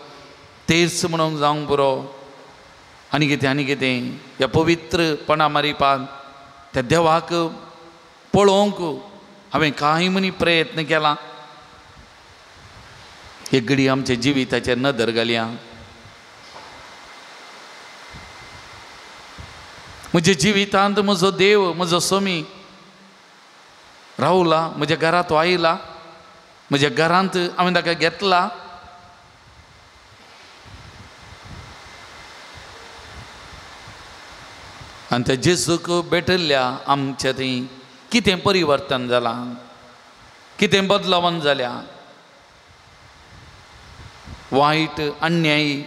तेर्स म्हणूंक जावंक बरो. आनी कितें आनी कितें ह्या पवित्रपणा मारिपान त्या देवाक पळोवंक हांवें कांय म्हणी प्रयत्न केला. एक घडी आमच्या जिविताचेर नदर घालया. म्हज्या जिवितांत म्हजो देव म्हजो स्वामी रावला, म्हज्या घरांत तो आयला, म्हज्या घरांत हांवें ताका घेतला. आनी त्या जेजूक भेटिल्ल्या आमच्या थंय कितें परिवर्तन जालां, कितें बदलावण जाल्या. वायट अन्यायी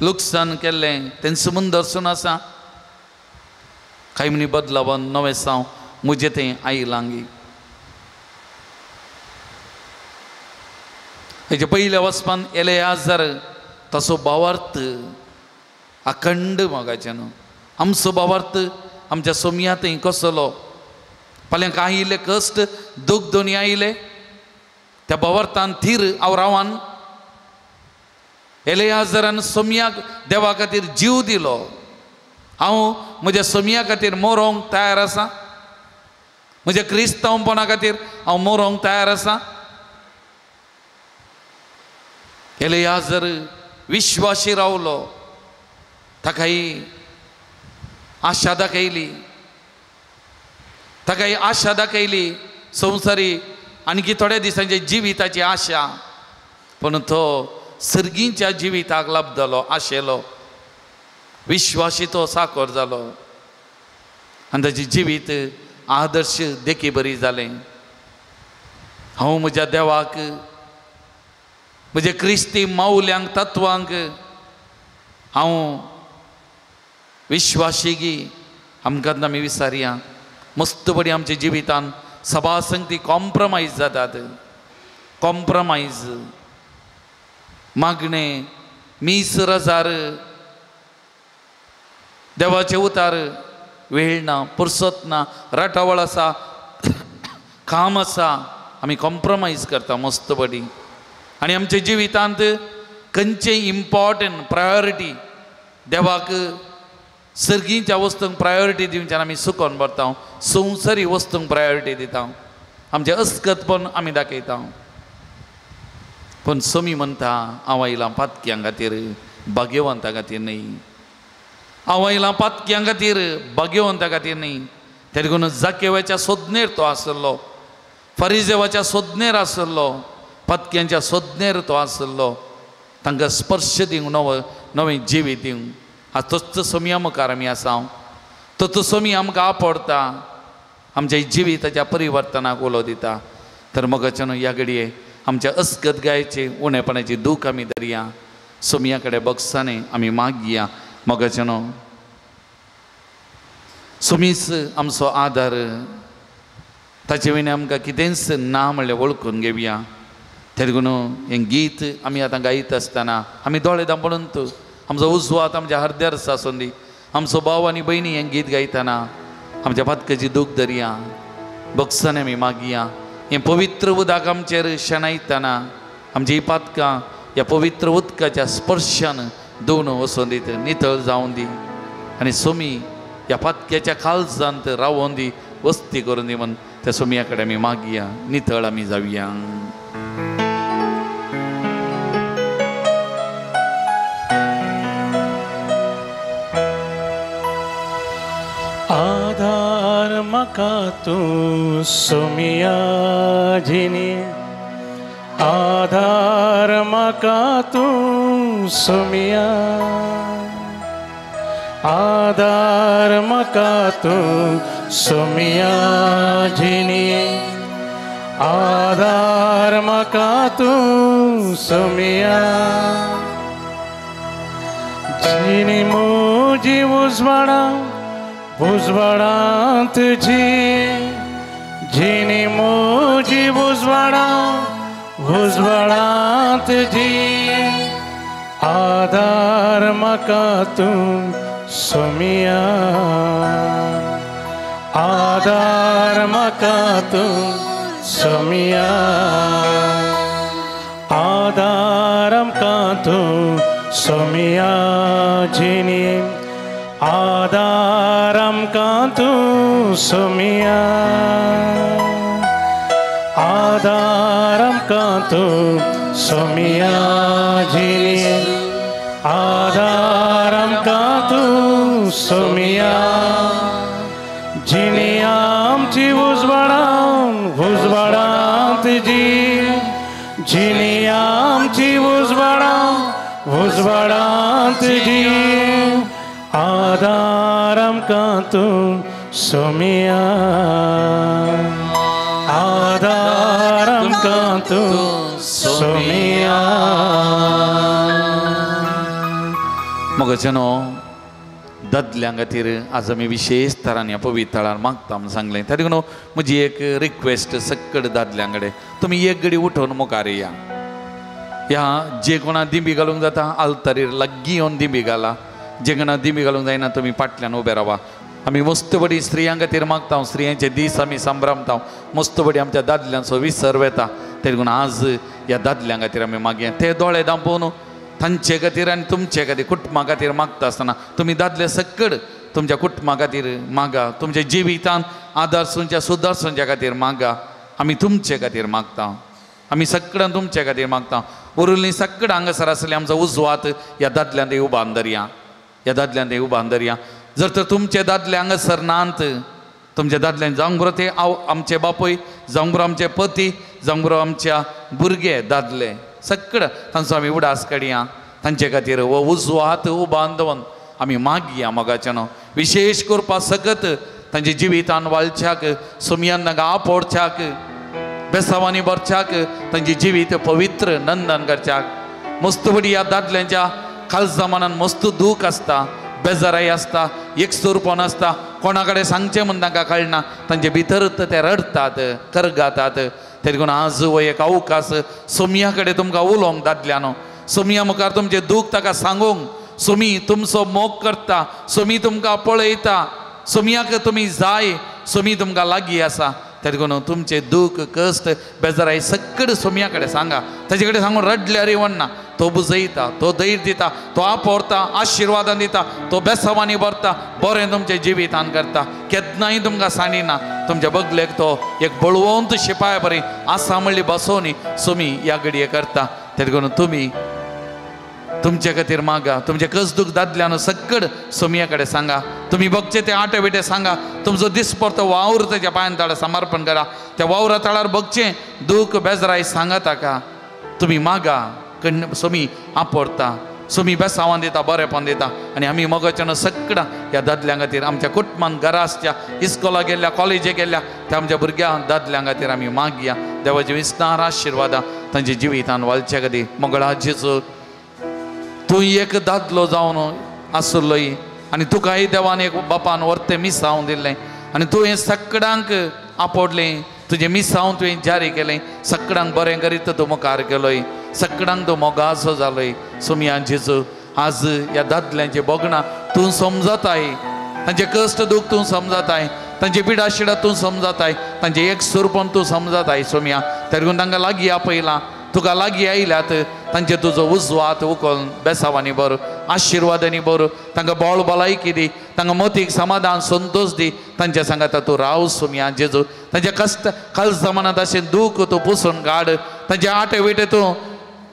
लुकसाण केल्लें तेंचो मुंदरसून आसा. कांय म्हणी बदलावन नवें साव म्हजें तें आयलांगी. हेजे पयल्या वचपान एलेआजर तसो भावार्थ अखंड मोगाचें न्हू. आमचो भावार्थ आमच्या सोमया थंय कसलो फाल्यां कांय आयिल्ले कश्ट दूख दोनी आयिल्ले त्या भावार्थान थीर हांव रावान. एलेआजरान सोमयाक देवा खातीर जीव दिलो. हांव म्हज्या सोमया खातीर मरोंक तयार आसा, म्हज्या क्रिस्तांवपणा खातीर हांव मरोंक तयार आसा. एलेआजर विश्वासी रावलो, ताकाय आशा दाखयली, ताकाय आशा दाखयली संवसारी आणखी थोड्या दिसांच्या जिविताची आशा. पूण तो सर्गींच्या जिविताक लाभ जालो, आशेलो, विश्वासी तो साकोर जालो आनी ताचें जिवीत आदर्श देखी बरी जालें. हांव म्हज्या देवाक म्हज्या क्रिस्ती मावल्यांक तत्वांक हांव विश्वासी गी आमकां आमी विसारया. मस्तपणी आमच्या जिवितान सभासंगती कॉम्प्रमायज जातात. कॉम्प्रमायज मागणें मीस रजार देवाचे उतार वेळ ना, पुरसत ना, राटावळ आसा, काम आसा, आमी कॉम्प्रमायज करता मस्तपणी. आनी आमच्या जिवितांत खंयचें इम्पॉर्टंट प्रायोरिटी देवाक सर्गींच्या वस्तूंक प्रायोरिटी दिवच्यान आमी सुकोन भरता, संवसारी वस्तूंक प्रायोरिटी दिता, आमचें अस्कतपण आमी दाखयता. पूण सोमी म्हणटा हांव आयलां पातक्यां खातीर, भाग्यवंता खातीर न्हय. हांव आयलां पातक्यां खातीर, भाग्यवंता खातीर न्हय. तें देखून जाकेवाच्या सोदनेर तो आसलो, फरिजेवाच्या सोदनेर आसलो, पातक्यांच्या सोदनेर तो आसलो. तांकां स्पर्श दिवंक, नवो नवें जिवीत दिवंक. आज तोच सोमया मुखार आमी आसा, तोच सोमी आमकां आपडता, आमच्या जिविताच्या परिवर्तनाक उलो दिता. तर मोगाच्यान ह्या घडये आमच्या अस्कत गायचे उणेपणाची दूख आमी धरया, सोमया कडेन बगसाने आमी मागया. मोगाच्यान सोमीच आमचो आदार, ताचे वयल्यान आमकां कितेंच ना म्हणलें वळखून घेवया. तें देखून हें गीत आमी आतां गायत आसतना आमी दोळे दांपणून आमचो उजवात आमच्या हरद्यार आसून दी. आमचो भाव आनी भयणी हें गीत गायतना आमच्या पातकाची दूख धरया, बगसाने आमी मागया. हें पवित्र उदक आमचेर शेणायतना आमची पातकां ह्या पवित्र उदकाच्या स्पर्शान धुवन वचोन दीत, नितळ जावन दी. आनी सोमी ह्या पातक्याच्या काळजांत रावोन दी, वस्ती करून दी म्हण त्या सोमया कडेन आमी मागया, नितळ आमी जावया. आधार म्हाका तूं सोमिया जिनी, आधार म्हाका तूं सोमिया, आधार म्हाका तूं सोमिया जिनी, आधार म्हाका तूं सोमिया. जिनी म्हजी उजवाडा उजवाडांत जी, जिनी म्हजी उजवाडा उजवाडांत जी, आधार म्हाका तूं सोमिया, आधार म्हाका तूं सोमिया, आधार आमकां तूं सोमिया जिनी आदार आमकां तूं सोमिया आदार आमकां तूं सोमिया जिनी आदार आमकां तूं सोमिया जिनी आमची उजवाडान उजवाडांत जी जिनी आमची उजवाडान उजवाडांत जी आदार आमकां तूं सोमिया आदार आमकां तूं सोमिया. मोगाच्यानो दादल्यां खातीर आज आमी विशेष तरांनी पवित्र थळार मागता म्हूण सांगलें. त्या देखून म्हजी एक रिक्वेस्ट सक्कड दादल्यां कडेन, तुमी एक घडी उठोवन मुखार या. ह्या जे कोणा दिंबी घालूंक जाता आल्तारीर लागीं येवन दिंबी घाला, जे कोणा दिंबी घालूंक जायना तुमी फाटल्यान उबे रावा. आमी मस्तबडी स्त्रियां खातीर मागता, स्त्रियांचे दीस आमी संभ्रमता, मस्तबडी आमच्या दादल्यांचो विसर वेता. ते देखून आज ह्या दादल्यां खातीर आमी मागया. ते दोळे दांपोवन तांचे खातीर आनी तुमचे खातीर कुटुंबा खातीर मागता आसतना तुमी दादले सक्कड तुमच्या कुटुंबा खातीर मागा, तुमच्या जिवितान आदार सुंच्या सुदार सुंच्या खातीर मागा. आमी तुमचे खातीर मागता, आमी सगळ्यां तुमचे खातीर मागता. उरुल्ली सक्कड हांगासर आसली आमचो उजवात ह्या दादल्यान उबान धरया, ह्या दादल्यान उबान धरया. जर तर तुमचे दादले हांगासर नात, तुमच्या दादल्यान जावंक बरो ते आमचे बापूय, जावंक बरो आमचे पती, जावंक बरो आमच्या भुरगे दादले सगळं तांचो आमी उडास काडया. तांचे खातीर हो उजवात उबान दवरून आमी मागया मोगाच्यानो. विशेष करपा सकत तांच्या जिवितान वाळच्याक सोमयान तांकां आपोडच्याक बेसावांनी भरच्याक तांचे जिवीत पवित्र नंदन करच्याक. मस्तबडी ह्या दादल्यांच्या खालसा मनान मस्त दूख आसता, बेजाराय आसता, एकसुरपण आसता, कोणा कडेन सांगचें म्हूण तांकां कळना, तांचे भितर ते रडटात करगातात. ते देखून आज हो एक अवकाश सोमया कडेन तुमकां उलोवंक दादल्यानो, सोमया मुखार तुमचें दूख ताका सांगूंक. सोमी तुमचो मोग करता, सोमी तुमकां पळयता, सोमयाक तुमी जाय, सोमी तुमकां लागीं आसा. ते देखून तुमचें दूख कश्ट बेजाराय सगळें सोमया कडेन सांगा. ताजे कडेन सांगून रडल्यार वण्णा, तो बुजयता, तो धैर्य दिता, तो आपोरता, आशिर्वादान दिता, तो बेसावांनी भरता, बरें तुमचें जिवितान करता. केन्नाय तुमकां सांडिना. तुमच्या बगलेक तो एक बळवंत शिपाय बरी आसा म्हणली बसोवनी सोमी ह्या घडये करता. ते देखून तुमी तुमचे खातीर मागा, तुमचे कस दूख दादल्यान सगळं सोमया कडेन सांगा. तुमी बगचे ते आटे बिटे सांगा. तुमचो दिसपडतो वावर ताच्या पांयान ताळार समर्पण करा. त्या वावरा ताळार बगचें दूख बेजराय सांगा ताका. तुमी मागा, सोमी आपोरता, सोमी बेसावान दिता, बरेंपण दिता. आनी आमी मोगाच्यान सगळ्या ह्या दादल्यां खातीर आमच्या कुटुंबान घरा आसच्या इस्कोला गेल्ल्या कॉलेजीक गेल्ल्या त्या आमच्या भुरग्यां दादल्यां खातीर आमी मागया. देवाचे विस्तार आशिर्वादां तांच्या जिवितान वालच्या खातीर. मंगळा जेजू, तूं एक दादलो जावन आसलोय आनी तुकाय देवान एक बापान व्हरतें मिसावन दिल्लें आनी तुवें सगळ्यांक आपोडलें, तुजें मिसावन तुवें जारी केलें, सगळ्यांक बरें करीत तूं मुखार केलोय, सगळ्यांक तूं मोगाचो जालोय. सोमया जेजू, आज ह्या दादल्यांचें भोगणां तूं समजताय, तांचे कश्ट दूख तूं समजताय, तांचे पिडा शिडा तूं समजताय, तांचें एक सुरपण तूं समजताय. सोमया तरी तांकां लागीं आपयलां, तुका लागीं आयल्यात, तांचे तुजो उजवात उखल बेसावांनी बरो, आशिर्वादांनी बरो, तांकां बळ भलायकी दी, तांकां मतीक समाधान संतोश दी. तांच्या सांगाता तूं राव सोमया जेजू. तांच्या कश्ट खालसा मनांत अशें दूख तूं पुसून काड, तांचे आटे विटे तूं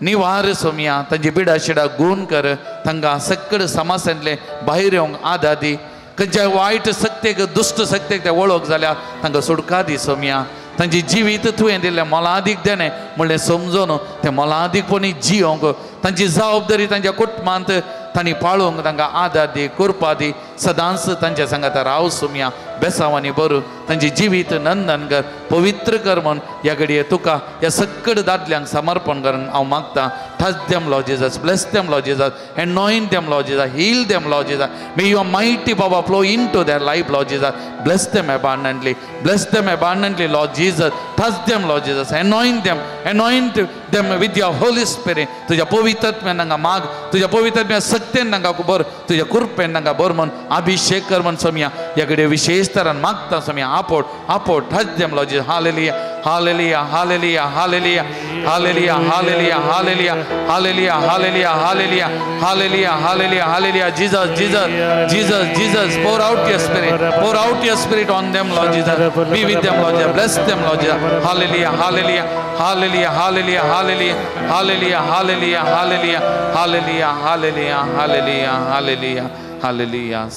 निवार सोमया, तांची पिडा शिडा गूण कर, तांकां सगळें समाजांतलें भायर येवंक आदार दी. खंयच्या वायट सक्तेक दुश्ट सक्तेक ते वळख जाल्यार तांकां सुटका दी सोमया. तांचें जिवीत तुवें दिल्लें मोलादीक देणें म्हणलें समजून तें मोलादीकपणी जियोंक, तांची जबाबदारी तांच्या कुटुंबांत तांणी पाळोवंक तांकां आदार दी, कृपा दी. सदांच तांच्या सांगाता राव सोमया, बेसावांनी बरो, तांचें जिवीत नंदन कर, पवित्र कर म्हूण ह्या घडये तुका ह्या सगळ्या दादल्यांक समर्पण करून हांव मागता. Touch them Lord Jesus, bless them Lord Jesus, anoint them Lord Jesus, heal them Lord Jesus. May your mighty power flow into their life Lord Jesus. Bless them abundantly, bless them abundantly Lord Jesus. Touch them Lord Jesus, anoint them, anoint them with your Holy Spirit. तुझ्या पवित्रत्म्यान तांकां माग, तुझ्या पवित्रत्म्या सक्तेन तांकां बर, तुझ्या कृपेन तांकां बर म्हूण अभिषेक कर म्हूण सोमया ह्या कडेन विशेष तरान मागता Somaiya. आपोट आपोट, touch them Lord Jesus. Hallelujah, Hallelujah hallelujah hallelujah hallelujah hallelujah hallelujah hallelujah hallelujah hallelujah hallelujah hallelujah hallelujah. Jesus Jesus Jesus Jesus, pour out your spirit, pour out your spirit on them, Lord Jesus. Be with them, Lord Jesus. Bless them, Lord Jesus. Hallelujah hallelujah hallelujah hallelujah hallelujah hallelujah hallelujah hallelujah hallelujah hallelujah hallelujah hallelujah hallelujah.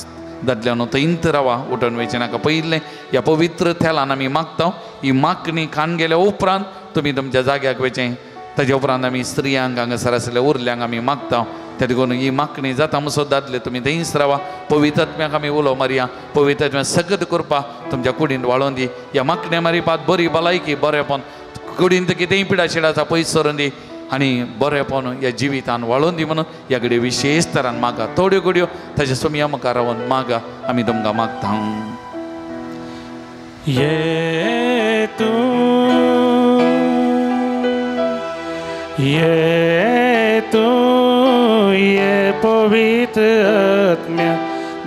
दादल्यानो थंयत रावा, उठून वयचें नाका. पयलें ह्या पवित्र थेलान आमी मागता, ही मागणी खाण गेल्या उपरांत तुमी तुमच्या जाग्याक वयचें. ताजे उपरांत आमी स्त्रियांक हांगासर आसल्या उरल्यांक आमी मागता. त्या देखून ही मागणी जाता म्हणसर दादले तुमी थंयच रावा. पवित्र आत्म्याक आमी उलो मारया, पवित्र आत्म्या सगत करपा तुमच्या कुडींत वाळोवन दी. ह्या मागण्या मारिपात बरी भलायकी, बरेपण, कुडींत कितेंय पिडाशिडाचा पयस सरून दी आनी बरेपण ह्या जिवितान वाळोवन दी म्हणून ह्या घडये विशेश तरान मागा. थोड्यो घडयो ताच्या सोमया मुखार रावन मागा, आमी तुमकां मागता. ये तूं ये तूं ये पवित्र आत्म्या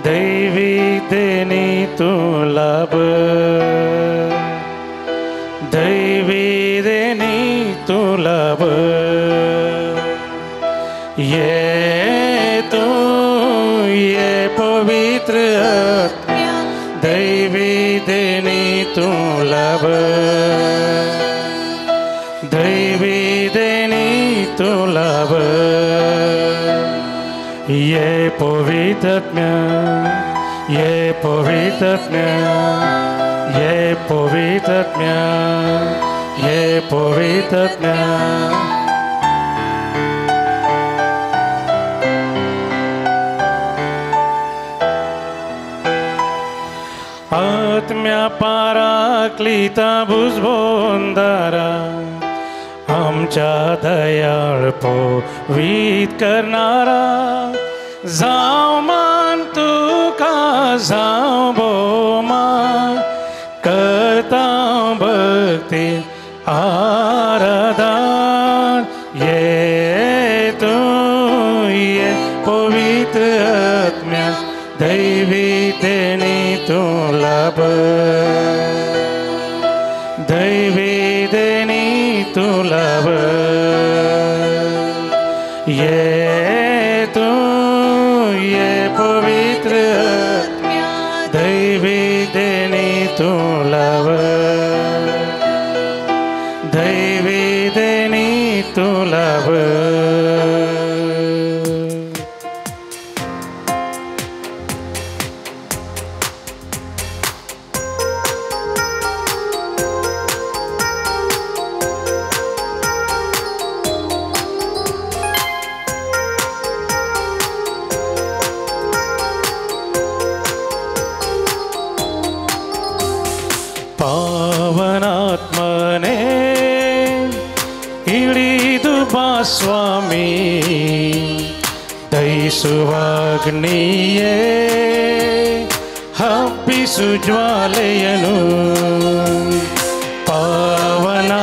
दैवी देणी तूं लाभ, दैवी देणी तूं लाभ. ये तूं ये पवित्र आत्म्या दैवी देणी तूं लाभ, दैवी देणी तूं लाभ. ये पवित्र आत्म्या ये पवित्र आत्म्या ये पवित्र आत्म्या ये पवित्र आत्म्या. आत्म्या पाराक्लिता भुजबोंदारा आमच्या दयाळ पवीत करणारा, जाव मान तुका जाव भोवमान करता भक्ती आराधन. ये तूं ये पवित्र आत्म्या दैवी देणी तूं लाभ, दैवी देणी तूं लाभ. ये तूं ये पवित्र आत्म्या दैवी देणी तूं लाभ, दैवी देणी तूं लाभ. ಪಾವನಾತ್ಮನೇ ಇಳಿದು ಬಾ ಸ್ವಾಮಿ, ದಯಿಸುವಾಗ್ನಿಯೇ ಹಬ್ಬಿಸು ಜ್ವಾಲೆಯನು. ಪಾವನಾತ್ಮನೇ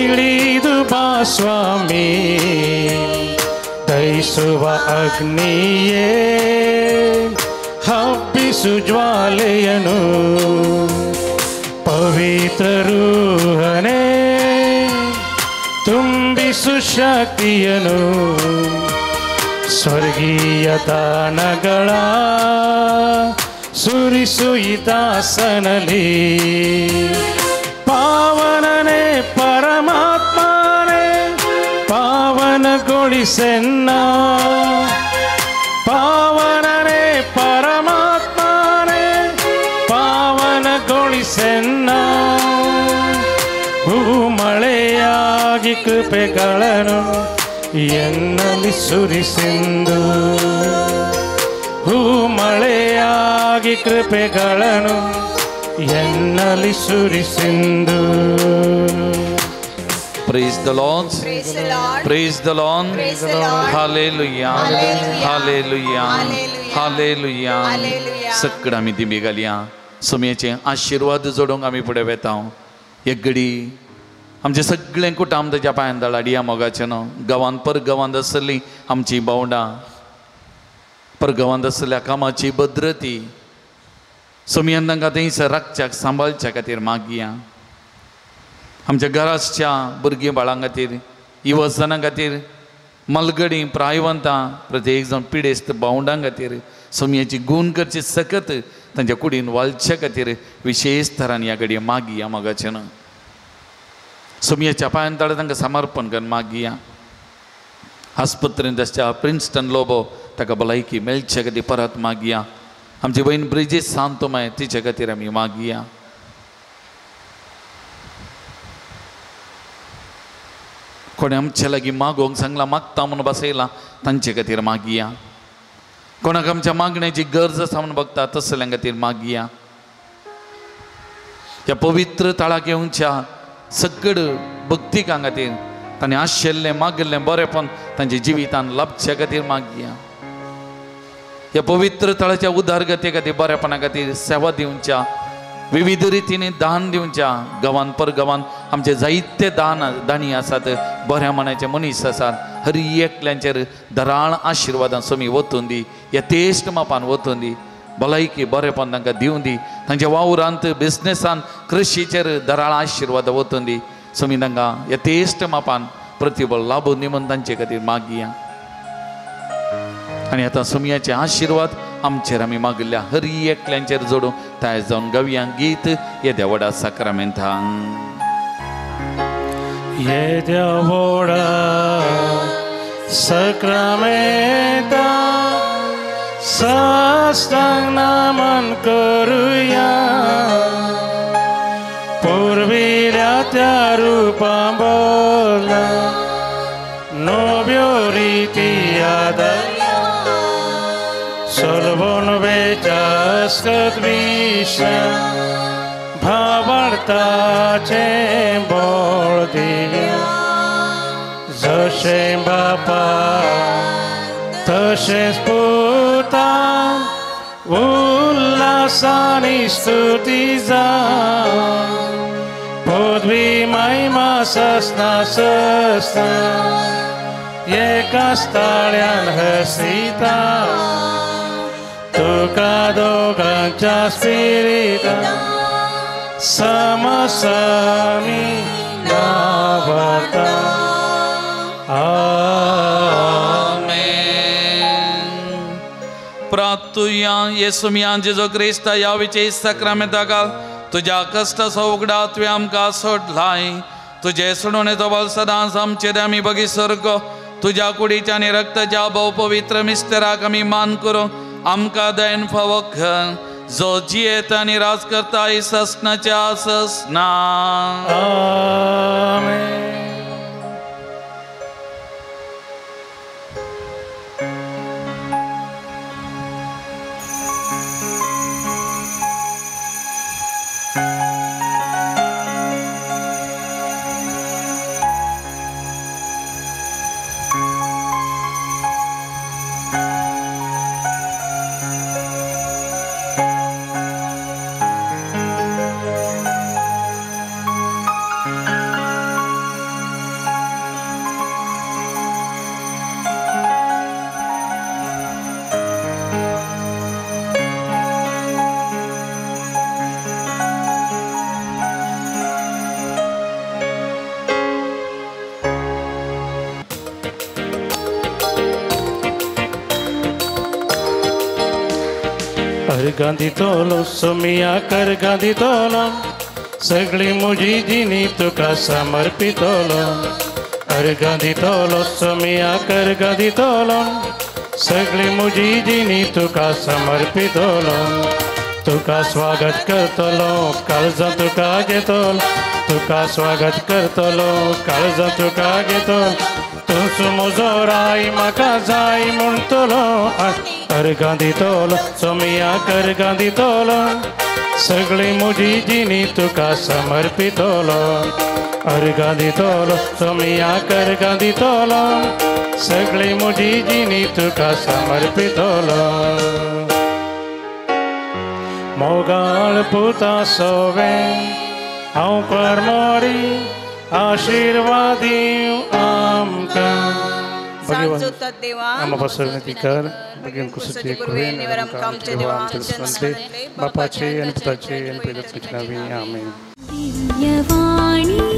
ಇಳಿದು ಬಾ ಸ್ವಾಮಿ, ದಯಿಸುವ ಅಗ್ನಿಯೇ ಹಬ್ಬಿಸು ಜ್ವಾಲೆಯನು. ಪವಿತ್ರ ರೂಹನೇ ತುಂಬಿಸು ಶಕ್ತಿಯನು, ಸ್ವರ್ಗೀಯ ದಾನಗಳ ಸುರಿಸು ಈ ದಾಸನಲ್ಲಿ. ಪಾವನನೇ ಪರಮಾತ್ಮನೇ ಪಾವನಗೊಳಿಸೆನ್ನ, ಪಾವನನೇ ಪರಮಾತ್ಮನೇ ಪಾವನಗೊಳಿಸೆನ್ನ. ಹೂಮಳೆಯಾಗಿ ಕೃಪೆಗಳನ್ನು ಎನ್ನಲ್ಲಿ ಸುರಿಸೆಂದು, ಹೂಮಳೆಯಾಗಿ ಕೃಪೆಗಳನ್ನು ಎನ್ನಲ್ಲಿ ಸುರಿಸೆಂದು. Praise the Lord. Praise the Lord. Praise the Lord. Praise the Lord. Hallelujah. Hallelujah. Hallelujah. Hallelujah. Hallelujah. सगळं आमी दिमी घालया. सुमयेचे आशिर्वाद जोडूंक आमी फुडें वेता. एक घडी आमचें सगळें कुटाम ताच्या पांयान दळाडया मोगाचें न्हू. गांवांत परगांवांत आसली आमची भावंडां, परगांवांत आसल्या कामाची भद्रती, सोमयान तांकां थंयसर राखच्याक सांबाळच्या खातीर मागया. आमच्या घराच्या भुरगीं बाळां खातीर, युवजनां खातीर, मलगडी प्रायवंतां, प्रत्येक जाण पिडेस्त भावंडां खातीर सोमयाची गूण करची सकत तांच्या कुडीन वालच्या खातीर विशेश तरान ह्या घडये मागया मोगाचें न्हू. सोमयाच्या पांयान ताणें तांकां समर्पण करून मागया. आस्पत्रेंत आसच्या प्रिन्स्टन लोबो ताका भलायकी मेळचे खातीर परत मागया. आमची भयण ब्रिजीत सांतोमाय तिचे खातीर आमी मागया. कोणें आमचे लागीं मागोवंक सांगलां मागता म्हूण बसयलां तांचे खातीर मागया. कोणाक आमच्या मागण्याची गरज आसा म्हूण बघता तसल्यां खातीर मागया. ह्या पवित्र तळाक येवच्या सगळ भक्तिकां खातीर तांणी आशिल्लें मागिल्लें बरेंपण तांच्या जिवितान लाभच्या खातीर मागया. ह्या पवित्र तळाच्या उदरगती खातीर बरेपणा खातीर सेवा दिवच्या, विविध रितीने दान दिवच्या. गांवान परगांवान आमचे जायते दान दाणी आसात, बऱ्या मनाचे मनीस आसात. हर एकल्यांचेर दराळ आशिर्वादान सोमी वतून दी, यथेश्ट मापान वतून दी, भलायकी बरेपण तांकां दिवन दी. तांच्या वावरांत बिजनेसान कृशीचेर दराळ आशिर्वाद वतून दी. सोमी तांकां यथेश्ट मापान प्रतिबळ लाबून दी म्हूण तांचे खातीर मागया. आनी आतां सोमयाचे आशिर्वाद आमचेर आमी मागिल्ल्या हर एकल्यांचेर जोडूं तयार जावन गावया गीत येद्या व्हडा साक्रामेंतान. येद्या व्हडा साक्रामेंता साष्टांग नमन करुया, पुर्विल्या त्या रुपां बोला नव्यो रिती आदरया, सोलवून वेचास्कत विश्व भावार्थाचें बळ दिव्या, जशें बापा तशेंच पुतान उल्हासानी स्तुती जावं, पदवी महिमा ससना ससना एकाच ताळ्यान हसिता, तुका दोगांच्या स्पिरिता समसमी नावता. प्राप्तुया येसुमिया जेजो क्रिस्ता ह्या विशेश साक्रामेंताक तुज्या कश्टाचो उगडा तुवें आमकां सोडलाय. तुजे सोडवणेचो बल सदांच आमचेर आमी बगीसर्ग तुज्या कुडीच्या आनी रक्ताच्या भोव पवित्र मिस्तेराक आमी मान करूं आमकां दयन फावो कर, जो जियेत आनी राज करता ससनाच्या ससना. आमेन. गांधी तोलो सोमिया कर गांधी तोलो, सगळी म्हजी जिणी तुका समर्पितलो. अर गांधी तोलो सोमिया कर गांधी तोलो, सगळी म्हजी जिणी तुका समर्पितलो. तुका स्वागत करतलो काळजां तुका घेतलो, तुका स्वागत करतलो काळजां तुका घेतलो. तूं म्हजो राय म्हाका जाय म्हणटलो. कर गांधी तोलो सोमिया कर गांधी तोलो, सगळी म्हजी जिणी तुका समर्पितलो. अर गांधी तोलो सोमिया कर गांधी तोलो, सगळी म्हजी जिणी तुका समर्पितलो. मोगाळ पुता सोवे हांव परमोरी आशिर्वाद दिवं आमकां, सांजोतात देवा आम्हा पासून विनंती कर भगीन कुसूचे कृपेन आमकां आमच्या देवा आमच्या दुस्मनांतले बापाचे आनी पुताचे आनी पवित्र आत्म्याच्या नांवान आमेन. दिव्यवाणी.